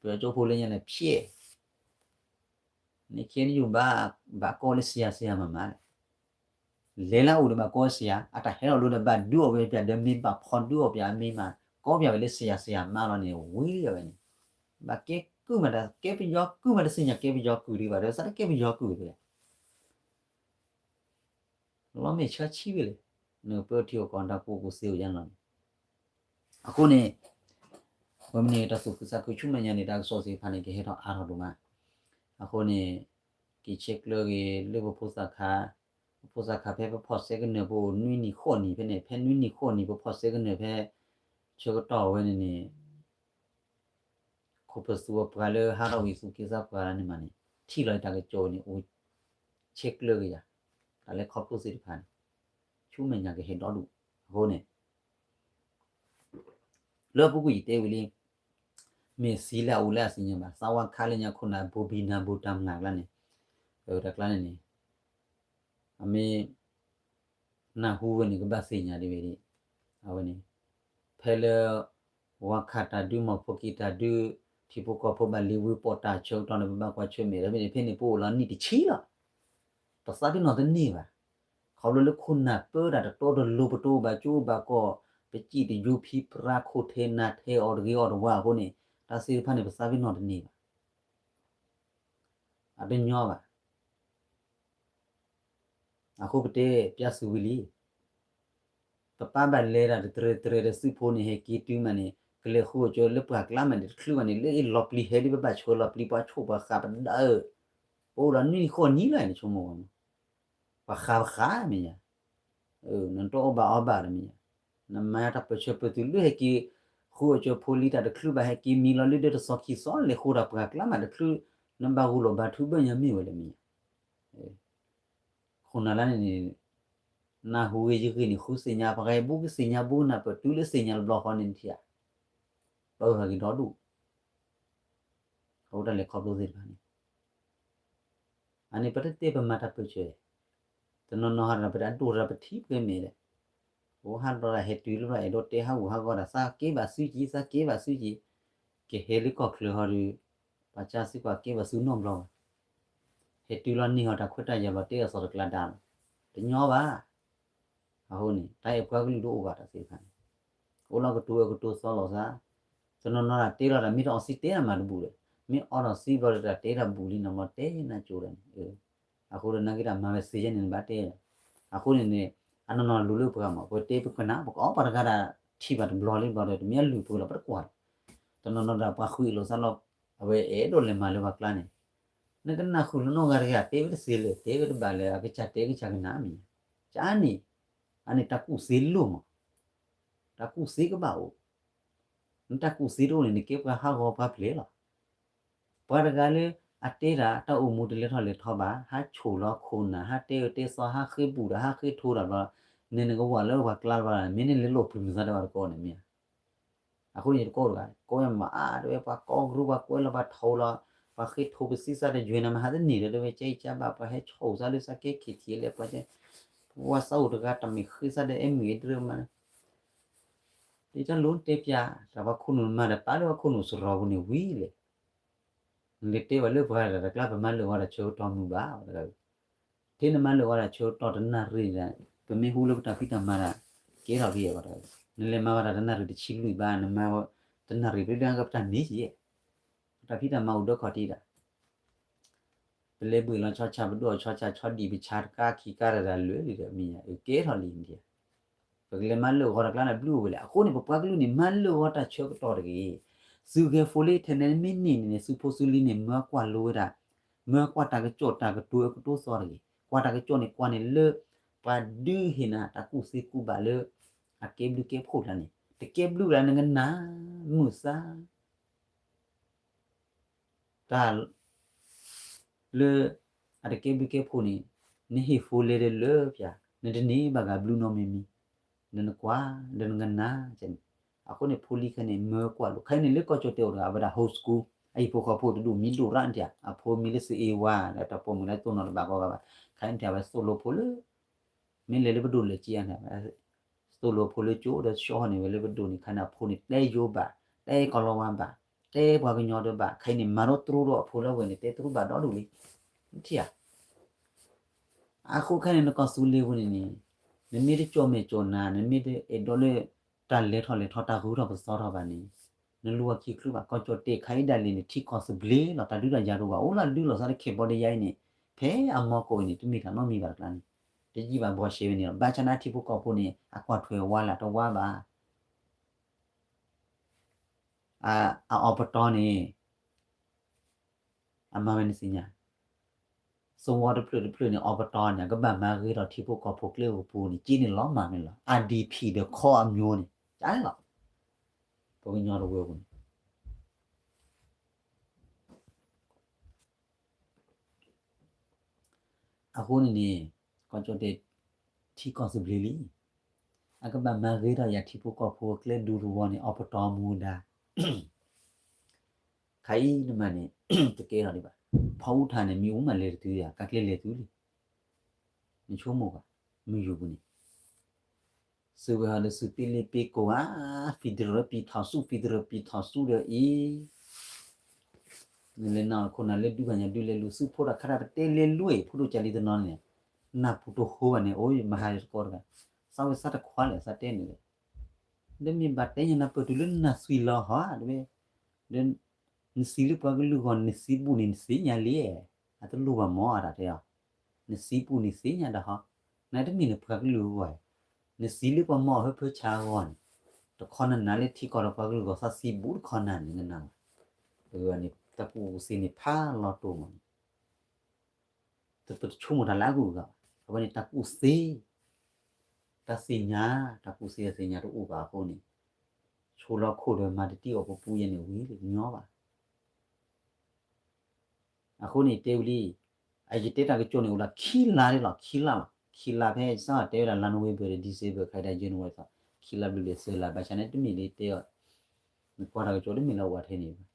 ပယီၤကၠိဖိလၢညါန့ၣ် ဖျဲး န့ၣ်ခ့ၣ်အဲၣ်ယူၣ်ဘၣ် ဘၣ်ကိးလၢ ဆရာ ဆရာ မမ လဲၤလၢအအိၣ်ဒီးဘၣ်ကိး ဆရာ အတၢ်ဟဲထီၣ်လီၤဒီးဘၣ်ဒုးအီၣ်ဝဲပၠးဒီး မ့ၢ်ဘၣ်ဖီဒုးအီၣ်ပၠးအမ့ၢ်မး ကိးပၠးဝဲလၢ ဆရာ ဆရာ မးလီၤန့ၣ် ဝံၤလီၤဝဲန့ၣ် ဘၣ်ကဲကုၢ်မးတၢ် ကဲပယီၤကုၢ်မးတသ့ၣ်ညါ ကဲပယီၤကုၢ်ဒံးဘၣ်ဒီး စးတကဲပယီၤကုၢ်တဂ့ၤ လီၤမ့ၢ်ဆၢဆံဝဲလဲၣ် နကပၢထံကီၢ်ကီၢ်တၢ်ကူၣ်ဘၣ်ကူၣ်သ့အိၣ်ယါန့ၣ်လီၤန့ၣ် အဃိန့ၣ် ဝဲမ့ၢ်န့ၣ် တၢ်သူၣ်ခုသးခုဆူမဲာ်ညါန့ၣ် တၢ်ကစီၣ်သ့ၣ်တဖၣ်န့ၣ် ကဟဲထီၣ်အါထီၣ်ဒိၣ်မး အဃိန့ၣ် က့ၤဆဲးကျၢဂ့ၤလၢပဖိသၣ်ခါ ပဖိသၣ်ခါဖဲပဖီၣ်စဲကနၢၢ်ပအိၣ်နွံနံၣ်ဃိးနံၣ်ဖဲန့ၣ် ဖဲနွံနံၣ်ဃိးနံၣ် ပဖီၣ်စဲကနၢၢ်ဖဲ ဆၢကတီၢ်ဝဲန့ၣ်န့ၣ် ခိၣ်ပသူအပှၤလၢဟးထီၣ်ဝံၤသူၣ်က့သးပှၢ်န့ၣ်မးန့ၣ် ထံၣ်လီၤတၢ်ကစီၣ်န့ၣ် အိၣ်ဆဲးကျၢက့ၤယၤ တၢ်လဲၤခီဖျိသ့ၣ်တဖၣ်န့ၣ် ဆူမဲာ်ညါကဟဲဒီဒူၣ် အဃိန့ၣ် လၢပူၤကွံာ်ယတဲဝံၤလံ မ့ၢ်သံလၢအအိၣ်လၢအသ့ၣ်ညါဘၣ် သးဝါခါလၢညါခိၣ်နၢ် ဘိဘံနၢ်ဘိတၢ်မျၢ်ကျါန့ၣ် တၢ်ကျါန့ၣ်န့ၣ် အမ့ၢ် နၢ်ဟူဝဲန့ၣ် ကဘၣ်သ့ၣ်ညါဒ်ဝဲဒၣ် အဝဲန့ၣ် ဖဲလၢ ဝါခးတၢ်ဒုး မီၢ်ဖိက့တၢ်ဒုး ထံဖိကီၢ်ဖိဘၣ်လံဝံပိာ်တၢ်ဆၢကတီၢ်န့ၣ် ပဘၣ်ကွၢ်ဆၢၣ်မဲာ်ဒီး ဖဲန့ၣ် ဖဲန့ၣ်ပအိၣ်လီၤနံၣ်တဆံလီၤ ပသးပ့ၤနီၣ်တန့ၢ်ဘၣ် ခီဖျိလၢခိၣ်နၢ်ပၢတၢ်တတီတလိၤ ပတအိၣ်ဘၣ်ကၠိဘၣ်ကီၢ်, ပစံၣ်တယူဖံပြါခိၣ်ထဲနၤထဲအီၤတဂ့ၤအီၤတဝါအဃိန့ၣ် တၢ်သ့ၣ်တဖၣ်န့ၣ် ပသးပ့ၤနီၣ်တန့ၢ်ဘၣ်. အတညီဘၣ်. အဃိပတဲပျၢ်စုဝံၤလံ ပပၢ်ဘၣ်လဲၤတၢ်တတြဲၤတြဲၤဒီး သုးဖိန့ၣ်ဟဲက့ၤတုၤမးန့ၣ် ကလဲၤဃုအီၣ်ကၠိလၢပှၢ်ကျါမးန့ၣ် တချုးဘၣ်န့ၣ် လၢအလီၤပျံၤဟဲဒ်ပဘၣ်ဆှၢလီၤပျံၤ ပှၤဆိၣ်ပှၤဃာ်ပဒၣ်အၢ, ပအိၣ်ဒီးနွံနံၣ်ဃိးနံၣ်လီၤန့ၣ် ဆိကမိၣ်ဝဲမး, ပှၤဃာ်ပဃာ်မ့ၢ်ယါ, နတအိၣ်ဘၣ်အီဘၣ်ဒီးမ့ၢ်ယါ, နမၤတၢ်ပၢၢ်ဆၢပၢၢ်သုးလၢဟဲက့ၤ ဃုအီၣ်ကၠိဖိလံတၢ်တချုးဘၣ် ဟဲက့ၤမံလီၤလၢဒၢတစီၤခံစီၤ လဲၤဃုတၢ်ပှၢ်ကျါမးတချုး နဘၣ်ဂုာ်လီၤဘါထုဘၣ်ညါမ့ၢ်ဝဲလဲၣ်မ့ၢ်ယါ. ခိၣ်နၢ်လၢန့ၣ်န့ၣ် နၢ်ဟူဂ့ၤယဂ့ၤန့ၣ် ဃုသ့ၣ်ညါ ပှၤဂၤအံၤဘူးကသ့ၣ်ညါဘူးကနၢ်ပၢၢ် တုၤလၢသ့ၣ်ညါတဘျီဃီန့ၣ်ထံၣ်ဧါ, ပၢဟးဂ့ၤဒီဒူၣ်, အဃိတၢ်လဲၤခီဖျိသ့ၣ်တဖၣ်န့ၣ် အန့ၣ်ပတတဲပမၤတၢ်ပၢၢ်ဆၢ, တနီၤနီၤဟးဒီးပတၢ်ဒိၣ်တၢ်ပထံပကမဲာ်ဒီး, အိၣ်ဟးဒီးဟဲတုၤလၢဘျီအဲၣ်ဒိးတဲဟးဂူာ်ဟးဂီၤဒီး သးက့ဘၣ်စုကံ သးက့ဘၣ်စုကံ, ကဟဲလၢကီၢ်ချၢဟီဒီး ပှၤစၢ်စုပှၤက့ဘၣ်စုနီတဘျီဘၣ်, ဟဲတုၤလီၤန့ၢ်ဟီတၢ်ခွဲးတၢ်ယာ်ဘျီတဲအီၤသီတကျါဒါလီၤ, တညီဘၣ်. အဃိန့ၣ် တၢ်အဲၣ်ပှၤကလုာ်တအိၣ်ဘၣ်တၢ်သ့ၣ်တဖၣ်န့ၣ်, အိၣ်လီၤကတိၤအကတိၤသီလိာ်သး, တနီၤနီၤတၢ်တဲလီၤတၢ်မ့ၢ်တအီၣ်သံတဲတၢ်မၤတဘူၣ်ဒီး, မ့ၢ်အီၣ်ထီၣ်သံဘျီဒီးတၢ်တဲတၢ်ဘူၣ်လံနီၤဘျီတဲနၢ်ကၠိဒီးန့ၣ်, အဃိဒီးနာ်က့တၢ်မၤဝဲသ့ယဲန့ၣ်နဘၣ်တဲ, အဃိန့ၣ်န့ၣ် အနီၢ်နီၢ်လူၤလၢပှၤမး ပတဲပကနၣ် ပကအီၣ်ပှၤတဂၤဒၣ်ထံၣ်ဘၣ်တဘျီလံဘျီဒီး တမ့ၢ်အလုၢ်ပှၤလီၤ ပတကွၢ်လီၤ, တနီၤနီၤဒၣ်ပှၤဃုအ့ၣ်လိာ်သးလီၤ, အဝဲအဲၣ်ဒိးလဲၤမၤလၢပှၤကျါန့ၣ်, နကနၣ်ဃုာ်လၢနီၢ်ဂၤတဂၤတဲဝဲတသ့လၢၤ တဲဝဲတဘၣ်လၢၤ အကစၢ်တဲကစၢ်ကနၣ်မ့ၢ်, ကန့ၣ်, အန့ၣ်တၢ်ကူၣ်သ့လိၣ်မး, တၢ်ကူၣ်သ့ကဘၣ်အိၣ်, နတၢ်ကူၣ်သ့တအိၣ်န့ၣ် နကဲပှၤဟးဂီၤပှၤဖျဲးလီၤ. ပှၤတဂၤလၢ အတဲဒၣ်တၢ်အိၣ်မူတလဲၤထီၣ်လဲၤထီဘၣ် ဟးဆိၣ်လီၤခိၣ်နၢ် ဟးတဲအၢတဲသီ ဟးဃ့ဘူးဒီး ဟးဃ့ထိဒီးဘျီ, န့ၣ်နကဝၤလၢပှၤကျါလၢၤဘၣ် မ့ၢ်န့ၣ်လဲၤလိာ်ပျံၤမုာ်သးဒီးပှၤတကိးန့ၣ်မ့ၢ်ဧါ, အဃိန့ၣ်တကိးတဂၤ ကိးဝဲမးအါတဝဲ ပှၤကိးကရူၢ် ပှၤကွဲးလီၤပှၤထိးလီၤ, ပှၤဃ့ထိပသံသးတယွဲၢ်နၤမး ဟးတန့ၢ်ဒီးတဝဲ ကဲအံၤကဘၣ် ပှၤဟဲဆိၣ်သးလၢသးကဲခံထံးလဲၣ် ပှၤ ပှၤသးအိၣ်တဂၤတၢ်မ့ၢ်ဃ့သးဒီးအဲၣ်မုၢ်အဲၣ်တရၢမး ဒ်တၢ်လိၣ်တဲပျး တၢ်ပှၤခိၣ်နူာ်မၤဒီးပာ်လၢပှၤခိၣ်နူာ်စရီပူၤန့ၣ်ဝံၤလဲၣ်, နလဲၤတဲဝဲလၢပှၤတၢ်တကျါ ပမၤလၢာ်ဝဲတၢ်ဆၢကတီၢ်မုာ်ဘၣ်, ထဲနမၤလၢာ်ဝဲတၢ်ဆၢကတီၢ်တနၣ်ရံၣ်န့ၣ် ပမ့ၢ်ဟူလၢပတၢ်ဖံးတၢ်မၤတၢ် ကဲထီၣ်က့ၤဝဲတဂၤ, နလဲၤမၤဝဲတၢ်တနၣ်ရံၣ်တဆံလွံၢ်ဘၣ် နမၤတနၣ်ရံၣ်ပဒၣ်ကပတၢ်န့ၢ်က့ၤ ပတၢ်ဖံးတၢ်မၤအိၣ်ဒၢခီၣ်ထံးဒၣ် ပလဲၤဘှံးလီၤဆီဆၣ် ပဒိၣ်အီၤဆီဆၣ် ဆီဒံၣ်ပဆါတကါခံကါတၢ်တၢ်လၢာ်လံဒီး မ့ၢ်ယါ ကဲထီၣ်လံန့ၣ်, ပကလဲၤမၤလၢာ်ဂီၤတၢ်ကျါန့ၣ် ဘျုးအိၣ်ဝဲလဲၣ်. အဃိန့ၣ် ပပှၤကလုာ်န့ၣ် မၤလၢာ်ဂီၤတၢ်ဆၢကတီၢ်တဂ့ၤ. သုးဂဲၤဖိလၢထဲန့ၣ်မ့ၢ်န့ၢ်န့ၣ် သုးဖိသုးလံၤန့ၣ် မၢကွၢ်လိဝဲဒၣ်, မၢကွၢ်တၢ်ကစီၣ်တၢ်ကတိၤအကတိၤသီတဂ့ၤ. ကွၢ်တၢ်ကစီၣ်န့ၣ် ကွၢ်န့ၣ်လၢ ပှၤဒုးဟ့ၣ်နၤတၢ်ကူၣ်သ့ကူၣ်ဘၣ်လၢ အကဲဘျုးကဲဖှိၣ်တဂၤန့ၣ် တကဲဘျုးလၢနကနၣ်မုာ်သး တၢ် လၢ အတကဲဘျုးကဲဖှိၣ်န့ၣ် နဟ့ၣ်ဖိလဲၤဒီးလၢပျၢ် နတန့ၢ်ဘၣ်ဂၤဘျုးနီတမံၤမံၤ, ဒီးနကွၢ် ဒီးနကနၣ်န့ၣ်, အဃိန့ၣ်ဖိလံၤခဲန့ၣ် မၢကွၢ်လိ ခဲအံၤန့ၣ်လၢကီၢ်ကၠီၣ်တဲာ်အိၣ်တဂၤ အဝဲဒၣ် home school အဟံၣ်ဖိဃီဖိတဒူၣ်မံၤဒိၣ်ရၣ်နထံၣ်ဧါ, အဖိမံၤလၢသုးအ့ဝါ ဒီးတၢ်ပိာ်မုၣ်လၢသိၣ်လိဖိလၢ ခဲအံၤနထံၣ်ဧါ အဝဲသိၣ်လိဖိလၢ မ့ၢ်လဲၤလၢပဒိၣ်လဲၤက့ၤဧါန့ၣ် သိၣ်လိဖိလၢကၠိဒီးဆှီန့ၣ် ဝဲလၢပဒိၣ်န့ၣ် ခဲန့ၣ် အဖိန့ၣ် တဲယိၤဘၣ်, တဲကီၢ်လီၤဝါဘၣ်, တဲပှၤကညီတဘၣ်, ခဲအံၤန့ၣ် မၤထီၣ်တြူဒီးအဖိလၢအဝဲန့ၣ် တဲတြူဘၣ်ဒီဒူၣ်လံ, နထံၣ်ဧါ. အဃိခဲအံၤန့ၣ် နကီၢ်သူလ့ၤပူၤန့ၣ်န့ၣ် နမ့ၢ်တကၠီၣ်မဲာ်ကၠီၣ်နါ နမ့ၢ်တအဲၣ်ဒိးလၢ တၢ်လဲၤထီၣ်လဲၤထီ တၢ်ဂုၤထီၣ်ပသီထီၣ်ဘၣ်န့ၣ် နလူၤအခံချုးဘၣ် ကီၢ်ကၠီၣ်တဲာ်ခါအံၤဒၣ်လဲာ်န့ၣ် ထံကီၢ်သဘျ့လီၤ တၢ်ဒုးတၢ်ယၤတအိၣ်ဘၣ် အိၣ်လၢဒုးလိာ်သးတခဲးဘီဒီးယါအံၤန့ၣ် ဖဲအမီၢ်ကီၢ်အံၤန့ၣ် တမ့ၢ်တၢ်နီတမံၤဘၣ်တကျါန့ၣ် တယံာ်ဘၣ်ဘှီရှဲဝဲန့ၣ်လီၤ ဘၣ်ဆၣ်နာ်ထံဖိကီၢ်ဖိန့ၣ် အကွၢ်ထွဲဝါလၢတဝါဘၣ် အအီပတီၢ်န့ၣ် အမၤဝဲန့ၣ်သ့ၣ်ညါ သဝီတဖျၢၣ်တဖျၢၣ်န့ၣ် အီပတီၢ်န့ၣ် အကဘၣ်မၤဂ့ၤထီၣ်ထံဖိကီၢ်ဖိကျဲအိၣ်ပူၤန့ၣ် က့န့ၣ်လီၤမၢ်မ့ၢ်လီၤ အဒံၣ်ဖံၣ်ဒီးခီအမျိုးန့ၣ် ကလီၤ ပကညီတဝၢပူၤန့ၣ် အဃိန့ၣ်န့ၣ် ကီၢ်ကၠီၣ်တဲာ် ထံကီၢ်သဘျ့လံ အကဘၣ်မၤဂ့ၤထီၣ်ယၤထံဖိကီၢ်ဖိကျဲဒူသဝီန့ၣ် အီပတီၢ်မူဒါ ခါအံၤနမၤန့ၣ် တကဲထီၣ်ဒံးဘၣ် ဖီအူထၣ်န့ၣ် မံၤအူမးလဲၤတတုၤယၤ ကးကျဲလဲၤတုၤလံ နဆိကမိၣ်ဘၣ် မုၢ်ယူၤပူၤန့ၣ် သုးဝဲဟီဒီးသုးပ့လ့ပ့ကိးဧါ federal ပံၤထီၣ်ဆူ federal ပံၤထီၣ်ဆူဒီးအံၤ နလဲၤနၤခိၣ်နၢ်လၢဒုးဂၤညါဒုးလဲၤလူၤ သုးဖိတၢ်ခါတၢ်ပတဲလဲၤလူၤအံၤ ဖိဒိၣ်ကၢ်လံတနီၤန့ၣ် နၢ်ပူၤတဟူဘၣ်န့ၣ် အိၣ်မဟါယသကိးတဂၤ, စးဝဲစးတခွါလဲၣ် စးတဲန့ၣ်လဲၣ်, ဒီးမ့ၢ်ဘၣ်တဲညါနၢ်ပၢၢ်တုၤလၢနၢ်သွံၣ်လီၤဟီဧါ တဝဲ, ဒီး နသံလၢပှၤကလုာ်အဂီၢ် နသံဘူးန့ၣ်နသ့ၣ်ညါလံ, အတလိၣ်ဘၣ်မ့ၢ်အတၢ်တဲအီၤ, နသံဘူးန့ၣ်သ့ၣ်ညါဒၣ်ဟီ, နတမ့ၢ်နပှၤကလုာ်အဂီၢ်, နသံလၢပှၤမီၢ်အဟၢဖၢဆါအဂီၢ်န့ၣ်, တခီနနၤလၢထံကီၢ်ဒီးပှၤကလုာ်အဂီၢ် သးသံဘူးတခီနၤန့ၣ် နနၤ, တၢ်ကူၣ်သ့န့ၣ်ဖးလီၤတိၢ်မးန့ၣ် ပတဆိကမိၣ်တၢ်လၢအဂုၤအဂၤဘၣ်. အဝဲန့ၣ်တၢ်ကူၣ်သ့, တၢ်သ့ၣ်ညါ, တၢ်ကူၣ်သ့တၢ်သ့ၣ်ညါတအိၣ်ဘၣ်အဃိန့ၣ်, ဆိလီၤခိၣ်ဒီးမၤတတံၢ်အီၣ်ပပူၤယဲန့ၣ်ဝံၤလံ တညီဘၣ်. အဃိန့ၣ်တဲဝံၤလံ, အယတဲတၢ်ကစီၣ်န့ၣ်အိၣ်ဒီးခံလါလံလီၤ, ခံလါလီၤ, ခံလါဖဲစးထီၣ်တဲဝဲဒၣ်လါနိၣ်ဝ့ဘၢၣ်ဒီး December ခဲဒၣ် January သီ, ခံလါဘျုးလံသၢလါ ဘၣ်ဆၣ်န့ၣ်တမ့ၢ်လၢတဲအီၤ, နကွၢ်တၢ်ကစီၣ်တမ့ၢ်လၢအဝဲထဲန့ၣ်ဘၣ်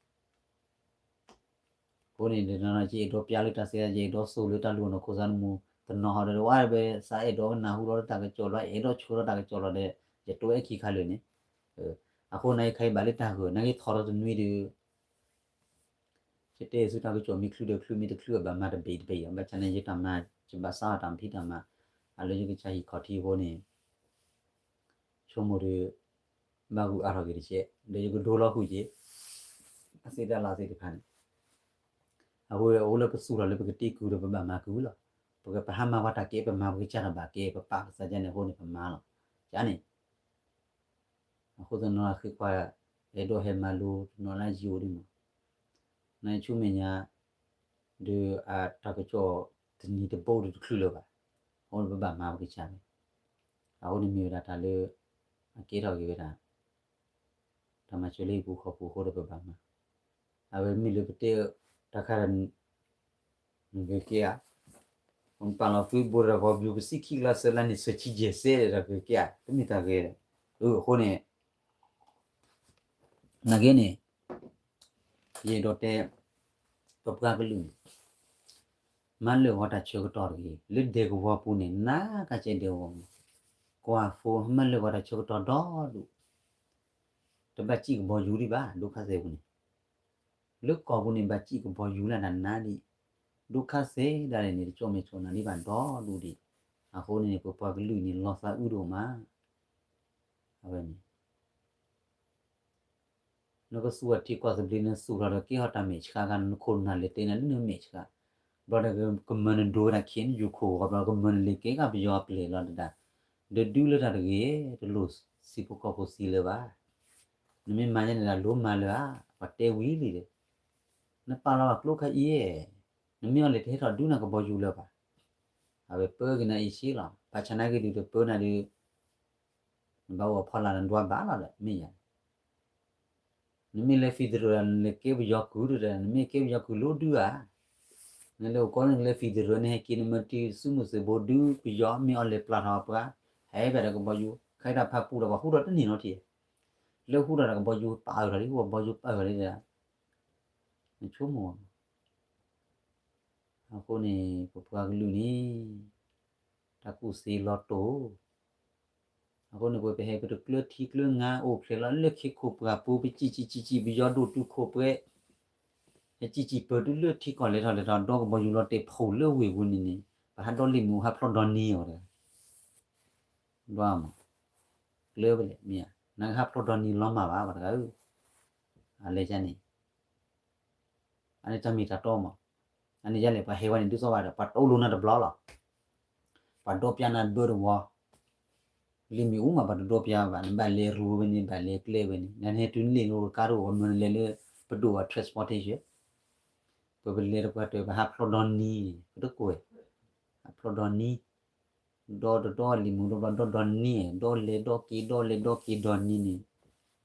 အဃိန့ၣ် တနီၤနီၤ ယအဲၣ်ဒိးပျးလၢတၢ်စဲး ယအဲၣ်ဒိးစိာ်လၢတၢ်လူၤအနီၢ်ခိစါနမူ တနီၤဟီဒီး ဝဲဝဲစးအဲၣ်ဒိးကနၢ်ဟူဒီးတၢ်ကစီၣ်လီၤ အဲၣ်ဒိးဆှၢဒီးတၢ်ကစီၣ်လီၤဒီး ယတိၢ်အဲၣ်ခံခါလၢာ်န့ၣ်, အဃိန့ၣ် ယခါအံၤဘၣ်လၢတၢ်ဂၢၢ် နာ်က့ထီၣ်ဒီးတနွံဒီး ယတဲဆူတၢ်ကစီၣ်မ့ၢ်ချုးဒီးချုး မ့ၢ်တချုးဘၣ်မၤတဘ့ၣ်တဘ့ၣ်အီၤ ဘၣ်ဆၣ်န့ၣ် ယတၢ်မၤ ယဘၣ်စးအီၤတၢ်မၤဖံးတၢ်မၤ အလၢယကစၢ်ဟံၣ်ခီၣ်ထံးအဃိန့ၣ် ဆိကမိၣ်ဒီး ဘၣ်ဂုာ်အါထီၣ်က့ၤတကဲး ဒီးယကဒိလီၤဃုာ်က့ၤ အသ့တၢ်လၢအသ့တဖၣ်န့ၣ် အဃိအိၣ်လၢပသူၣ်ထီၣ်လၢပကတ့ကုာ်ဒီးပဘၣ်မၤကုာ်လီၤ. ပကပဟးမၤပှၤတၢ်ကဲ ပမၤပကစၢ်တၢ်ဘၣ်ကဲ ပပာ်ကစၢ်ယါန့ၣ်အဃိန့ၣ် ပမၤလီၤ. ယါန့ၣ် အဃိသတးနီၢ်ဃ့ခွါ အဲၣ်ဒိးဟဲမၤလိတနီၤလၢယအိၣ်ဒ်မး နဆူမဲာ်ညါ ဒီးအတၢ်ကစီၣ်တနံၤတဘိဒီးတချုးလၢၤဘၣ်. အဃိန့ၣ်ပဘၣ်မၤပကစၢ်န့ၣ် အဃိန့ၣ်မ့ၢ်ဝဲဒၣ်တၢ်လၢ အကဲထီၣ်က့ၤဝဲဒၣ် တၢ်မၤစၢၤလၢဟံၣ်ပူၤဃီပူၤအဃိဒီးပဘၣ်မၤ အဝဲမ့ၢ်လၢပတဲတၢ်ခါဒီး နဂ့ၤကဲဧါ ပပာ်လီၤသုဘိဒီးပှၤဘျူးပစံးခံကလးသၢလါန့ၣ် ဆၢဆံယဲၢ်စဲဒီးဂ့ၤကဲဧါ တမ့ၢ်တၢ်ဂ့ၤဒီး အဃိန့ၣ် နာ်က့န့ၣ် ယအဲၣ်ဒိးတဲ ပပှၤကလုာ်န့ၣ် မၤလၢာ်ဂီၤတၢ်ဆၢကတီၢ်တဂ့ၤ လၢဒဲကဝီၤပူၤန့ၣ် နကစဲဒဲကဝီၤပူၤ ကွၢ်ဖိမၤလၢာ်ဂီၤတၢ်ဆၢကတီၢ်ဒီဒူၣ် တဘၣ်စံၣ်ကဘီယူၤဒံးဘၣ် ဒိၣ်ခါသဲးပူၤန့ၣ် လၢကီၢ်ပူၤန့ၣ် ဘၣ်စံၣ်ကဘီယူၤလၢတၢ်နါဒံး ဒိၣ်ခါသဲးဒၣ်လဲာ်န့ၣ် တကၠီၣ်မဲာ်ကၠီၣ်နၤဒံးဘၣ်ဒီဒူၣ်ဒံး အဃိန့ၣ် ပပှၤကလုာ်န့ၣ် လီၤသးအုးဒိၣ်မး အဝဲန့ၣ် နကသူၣ်ထီၣ်ထံကီၢ်သဘျ့ နသူၣ်ထီၣ်ဒီးကဲထီၣ်တၢ်မဲာ်ဆှးဂၤ နခိၣ်နနၢ်လဲၤတဲနၤလၢနမဲာ်ဆှး ဘျီဒီးကမၢနဒိဝဲဒၣ် ခ့ၣ်အဲၣ်ယူၣ်ခိၣ်ဂီၤ ဘျီကမၢနလဲၤကဲကၣ်ပယီၤအပျဲၢ်လီၤတဒၣ် ဒီးဒုးလၢတၢ်တဂ့ၤ တလိၣ်စံးဖိကီၢ်ဖိသံလၢၤဘၣ် နမ့ၢ်မၤယဲန့ၣ်ဒီးလိၤမၤလၢၤဧါ ပှၤတဲဝံၤလံဒီး နပာ်လီၤဘၣ်ကျိခါအံၤ နမ့ၢ်အီၤလဲၤတဟဲထီၣ်ဒုးနၤကဘီယူၤလၢၤဘၣ် အဝဲပၢက့ၤနၤအံၤဆ့လီၤ ဘၣ်ဆၣ်နာ်က့ဒုးတပၢနၤဒီး နဘၣ်အိၣ်အဖီလာ်နဒွးဘၣ်လီၤဒီး မ့ၢ်ယၤ နမ့ၢ်လဲၤ federal နလဲၤကဲပယီၤကုၢ်ဒီး နမ့ၢ်ကဲပယီၤကုၢ်လိဒုးဧါ နလဲၤအိၣ်ကီၢ်န့ၣ် နကလဲၤ federal နဟဲက့ၤ နမၤတံၤသုးမုၢ်သုးဘိဒုးပယီၤ မ့ၢ်အီၤလဲၤပျၢ်ထီၣ်ပှၤ ဟဲဘၣ်ဒီးကဘီယူၤ ခဲအံၤတၢ်ဖးပူၤဒီးပှၤဟူထီၣ်တန့ၢ်နီတထံၣ် လၢဟူထီၣ်ဒီးကဘီယူၤပာ်အၢၣ်ထီၣ်လံ ကဘီယူၤပာ်အၢၣ်ထီၣ်လံဒီး နဆိကမိၣ် အဃိန့ၣ် ပပှၤကလုာ်န့ၣ် တၢ်ကူၣ်သ့လီၤတိၢ် အဃိန့ၣ် ပဝဲပဟဲပတကျၢထံကျၢငါအိၣ်ဖျဲၣ်လီၤလၢခ့ခိၣ်ပှၢ်ပူၤ ပစံၣ်စံၣ်စံၣ်စံၣ် ပယီၤဒိၣ်တုာ်ခိၣ်ပှဲၤ ဟဲစံၣ်စံၣ်ပၢၤတုၤလၢထံကီၢ်လဲၤထီၣ်လဲၤထီၣ် ဒီကဘီယူၤလီၤတဲာ်ဖှိၣ်လၢဝ့ၢ်ပူၤန့ၣ်န့ၣ် ပဟးဒီလ့ၣ်မ့ၣ်အူဟးဖျီဒီနံၤအီၤဒီး ဒွးမး ကျၢပလဲၣ်မ့ၢ်ဧါ နကဟးဖျီဒီနံၤလီၤမၢ်ဘၣ် ပှၤတဂၤဧၢ အလဲၤကန့ၣ် အန့ၣ်တၢ်မ့ၢ်တၢ်တီမး အန့ၣ်ယလဲၣ် ပှၤဟဲဝဲန့ၣ် ဒုးသီၣ်ဘၣ်ဒီး ပှၤတအိၣ်လိာ်နၤတဘျီလီၤ ပှၤဒီပျၢနၤဘၢတဝီ လ့ၣ်မ့ၣ်အူမး ပှၤတဒီပျၢဘၣ် နဘၣ်လဲၤရူဝဲန့ၣ် ဘၣ်လဲၤကျဲဝဲန့ၣ် နဟဲတုၤနလ့ၣ်နအိၣ်ကါတအိၣ် ပမၢနလဲၤလၢ ပဒိၣ်ဘၣ် transportation ပပလဲၤတပှၢ်တၢၢ် ပဟးဖျီဒီနံၤ ပတကွဲး ဟးဖျီဒီနံၤ ဒီတဒီလံၤမူဒီဘျီ ဒီဒီနံၤ ဒီလဲၤဒီက့ၤ ဒီလဲၤဒီက့ၤ ဒီနံၤန့ၣ် စံၣ်လီၤက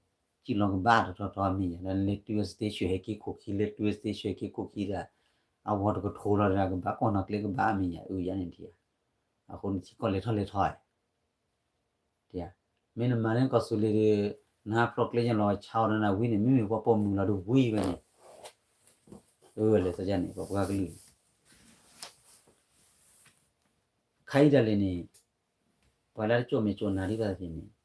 ဘၣ်တထီထီမ့ၢ်ယါ ဒီးလဲၤတုၤ station ဟဲက့ၤခိၣ်ခံ လဲၤတုၤ station ဟဲက့ၤခိၣ်ခံဒီး အဝီတကထိလီၤဒီး ကဘၣ်ကီၢ်နီၣ်ကျဲကဘၣ်မ့ၢ်ယါ အုယါန့ၣ်ထံၣ် အဃိန့ၣ်ထံကီၢ်လဲၤထီၣ်လဲၤထီ မ့ၢ်နမၤလၢကီၢ်သူလ့ၤဒီး နဟးဖျီကျဲညါလီၤ ဆါအီၤဒီးနၤဝံၤန့ၣ် မ့မ့ၢ်ပှၤပိာ်မုၣ်လီၤဒီးဝံၤဝဲန့ၣ် အလဲၤသးယါန့ၣ် ပပှၤကလုာ် ခါအံၤဒၣ်လဲာ်န့ၣ် ပှၤလၢတကၠီၣ်မဲာ်ကၠီၣ်နၤဒ်သိးန့ၣ်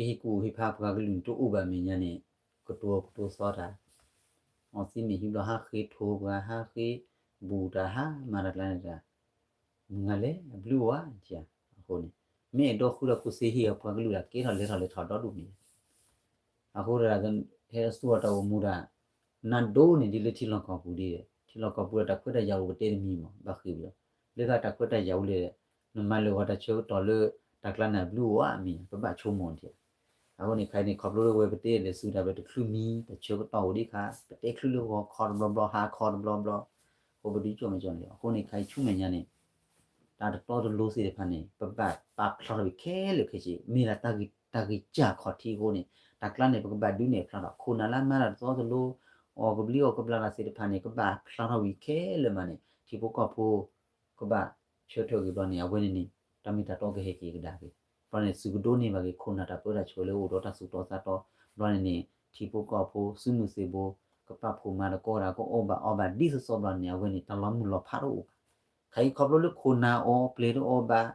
ကဟ့ၣ်ကူၣ်ဟ့ၣ်ဖးပှၤကလုာ်န့ၣ် တအိၣ်ဘၣ်မဲာ်ညါန့ၣ် ကတိၤကတိၤသီတၢ် အီသံးမ့ၢ်ဟံးဘျီ ဟးဃ့ထိပှၤ ဟးဃ့ဘူးတၢ် ဟးမၤတၢ်ကျါန့ၣ်တၢ် မုၢ်ဂၤလဲၣ် အဘျုးအိၣ်ဧါ အဃိန့ၣ် မ့ၢ်အဲၣ်ဒိးဃုထီၣ်ကူၣ်သ့ဟ့ၣ်အပှၤကလုာ်ဒီး ကဲထီၣ်လဲၤထီၣ်လဲၤထီၣ်ဒီဒူၣ်မ့ၢ် အဃိဒီး ဟဲဆူၣ်အီၤတၢ်အိၣ်မူဒီး နၤဒိၣ်န့ၢ်ဒ်လၢထံလီၢ်ကီၢ်ပူၤဒ်ဒီး ထံလီၢ်ကီၢ်ပူၤဒီးတၢ်ခွဲးတၢ်ယာ်အိၣ်ပတဲတမံၤမး ဘၣ်ဃ့ၢ်ပယီၤ လၢတၢ်ခွဲးတၢ်ယာ်အိၣ်လၢ နမၤလၢာ်ဂီၤတၢ်ဆၢကတီၢ်လၢ တၢ်ကျါန့ၣ်အဘျုးအိၣ်ဧါမ့ၢ် ပဘၣ်ဆိကမိၣ်ထံၣ် အဃိန့ၣ် ခဲအံၤန့ၣ် ခီဖျိလၢဝဲပတဲလဲၤဆူတၢ်ဘျၢတချုးမံ တၢ်ဆၢကတီၢ်အိၣ်ဒံးခါ ပတဲချုးလၢဂီၤခီတဘျီဘျီ ဟါခီတဘျီဘျီ အဃိပဒုးကၠီၣ်မဲာ်ကၠီၣ်န့ၣ် အဃိန့ၣ် ခဲအံၤဆူမဲာ်ညါန့ၣ် တၢ်တတီတလိၤသ့ၣ်တဖၣ်န့ၣ် ပဘၣ်ပာ်ဖျါထီၣ်ဝံၤခဲလၢာ်ခဲဆ့ မ့ၢ်ဒၣ်တၢ်ဂံၢ်စၢ်ခီၣ်ထံးအဃိန့ၣ် တၢ်ကျါန့ၣ် ပကဘၣ်ဒုးနဲၣ်ဖျါထီၣ် ခိၣ်နၢ်လၢမၤတၢ်တတီတလိၤ အီၣ်ကဘျံးအီၣ်ကဘျၣ်တၢ်သ့ၣ်တဖၣ်န့ၣ် ကဘၣ်ဖျါထီၣ်ဝံၤခဲလၢာ်မးန့ၣ် ထံဖိကီၢ်ဖိ ကဘၣ်ဆၢထၢၣ်ဂ့ၤဘျီန့ၣ် အဝဲန့ၣ်န့ၣ် တၢ်မ့ၢ်တၢ်တီကဟဲက့ၤကဒါက့ၤ ဘျီန့ၣ် သုးကဒိးန့ၢ်ဘၣ်က့ၤ ခိၣ်နၢ်တၢ်ပၢတၢ်ဆှၢလၢအိၣ်ဒီးတၢ်သူၣ်တီသးတီ ဘျီန့ၣ်န့ၣ် ထံဖိကီၢ်ဖိ စုမုၢ်သံၣ်ဘိ ကပာ်ဖှိၣ်မၤသကိးတၢ် ကအိၣ်ဘၣ်အီဘၣ်ဒ်သိးသိးဘျီန့ၣ် အဝဲန့ၣ် တၢ်လီၤမုၢ်လီၤဖးတအိၣ်ဘၣ် ခဲအံၤခီဖျိလၢခိၣ်နၢ်အီၣ်ပျဲၤတအီၣ်ဘၣ်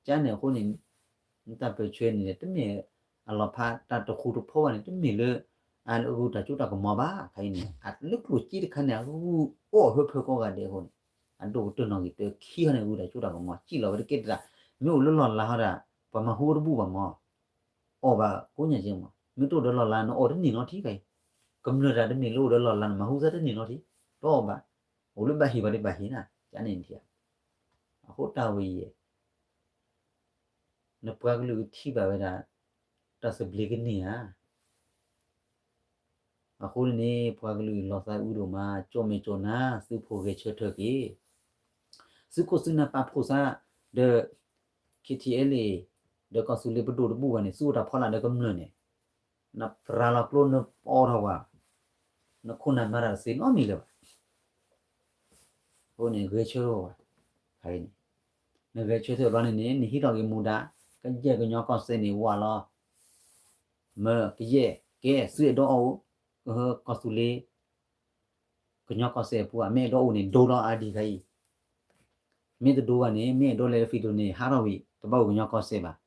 ကန့ၣ်အဃိန့ၣ် တၢ်ပၢၢ်ဆၢန့ၣ် တမ့ၢ်အလီၤဖးတၢ်တဃူတဖိးဘၣ်န့ၣ် တမ့ၢ်လၢ အဂုာ်တၢ်စိတၢ်ကမီၤဘၣ် ခဲအံၤန့ၣ် အလၢကျိၣ်စ့တခါန့ၣ် အဂုာ်အီၣ်ဟၢဖၢကီးဂၤဒဲးအဃိန့ၣ် အဒိၣ်ကတၢၢ်နီၣ်ဂံၢ်တၢခံဟီန့ၣ် ဂုာ်တၢ်စိတၢ်ကမီၤ စံၣ်လီၤဝဲတကဲတၢ် မ့ၢ်အိၣ်လၢလီၢ်လၤဟီဒၣ် ပှၤမၤဟူတဘူၣ်ဘၣ်မး အီၣ်ဘၣ်ကိးညါကဲမး မ့ၢ်တအိၣ်ဒီးလီၢ်လၤ နအီၣ်တန့ၢ်နီတထံၣ်ခဲအံၤ ကမျၢၢ်တၢ်တမ့ၢ်လၢအိၣ်ဒီးလီၢ်လၤ နမၤဟူသၢတန့ၢ်နီတထံၣ် တအီၣ်ဘၣ် အိၣ်လၢဘၣ်ဟ့ၣ်ဘၣ်ဒံးဘၣ်ဟ့ၣ်နၤ ကန့ၣ်ထံၣ် အဃိတၢ်ဝဲယဲၢ် နပှၤကလုာ်ကထံၣ်ဘၣ်ဝဲဒၣ် တၢ်သဘျ့ကန့ၢ်ဧါ အဃိန့ၣ်န့ၣ် ပှၤကလုာ်လီၤသးအုးဒိၣ်မး ကၠီၣ်မဲာ်ကၠီၣ်နါ သုးဖိဂဲၤဆၢထၢၣ်က့ၤ သုးခိၣ်သုးနၢ်ပာ်ဖှိၣ်သး ဒီး ခ့ထံအဲလ့ၣ် ဒီးကီၢ်သူလ့ၤပဒိၣ်တဘူၣ်ဘၣ်န့ၣ် သုအိၣ်တၢ်ဖီလာ်ဒီးကမျၢၢ်န့ၣ် နပရၤလီၤကျိနပီထီၣ်ဝဲ နခိၣ်နၢ်မၤတၢ်တသ့နီတမံၤလၢၤဘၣ် အဃိန့ၣ် ဂဲၤဆၢထၢၣ်ဘၣ် ခဲအံၤန့ၣ် နဂဲၤဆၢထၢၣ်ဘျီန့ၣ်န့ၣ် နဟံးထီၣ်က့ၤမူဒါ ကယဲၢ်ကညီကီၢ်စဲၣ်န့ၣ်ဝးလီၤ မၢကယဲၢ် ကဲသုအဲၣ်ဒိးအီၣ်အိၣ် ကဟၢကီၢ်သူလ့ၤ ကညီကီၢ်စဲၣ်အပူၤ မ့ၢ်အဲၣ်ဒိးအိၣ်န့ၣ် ဒိလီၤအါဒံးခဲအံၤ မ့ၢ်တဒိဘၣ်န့ၣ် မ့ၢ်အဲၣ်ဒိးလဲၤလၢ federal န့ၣ် ဟးထီၣ်ဝံၤ တဘၣ်အိၣ်ကညီကီၢ်စဲၣ်ဘၣ်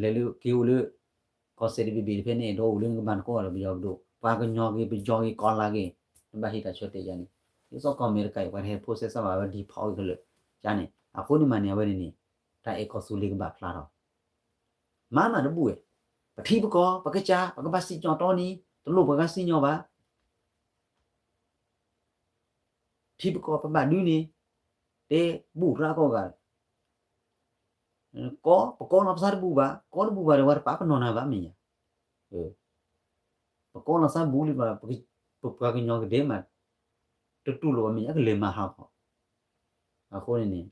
လဲၤလၢက့ၤအိၣ်လၢ ကီၢ်စဲၣ်တဘ့ၣ်ဘ့ၣ်တဖဲန့ၣ် အဲၣ်ဒိးအိၣ်လၢနကဘၣ်နကိးဂၤဒီးပယီၤပဒိၣ် ပှၤကညီဂ့ၤ ပယီၤဂ့ၤ ကီၢ်လၤဂ့ၤ နဘၣ်ဟ့ၣ်တၢ်ဆၢတဲာ်ယါန့ၣ် ဒ်သိးကီၢ်အမဲရကၤအံၤ ပှၤတဟဲဖိးစဲစးဘၣ်ဝဲ default ကလုာ် ယါန့ၣ် အဃိန့ၣ်မးန့ၣ် အဝဲန့ၣ်န့ၣ် တၢ်အဲၣ်ကီၢ်သူလ့ၤကဘၣ်ဖျါထီၣ် မၤမးတဘူၣ်ဝဲ ပထံပကီၢ် ပကစၢ် ပကဘၣ်စံၣ်ညီၣ်တီနံၤ တလိၣ်ပှၤဂၤစံၣ်ညီၣ်ဘၣ် ထံပကီၢ်ပဘၣ်ဒုးန့ၣ် တဲဘူၣ်ရၣ်ကိးဂၤ ကီ ပကီနီၤပသးတဘူၣ်ဘၣ် ကီတဘူၣ်ဘၣ်ဒီးဝဲတပာ်ပနီၢ်နၤဘၣ်မ့ၢ်ယါ ပကီနီၤသးဘူၣ်လံဘၣ် ပပှၤကညီကဒဲးမး တတူၢ်လိာ်ဘၣ်မ့ၢ်ယါ ကလဲၤမၤဟးဂီၤ အဃိန့ၣ်န့ၣ်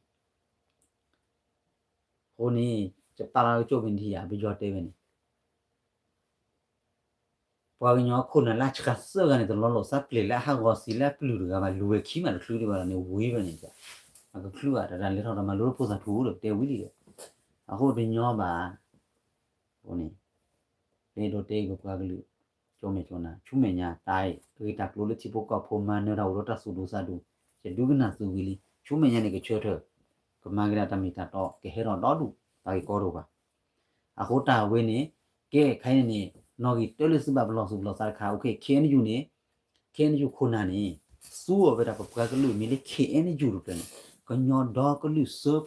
အဃိန့ၣ် ယပာ်လီၤကၠိပနထံၣ်ယါ ပယီၤတဲဝဲန့ၣ် ပှၤကညီခိၣ်နၢ်လၢအဆှးသၢဂၤန့ၣ် တလီၤလိာ်သးပျဲၤလၢအဟးဂီၤသံလၢအပျုၢ်တဂၤဘၣ် လူၤဝဲခံမးတချုးဒံးဘၣ်ဒီးန့ၣ် ဝံၤဘၣ်န့ၣ် အကချုးဘၣ်တၢ်တၢ်လဲၤထီၣ်တၢ်မၤလိလၢဖိသၣ်ထူဒီး ပတဲဝံၤလံဒီး အဃိတညီဘၣ် အဃိန့ၣ် ပအဲၣ်ဒိးတဲအံၤပပှၤကလုာ် ကၠီမဲာ်ကၠီနါ ဆူမဲာ်ညါ တၢ်ဂ့ၢ်တၢ်ကျိၤလၢထံဖိကီၢ်ဖိမၤနၢၤတၢ်အိၣ်ဒီးတၢ်သူၣ်ဒူသးဒူ ယဒုးကနၣ်သုဝံၤလံ ဆူမဲာ်ညါန့ၣ်ကဆၢထၢၣ် ကမၤက့ၤဒၣ်တၢ်မ့ၢ်တၢ်တီ ကဟဲထီၣ်ဒီဒူၣ် တၢ်ဂ့ၢ်ကီဒိၣ်ဘၣ် အဃိတၢ်ဝဲန့ၣ် ကဲခဲအံၤန့ၣ် နီၣ်ဂံၢ်တၢလၢသုဘၣ်ပလီၢ်သူၣ်ပလီၢ်သးတခါ အိၣ်ခ့ ခ့ၣ်အဲၣ်ယူၣ်န့ၣ် ခ့ၣ်အဲၣ်ယူၣ် ခိၣ်နၢ်န့ၣ် သူအီၤဝဲဒၣ်ပပှၤကလုာ်မ့ၢ်လၢ ခ့ၣ်အဲၣ်ယူၣ် တဖျၢၣ်န့ၣ် ကညီဒီကလုာ်စၢဖှိၣ်ကရၢတဖျၢၣ်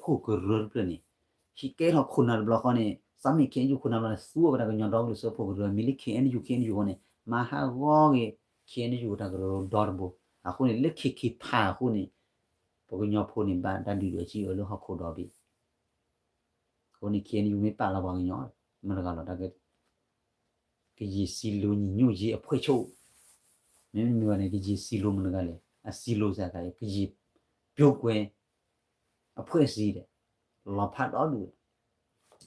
န့ၣ် ဟံးကဲထီၣ်ခိၣ်နၢ်တဘျီဃီန့ၣ် သးမ့ၢ်ခ့ၣ်အဲၣ်ယူၣ်ခိၣ်နၢ်ဘျီန့ၣ် သူအီၤဝဲဒၣ်ကညီဒီကလုာ်စၢဖှိၣ်ကရၢ မ့ၢ်လၢ ခ့ၣ်အဲၣ်ယူၣ် ခ့ၣ်အဲၣ်ယူၣ် အဃိန့ၣ် မၤဟးဂီၤက့ၤ ခ့ၣ်အဲၣ်ယူၣ် တၢ်ကရၢကရိဒီတဘိ အဃိန့ၣ် လၢခံခံဖးအဃိန့ၣ် ပကညီဖိန့ၣ် ဘၣ်တၢ်ဒုးဒွဲၣ်စံးအၢလၢဟီၣ်ခိၣ်ဒီဘ့ၣ် အဃိန့ၣ် ခ့ၣ်အဲၣ်ယူၣ် မ့ၢ်ပာ်လီၤပှၤကညီ မတၤတဂၤလီၤ တၢ်က ကရင်စည်းလုံးညီညွတ်ရေးအဖွဲ့ချုပ် မ့မ့ၢ်ဝဲန့ၣ် ကရင်စည်းလုံး မတၤတဂၤလဲၣ် အစည်းလုံးစ့ၢ်ကီး ကရင်ပျိုးကွဲအဖွဲ့အစည်းဒီး လီၤဖးဒီဒူၣ်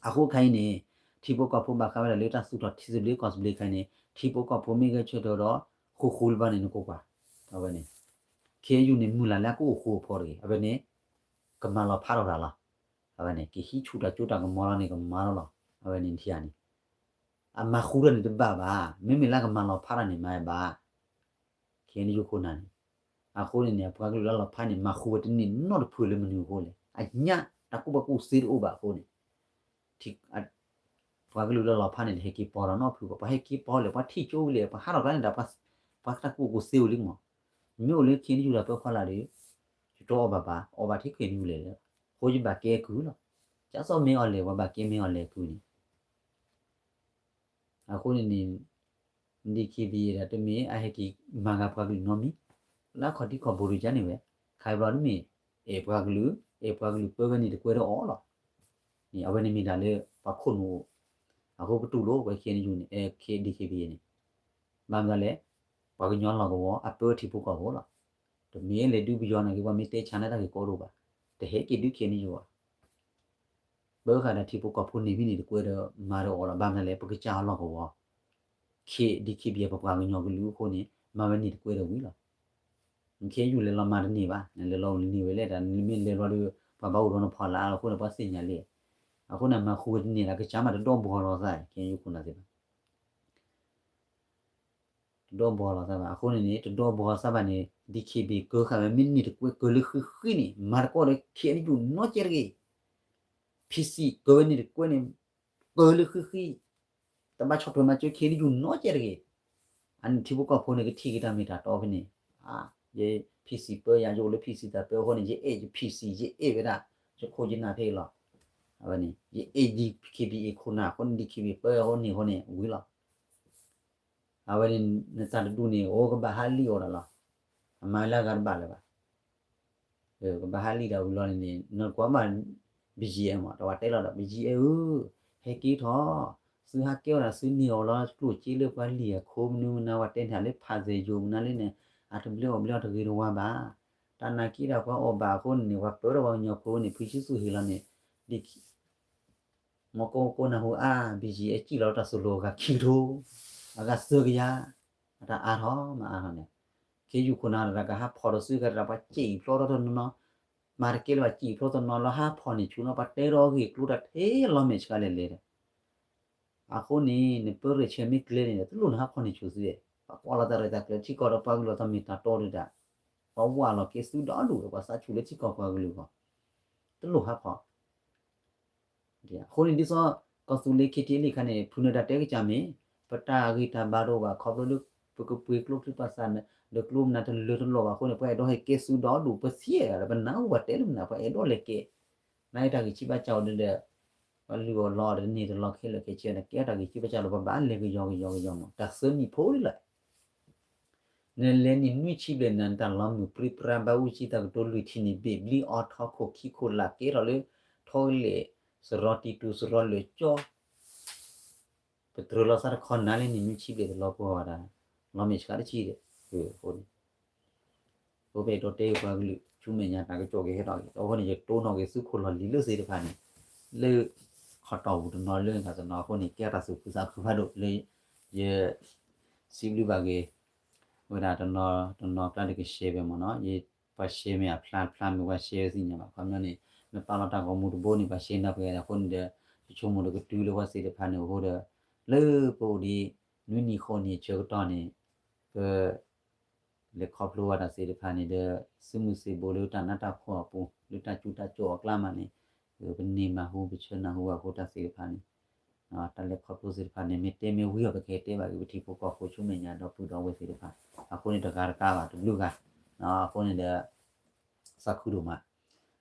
အဃိခဲအံၤန့ၣ် ထံဖိကီၢ်ဖိဘၣ်ဃးဝဲဒၣ်လၢတၢ်သူၣ်ထီၣ်ထံသဘျ့ကီၢ်သဘျ့ခဲအံၤန့ၣ် ထံဖိကီၢ်ဖိမ့ၢ်ဂဲၤဆၢထၢၣ်ဒီး ဃူဃူလၢၤဘၣ်န့ၣ် နကကွၢ် အဝဲန့ၣ် ခ့ၣ်အဲၣ်ယူၣ်န့ၣ် မုၢ်လၢ်လၢအကအိၣ်ဃူအဖီတဂ့ၤ အဝဲန့ၣ် ကမၤလီၤဖးထီၣ်တၢ်လီၤ. အဝဲန့ၣ် ကဟံးဆူၣ်တၢ်စိတၢ်ကမီၤလီၤန့ၣ် ကမၤလီၤလီၤ. အဝဲန့ၣ်ထံၣ်ဧါန့ၣ် အမၤဃူတၢ်န့ၣ်တဘၣ်ဘၣ်. မ့မ့ၢ်လၢကမၤလီၤဖးတၢ်န့ၣ် မၤဘၣ်. ခဲအံၤန့ၣ်ယိခိၣ်နၢ်န့ၣ် အဃိန့ၣ်န့ၣ် ပှၤကလုာ်လၢလီၤဖးန့ၣ် မၤဃူဝဲတန့ၢ်နီတဖုလၢမနုၤအဃိလဲၣ်. အညၣ်တၢ်ကူၣ်ဘၣ်ကူၣ်သ့တအိၣ်ဘၣ်အဃိန့ၣ် ပှၤကလုာ်လၢလီၤဖးန့ၣ် တဟဲက့ၤပီၤဒီးနီတဖုဘၣ်. ပှၤဟဲက့ၤပီၤလဲၣ် ပှၤထံၣ်ကၠိဝံၤလဲၣ် ပှၤဟးထီၣ်ကျါန့ၣ်ဒီး ပှၤတၢ်ကူၣ်ဘၣ်ကူၣ်သ့ဝံၤလံမး. မ့ၢ်အိၣ်လၢခဲအံၤန့ၣ် ယူၢ်ဒီးပၢဖီလာ်ဒီး ယတအီၣ်ဘၣ်ဘၣ် အီၣ်ဘၣ်ထဲခဲအံၤန့ၣ်ဝံၤလဲၣ်. အဃိယဘၣ်ကဲကုၢ်လီၤ. ကၠၢ်စီၣ်မ့ၢ်အီၤလဲၣ် ပှၤဘၣ်ကဲမ့ၢ်အီၤလဲၣ်ကုၢ်န့ၣ် အဃိန့ၣ်န့ၣ် DKBA ဒၣ်တမ့ၢ်အဟဲက့ၤမၤဂၤပှၤကလုာ်နီတမံၤ, လၢအခီၣ်ထံးခီၣ်ဘိးတကါန့ၣ်ဝဲ, ခါအံၤဘျီတမ့ၢ် အဲၣ်ပှၤကလုာ်, အဲၣ်ပှၤကလုာ်ပၢဝဲန့ၣ်တကွဲဒီးအီၤလီၤ. န့ၣ် အဝဲန့ၣ်မ့ၢ်ဒၣ်လၢပှၤခိၣ်နူာ် အဃိပတူၢ်လိာ်ဝဲ KNU န့ၣ် အဲ DKBA န့ၣ် ဘၣ်မနုၤလဲၣ်, ပှၤကညီလီၢ်ကဝီၤအပၢထံဖိကီၢ်ဖိလီၤ. တမ့ၢ်လဲၤဒုးပယီၤနာ်က့ ပှၤမ့ၢ်တဲဆါန့ၣ်တၢ်ဂ့ၢ်ကီဒိၣ်ဘၣ်, တဟဲက့ၤဒုး KNU ဘၣ်. ပၢဃာ်ဒီးထံဖိကီၢ်ဖိန့ၣ်ဖဲန့ၣ်တကွဲဒီးမၤဒီးအီၤလီၤ. ဘၣ်မနုၤလဲၣ် ပကစၢ်အီၤလီၢ်ကဝီၤ, DKBA ပပှၤကညီကလုာ်အဃိန့ၣ် မၤဝဲန့ၣ်တကွဲဒီးဝံၤလီၤ. ခဲအံၤလဲၤလီၤမၤတန့ၢ်ဘၣ်, နလဲၤလီၤအိၣ်တန့ၢ်ဝဲလဲၣ်ဒီး နမ့ၢ်လဲၤလီၤဒီး ပှၤဘၣ်အိၣ်ဒီးနဖီလာ်အဃိန့ၣ် ပှၤသ့ၣ်ညါလံ. အဃိန့ၣ် မၤဃူဝဲတန့ၢ်ဒီး ကစၢ်မးတဒီဘီလီၤသး ခဲအံၤခိၣ်နၢ်သ့ၣ်တဖၣ် တဒီဘီလီၤသးဘၣ်. အဃိန့ၣ်န့ၣ် တဒီဘီသးဘၣ်န့ၣ် DKBA ကၢဃာ်ဝဲမ့ၢ်န့ၢ်တကွဲ ကၢလၢဃံဃံန့ၣ် မၤတကီၢ်ဒီး KNU နီၢ်ကဲတဂ့ၤ. PC ကၢဝဲန့ၣ်တကွဲန့ၣ် ကၢလၢဃံဃံ, တဘၣ်ဆီၣ်ထွဲမၤစၢၤ KNU နီၢ်ကဲတဂ့ၤ. အန့ၣ်ထံဖိကီၢ်ဖိန့ၣ် ကထံၣ်က့ၤတၢ်မ့ၢ်တၢ်တီဖဲန့ၣ်, ယ PC ပၢယၤ ယအိၣ်လၢ PC တၢ်ပၢအဃိန့ၣ် ယအဲၣ်ယ PC ယအဲၣ်ဝဲဒၣ် ယခိၣ်ယနၢ်ဖဲအံၤလီၤ. အဝဲန့ၣ် ယအဲၣ် DKBA ခိၣ်နၢ်အဃိန့ၣ် DKBA ပၢအဃိန့ၣ်အဃိန့ၣ် ဝံၤလီၤ. အဝဲန့ၣ် နတၢ်တဒူၣ်န့ၣ် အိၣ်ကဘၣ်ဟးလံၣ်အီၤဒၣ်လီၤ. အမၤလၢအဂၤတဘၣ်လၢၤဘၣ်. ကဘၣ်ဟးလံၣ်ဒၣ်ဝံၤလီၤန့ၣ်န့ၣ် နကွၢ်မး BGF မး တဝဲတဲလီၤဒီး BGF ဧၢ, ဟဲက့ၤထီၣ်, သုဟးကဲအီၤဒၣ်သုန့ၢ်အီၤလီၤ ကျိၣ်စ့လၢပှၤလံၣ်အခိၣ်မနုၤမနၤ ပှၤတဲန့ၢ်လၢဖးစဲးယိာ်မနုၤလၢန့ၣ် အတဘျ့အီၣ်ဘျ့အီတဂ့ၤတဝါဘၣ်. တၢ်နာ်က့ဒီးပှၤအီၣ်ဘၣ်အဃိန့ၣ်န့ၣ် ပှၤပၢထီၣ်ပှၤကညီဖိန့ၣ် ဖုဆံသူၣ်ဟ့ၣ်လီၤန့ၣ် ဒ် မ့ၢ်ကိးကိးနၢ်ဟူအါ BGF စံၣ်လီၤတၢ်စိၣ်လိၤအဂၤခံကထိ, အဂၤသၢကယၤ, အတၢ်အါထီၣ်မၤအါထီၣ်န့ၣ်, ခ့ယုၢ်ခိၣ်နၢ်တဂၤကဟးဖီၣ်ဒီးစုကတၢၢ် ပှၤစံၣ်ဖျိထီၣ်တနီၤနီၤ, မၤတကဲလၢၤဘၣ် စံၣ်ဖျိတနီၤလီၤ ဟးဖီၣ်န့ၢ်ဆူၣ်နီၤ ပှၤတဲထီၣ်အဂ့ၢ်ကျိၤတၢ်ထဲလီၤမဲာ်ဆှးလဲၣ်လဲၣ်ဒီး အဃိန့ၣ် နပၢရဲၣ်ဆၢမ့ၢ်ကျဲန့ၣ်ဒီး တလိၣ်နဟးဖီၣ်န့ၢ်ဆူၣ်သု, ပှၤကွၢ်လီၤတၢ်ရဲၣ်တၢ်ကျဲၤ ထံကီၢ်ဒီးပှၤကလုာ်အတၢ်မ့ၢ်တၢ်တီဒုးတၢ်, ပှၤဝးလီၤက့ၤသုဒီဒူၣ်ဒီး ပှၤသးဆူၣ်လၢထံကီၢ်ပှၤကလုာ်အဂီၢ်, တလိၣ်ဟးဖီၣ် အဃိန့ၣ် ဒ်သိး ကီၢ်သူလ့ၤ KTLA ခါန့ၣ် ဖုနၢၤတၢ်တဲကစၢ်မ့ၢ် ပတၢ်ဂံၢ်တၢ်ဘါတအိၣ်ဘၣ် ခီဖျိလၢ ပကပှ့ၤကျိချံပှၤသးဒီးကျိမနုၤတလၢတလီၢ်ဘၣ်အဃိန့ၣ် ပှၤအဲၣ်ဒိးဟဲကဲသုဒီဒူၣ် ပသံအဲၣ်ဒီး ပနၢ်ဟူပှၤတဲလၢမနုၤ ပှၤအဲၣ်ဒိးလဲၤကဲ, နာ်အံၤတၢ်ဂံၢ်ဆံးဘၣ်ဆၣ်အိၣ်ဒီး ပှၤလုၢ်အီၣ်လီအီၣ်ဒီးန့ၢ်တလီၤခဲလၢာ်ခဲဆ့န့ၣ် ကဲတၢ်ဂံၢ်ဆံးဘၣ်ဆၣ်လီၤ ပဘၣ်လဲၤကယီကယီကယီမး တၢ်သၢနံၣ်ဖိလီၤ နလဲၤနံၣ်နွံဆံဘျဲၣ်န့ၣ် နတၢ်လီၤမုၢ်ပြံပြါ ဘၣ်အူကၠံတၢ်ကတိၤလွံၢ်ထံၣ်န့ၣ် ဘ့ၣ်ဘျံအီထီခိၣ်ခံခိၣ်လာ် ကဲထီၣ်လၢ ထီကလဲာ် စရီတံတူစရီလၢာ်ကၠီ ပတြၢၤလီၤသးတခီနၤလၢနံၣ်နွံဆံဘျဲၣ်တလီၤပှီၢ်ဝဲဒၣ် လီၤမဲာ်ဆှးတဆံဒီး အဃိန့ၣ် အဃိပအဲၣ်ဒိးတဲပှၤကလုာ် ဆူမဲာ်ညါတၢ်ကစီၣ်ကဟဲထီၣ်က့ၤ အဃိန့ၣ် ယတိၢ်နီၣ်က့ၤသုခိၣ်လီၢ်လံၤလၢသ့ၣ်တဖၣ်န့ၣ် လၢ ခီတီၢ်ပူၤတနီၤလၢတနီၤအဃိန့ၣ် ကဲတၢ်သူၣ်ခုသးခုဖးဒိၣ်လၢ ယ စံးဘျုးဘၣ်က့ၤ ဝဲဒၣ်တနီၤတနီၤကျါဒီးက share ဝဲမ့ၢ်နီၤ ယ ပှၤ share မ့ၢ်အဖျါဖျါမ့ၢ်ပှၤ share ဝဲသ့ၣ်ညါဘၣ် ခီပညီန့ၣ် နပာ်လီၤတၢ်ဂီၤမူတဘိန့ၣ် ပှၤ share နၢ်ပှဲၤအဃိန့ၣ်ဒီး ယဆိကမိၣ်ဒီးကတုၤလၢပှၤသ့ၣ်တဖၣ်န့ၣ်အဃိဒီး လၢပအိၣ်ဒံး နွံနံၣ်ဃိးနံၣ်ဆၢကတီၢ်န့ၣ် ပ လဲၤခီဖျိဝဲဒၣ်သ့ၣ်တဖၣ်န့ၣ်ဒီး သုးမုၢ်သံၣ်ဘိလၢတၢ်နးတၢ်ဖှီၣ်အပူၤ လၢတၢ်ကူတၢ်ကၠီၣ်အကျါမးန့ၣ် ပန့ၢ်မၤဟူ ပဆၢနၢ်ဟူဘၣ်အဃိတၢ်သ့ၣ်တဖၣ်န့ၣ် တၢ်လဲၤခီဖျိသ့ၣ်တဖၣ်န့ၣ် မ့ၢ်တဲမ့ၢ်ဝံၤအီၤ ပကဟဲတဲဘၣ်က့ၤ ပထံဖိကီၢ်ဖိဆူမဲာ်ညါဒီပုၢ်ဒီဝဲၢ်သ့ၣ်တဖၣ် အဃိန့ၣ်တဂၤတကးဘၣ်တဘျုးဂၤ အဃိန့ၣ်ဒီး သးခုဒိၣ်မး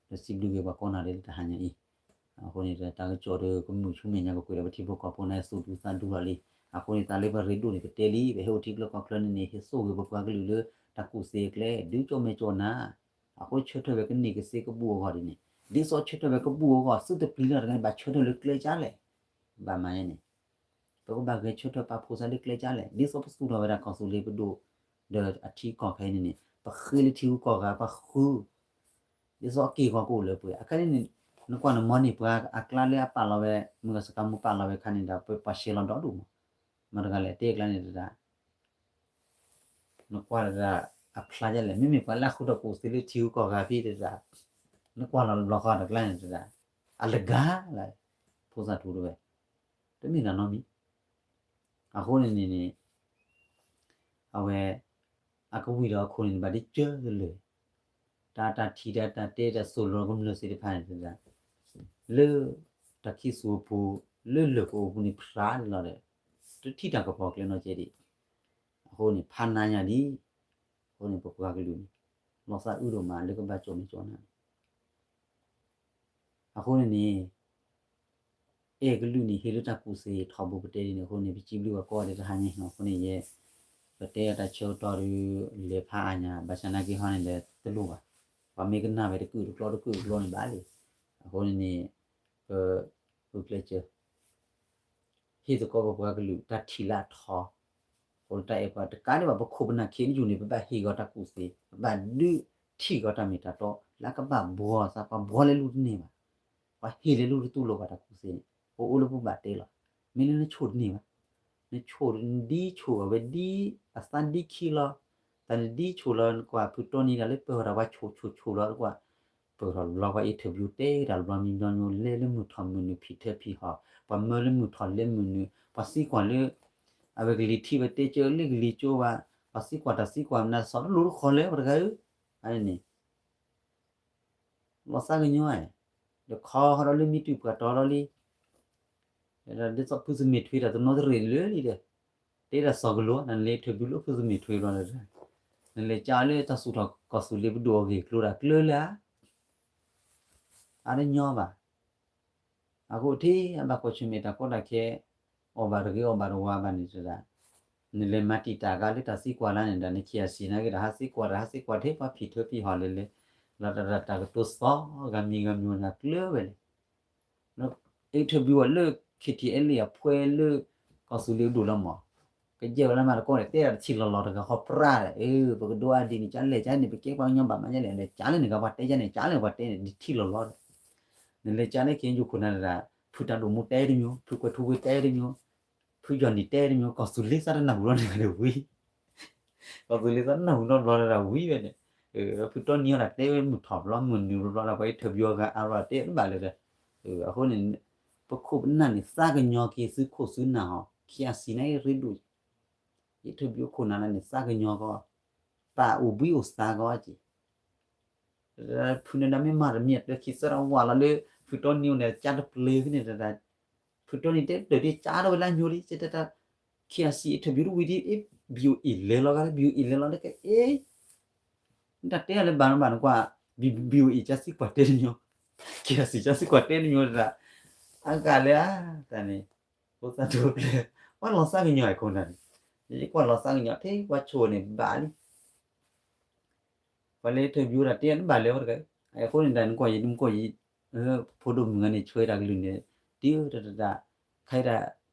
ဒီးစံးဘျုးက့ၤပှၤကိးဂၤဒဲးလၢတဟါညါအံၤ အဃိန့ၣ်ဒီး တၢ်ကစီၣ်ဒီးကမုာ်ဆူမဲာ်ညါ ကကွဲးဒီးပထံဖိကီၢ်ဖိန့ၣ် သူၣ်ဒူသးဒူလီၤလံ. အဃိန့ၣ် သးလၢပရ့ဒိၣ်န့ၣ် ပတဲလံ ပဟဲအိၣ်ထံချၢကီၢ်ချၢန့ၣ်န့ၣ် ဟ့ၣ်သိၣ်ဂ့ၤပပှၤကလုာ်လၢ တၢ်ကူၣ်သ့အကျဲ ဒုးကၠီၣ်မဲာ်ကၠီၣ်နါ အဃိဆၢထၢၣ်ဝဲကန့ၢ်ကသ့ကဘူၣ်အဂီၢ်ဒ်န့ၣ် ဒ်သိးဆၢထၢၣ်ဝဲကဘူၣ်အဂီၢ် သုတပျံၤလၢတဂၤန့ၣ် ဘၣ်ဆၢထၢၣ်လၢကျဲကၢ်လဲၣ် ဘၣ်မၤယဲန့ၣ် ပကဘၣ်ဂဲၤဆၢထၢၣ်ပာ်ဖှိၣ်သးလၢကျဲကၢ်လဲၣ် ဒ်သိးပသူၣ်ထီၣ်ဝဲဒၣ်ကီၢ်သူလ့ၤပဒိၣ် ဒီးအထံကီၢ်ခဲအံၤန့ၣ်န့ၣ် ပဃ့လၢထံဂုၤကီၢ်ဂၤ ပှၤဃု ဒ်သိးအက့ၢ်အဂီၤကအိၣ်လၢပှဲၤ အခါန့ၣ်န့ၣ် နကွၢ်နမီၢ်န့ၢ်ပှၤအကျါလၢအပာ်လီၤဝဲ မုၢ်ဂၤစကၤမူပာ်လီၤဝဲအခါန့ၣ်ဒီး ပှၤရှဲလီၤဒီဒူၣ်မး မတၤတဂၤလဲၣ် တဲအကျါန့ၣ်တဒၣ် နကွၢ်တဒၣ် အဖျါဒ်လဲၣ် မ့မ့ၢ်ပှၤလၢအဃုထီၣ်ကူၣ်သ့လၢထံဂုၤကီၢ်ဂၤဖဲတဒၣ် နကွၢ်လီၤလီၤဃီတကျါန့ၣ်တဒၣ် အလဂၤလၢ ဖိသၣ်ထူတဝဲ တမ့ၢ်တၢ်နီတမံၤ အဃိန့ၣ်န့ၣ်န့ၣ် အဝဲ အကဝံၤဒီးအခိၣ်န့ၣ် ဘၣ်ဒ်ကၢလၢာ် တၢ်တၢ်ထံၣ်တၢ်တၢ်တဲတၢ်သိၣ်လိကမျၢၢ်သ့ၣ်တဖၣ်န့ၣ် လၢ တၢ်ခံစိၤပူၤ လၢလၢၢ်ကအိၣ်ပူၤန့ၣ် ဖျါလီၤဒီး တထံၣ်တၢ်ကပီၤကျဲနီတစဲးဒံး အဃိန့ၣ် ဖးနးညါဒံး အဃိန့ၣ် ပပှၤကလုာ်န့ၣ် လီၤသးအုးဒိၣ်မးလၢကဘၣ်ကၠီၣ်မဲာ်ကၠီၣ်နါ အဃိန့ၣ်န့ၣ် အဲၣ်ကလုာ်န့ၣ် ဟ့ၣ်လၢတၢ်ကူၣ်သ့ထီဘိပတဲဒ်န့ၣ်အဃိန့ၣ် ပစံးဘျုးဘၣ်ကိးဂၤဒဲးတဟါညါအဃိန့ၣ် ယဲ ပတဲအတၢ်ဆၢကတီၢ်ဒီး လဲၤဖးအါညါ ဘၣ်ဆၣ်နာ်က့ဟီန့ၣ်ဒီးတလိၣ်ဘၣ်. ပှၤမ့ၢ်ကနၣ်ဝဲတကုာ်တကျီတကုာ်တကျီန့ၣ်ဘၣ်လံ. အဃိန့ၣ်န့ၣ် ပ ပကျဲးစၢး ဟ့ၣ်သကိးပပှၤကလုာ်တၢ်ထံၣ်လၢအထီ အဃိတၢ်အဲၣ်ပှၤတကးဒံးဘၣ် ပခိၣ်ပနၢ်ခ့ယုၢ်န့ၣ် ပဘၣ်ဟ့ၣ်ဂီၤတၢ်ကူၣ်သ့ ပဘၣ်ဒုးထံၣ်ဂီၤတၢ်မ့ၢ်တၢ်တီ လၢကဘၣ်ဘှီသး ပှၤဘှီလၢလူတန့ၢ်ဘၣ်. ပှၤဟ့ၣ်လၢလူတတူၢ်လိာ်ဘၣ်တၢ်ကူၣ်သ့န့ၣ် ပအိၣ်လၢပဘၣ်တဲလီၤ. မ့ၢ်လၢနဆိၣ်တန့ၢ်ဘၣ် နဆိၣ်ဒ်ဆိၣ်အဝဲဒ်အသးဒ်ခံလီၤ. တၢ်နဒ်ဆိၣ်လီၤနကွၢ် ဖုတီနံၤတၢ်လၢပၢၢ်ထီၣ်တၢ်ပှၤဆိၣ်ဆိၣ်ဆိၣ်လီၤတကွၢ် ပၢၢ်ထီၣ်ဘျီပှၤ interview တဲတၢ်ဘျီမံဘျီညိ လဲၤလၢမုၢ်ထီၣ်မုၢ်နုာ်ဖံးထၢဖံးဟီၣ် ပှၤမၢလၢမုၢ်ထီၣ်လဲၤမုၢ်နုာ် ပှၤသံကွၢ်လၢ အဝဲကလံၤထံးဝဲတဲကၢလၢကလံၤကၠိဘၣ် ပှၤသံကွၢ်တၢ်သံကွၢ်မနုၤစီၤတလိၣ်တခီလၢပှၤတဂၤဧၢ အန့ၣ် လီၤသးကညီၤ ဒီးခီဟီဒီးလၢမံတုၤပှၤတီဒီးလံ ဒ်သိးဖုသမ့ၢ်ထွံတၢ်တနီသရံၣ်လၢလံဒီး တဲဒၣ်စီၤကလိၤ နလဲၤ interview လၢဖုသမ့ၢ်ထွံဘျီဒီး နလဲၤကၢလၢတၢ်သူၣ်ထီၣ်ကီၢ်သူလ့ၤပဒိၣ်အဂ့ၢ်ကျိၤတၢ်ကျၢလၢ အါတညီဘၣ်. အဃိထဲအဘၣ်ကွၢ်ဆၢၣ်မဲာ်တၢ်ကီတၢ်ခဲ အီၣ်ဘၣ်တဂ့ၤအီၣ်ဘၣ်တဝါဘၣ်န့ၣ်တဒၣ် နလဲၤမၤတံာ်တာ်ကါလၢတၢ်သံကွၢ်လၢန့ၣ်ဒီး နခံဂၤစံးနာ်က့ဒီး ဟးသံကွၢ်တၢ် ဟးသံကွၢ်ထဲပှၤဖံးထၢဖံးဟီၣ်လဲၤလဲၤ လီၤတၢ်တၢ်ကတိၤသီ ဂၤမံၤဂၤမံၤဂၤကျၢဝဲလဲၣ် interview အီၤလၢ KTLA အဖှဲလၢ ကီၢ်သူလ့ၤပဒိၣ်လီၤမး ကယဲၢ်ဝဲလၢမၤတကီၢ်န့ၣ် တဲဒၣ်တထံၣ်လီၤလီၤတဂၤဃီပြၢ်ဒီး အၢ ပကဒိးအါဒ်န့ၣ် ကလဲၣ်ကန့ၣ် ပကဲပှၤကညီဘၣ်မးညါလဲၣ် လဲၤကလဲၣ်န့ၣ် ကပှၤတဲယါန့ၣ် ကလဲၣ်ပှၤတဲန့ၣ် တထံၣ်လီၤလီၤဒီး နလဲၤကလဲၣ် KNU ခိၣ်နၢ်တဒၣ် ဖုတၢ်ဒိၣ်မူတဲတမျိုး ဖုကွဲးထူဝ့တဲတမျိုး ဖုယီၢ်နံၣ်တဲတမျိုး ကီၢ်သူလ့ၤသးတနၢ်ဟူလီၤန့ၣ်ဒီးဝံၤ ကီၢ်သူလ့ၤသးတနၢ်ဟူလီၤဘျီဒီးဝံၤဝဲန့ၣ် ဖုတီနံၤအီၤဒၣ်တဲဝဲမုၢ်ထီၣ်ဘျီမုၢ်နုာ်ဘျီဒီး ပှၤ interview အဂၤအါဘျီတဲတဘၣ်လၢၤဒီး အဃိန့ၣ် ပခိၣ်ပနၢ်န့ၣ် သးကညီၤက့ၤသုခိၣ်သုနၢ်ဟီ ခံဂၤစံးနာ်က့ရ့ဒိၣ် interview ခိၣ်နၢ်လၢန့ၣ် သးကညီၤကီး တၢ်အိၣ်ဘှံးအိၣ်သါကီးက့ၤ ဖုန့ၣ်ဒၣ်မ့ၢ်မၤတမံၤအတၢ်ခံသၢတဝၢ်လီၤလၢ ဖုတီနံၤအိၣ်န့ၣ် ကၢတပျ့ၤဖဲန့ၣ်တဒၣ် ဖုတီနံၤတဲတၢ်ဒ်ကၢထီၣ်ဝဲလၢအညိလံ ကတၢ် ခံဂၤစံး interview တဝံၤဒ် အ့ BOA လဲၤလီၤဂၤလၢ BOA လဲၤလီၤလၢကအဲ နတၢ်တဲအီၤလၢဘၣ်နဘၣ်နကွၢ် BOA ကၢသံကွၢ်တဲတညီ ခံဂၤစံးကၢသံကွၢ်တဲတညီတဒၣ် အဂၤလၢအတၢ်န့ၣ် ဖိသၣ်ဒိၣ်ကျဲ ပှၤလီၤသးကညီၤအခိၣ်နၢ်န့ၣ် ယကွၢ်လီၤသးကညီၤ ထဲပှၤဆိၣ်န့ၣ်ဘၣ်လံ ပှၤလၢ interview တၢ်တဲတဘၣ်လၢၤဝဲတဂၤ အဃိန့ၣ်ဒၣ်နကွၢ်ယံၤမူကီၢ်ယံၤ ဖိဒိၣ်မုၣ်ဂၤန့ၣ် ဆှၢတၢ်ကလုၢ်န့ၣ် တံၤတတၢ် ခဲအံၤဒၣ်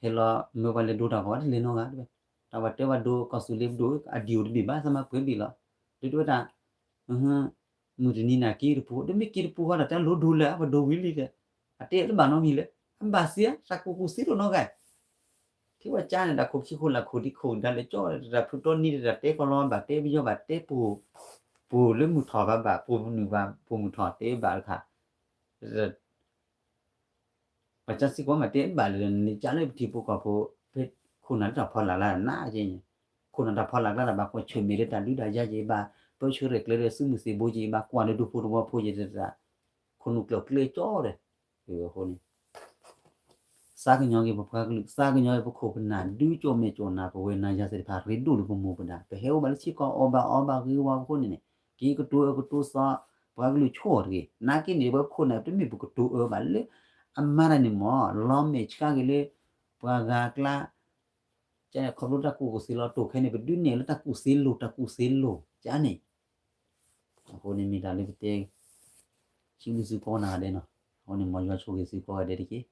ဟဲလီၤမၢပှၤလဲၤဒိတၢ်ဂီၤတလဲၤနီတဂၤတဝဲ တၢ်ပှၤတဲပှၤဒိကီၢ်သူလ့ၤပဒိၣ် အဒံၣ်အိၣ်တဘ့ၣ်ဘၣ် သးမၤပှဲၤဘ့ၣ်လီၤ ဒ်တဝဲတၢ် မုၢ်တနံၤန့ၣ်က့ၤတပူၤ ဒီးမ့ၢ်က့ၤတပူၤဃီဒီး တၢ်လိၣ်ဒိလၢအ ပှၤဒိဝံၤလံဒီး အတဲတဘၣ်နီတမံၤလၢၤ အဘၣ်သ့ဧါ တၢ်ကူၣ်ကူၣ်သ့လိာ်နီတဂၤ ထဲပှၤကါန့ၣ် တၢ်ခိၣ်ခံခိၣ်လၢ်ခိၣ်ဒံခိၣ်ဒါလၢကၠီ တၢ်ဖုတီနံၤတၢ်တဲကီလီၤဘၣ် တဲပယီၤဘၣ်တဲပ ပူၤလၢမုၢ်ထီၣ်ဘၣ်ဘၣ် ပူၤမနုၤဘၣ် ပူၤမုၢ်ထီၣ်တဲဘၣ်တခါ ပှၤကါစ့ၢ်ကီးမးတဲဘၣ်လၢ နလဲၤကါလၢပထံဖိကီၢ်ဖိ ဖဲခိၣ်နၢ်လၢတၢ်ဖီလာ်လၢနးက့ ခိၣ်နၢ်တၢ်ဖီလာ်ကျါတၢ်ဘၣ်ကွၢ်ဆၢၣ်မဲာ်လၢတၢ်ဒုးတၢ်ယၤက့ၤဘၣ် ပၢဆှၢရဲၣ်ကျဲၤလၢသုးမုၢ်သံၣ်ဘိက့ၤဘၣ် ကွၢ်လၢဒူဖိသဝီဖိက့ၤတၢ် ခိၣ်နူာ်ကျၢၢ်ကျဲကၠီဒီး အဃိန့ၣ် သးကညီၤက့ၤပပှၤကလုာ် သးကညီၤက့ၤပခိၣ်ပနၢ် ဒုးကၠိမဲာ်ကၠိနၢ် ပဝဲနၤယၤသ့ၣ်တဖၣ် ရ့ဒိၣ်လၢပမိၢ်ပဒၢ် ပဟဲအိၣ်ဘၣ်လၢထံကီၢ်အီၣ်ဘၣ်အီဘၣ်ဂ့ၤဝါအဃိန့ၣ်န့ၣ် က့ၤကတိၤအၢကတိၤသီ ပှၤကလုာ်ဆိၣ်အီၤတဂ့ၤ နာ်က့န့ၣ် ပဝဲပခိၣ်နၢ် တမ့ၢ်ပကတိၤအၢဘၣ်လၢ အမါတၢ်န့ၣ်မ့ၢ် လီၤမဲာ်ဆှးက့ၤလၢ ပှၤဂၤကျါ ကန့ၣ် ခီဖျိတၢ်ကူၣ်ကူၣ်သ့လီၤတိၢ်ခဲန့ၣ် ပဒုးနဲၣ်လၢတၢ်ကူၣ်သ့လိၤ တၢ်ကူၣ်သ့လိၤ ကန့ၣ် အဃိန့ၣ်မ့ၢ်တၢ်လၢပတဲ စံးဘျုးသုကိးဂၤဒဲးနီၤ အဃိန့ၣ် မ်ယွၤဆိၣ်ဂ့ၤသုကိးဂၤဒဲးတက့ၢ်.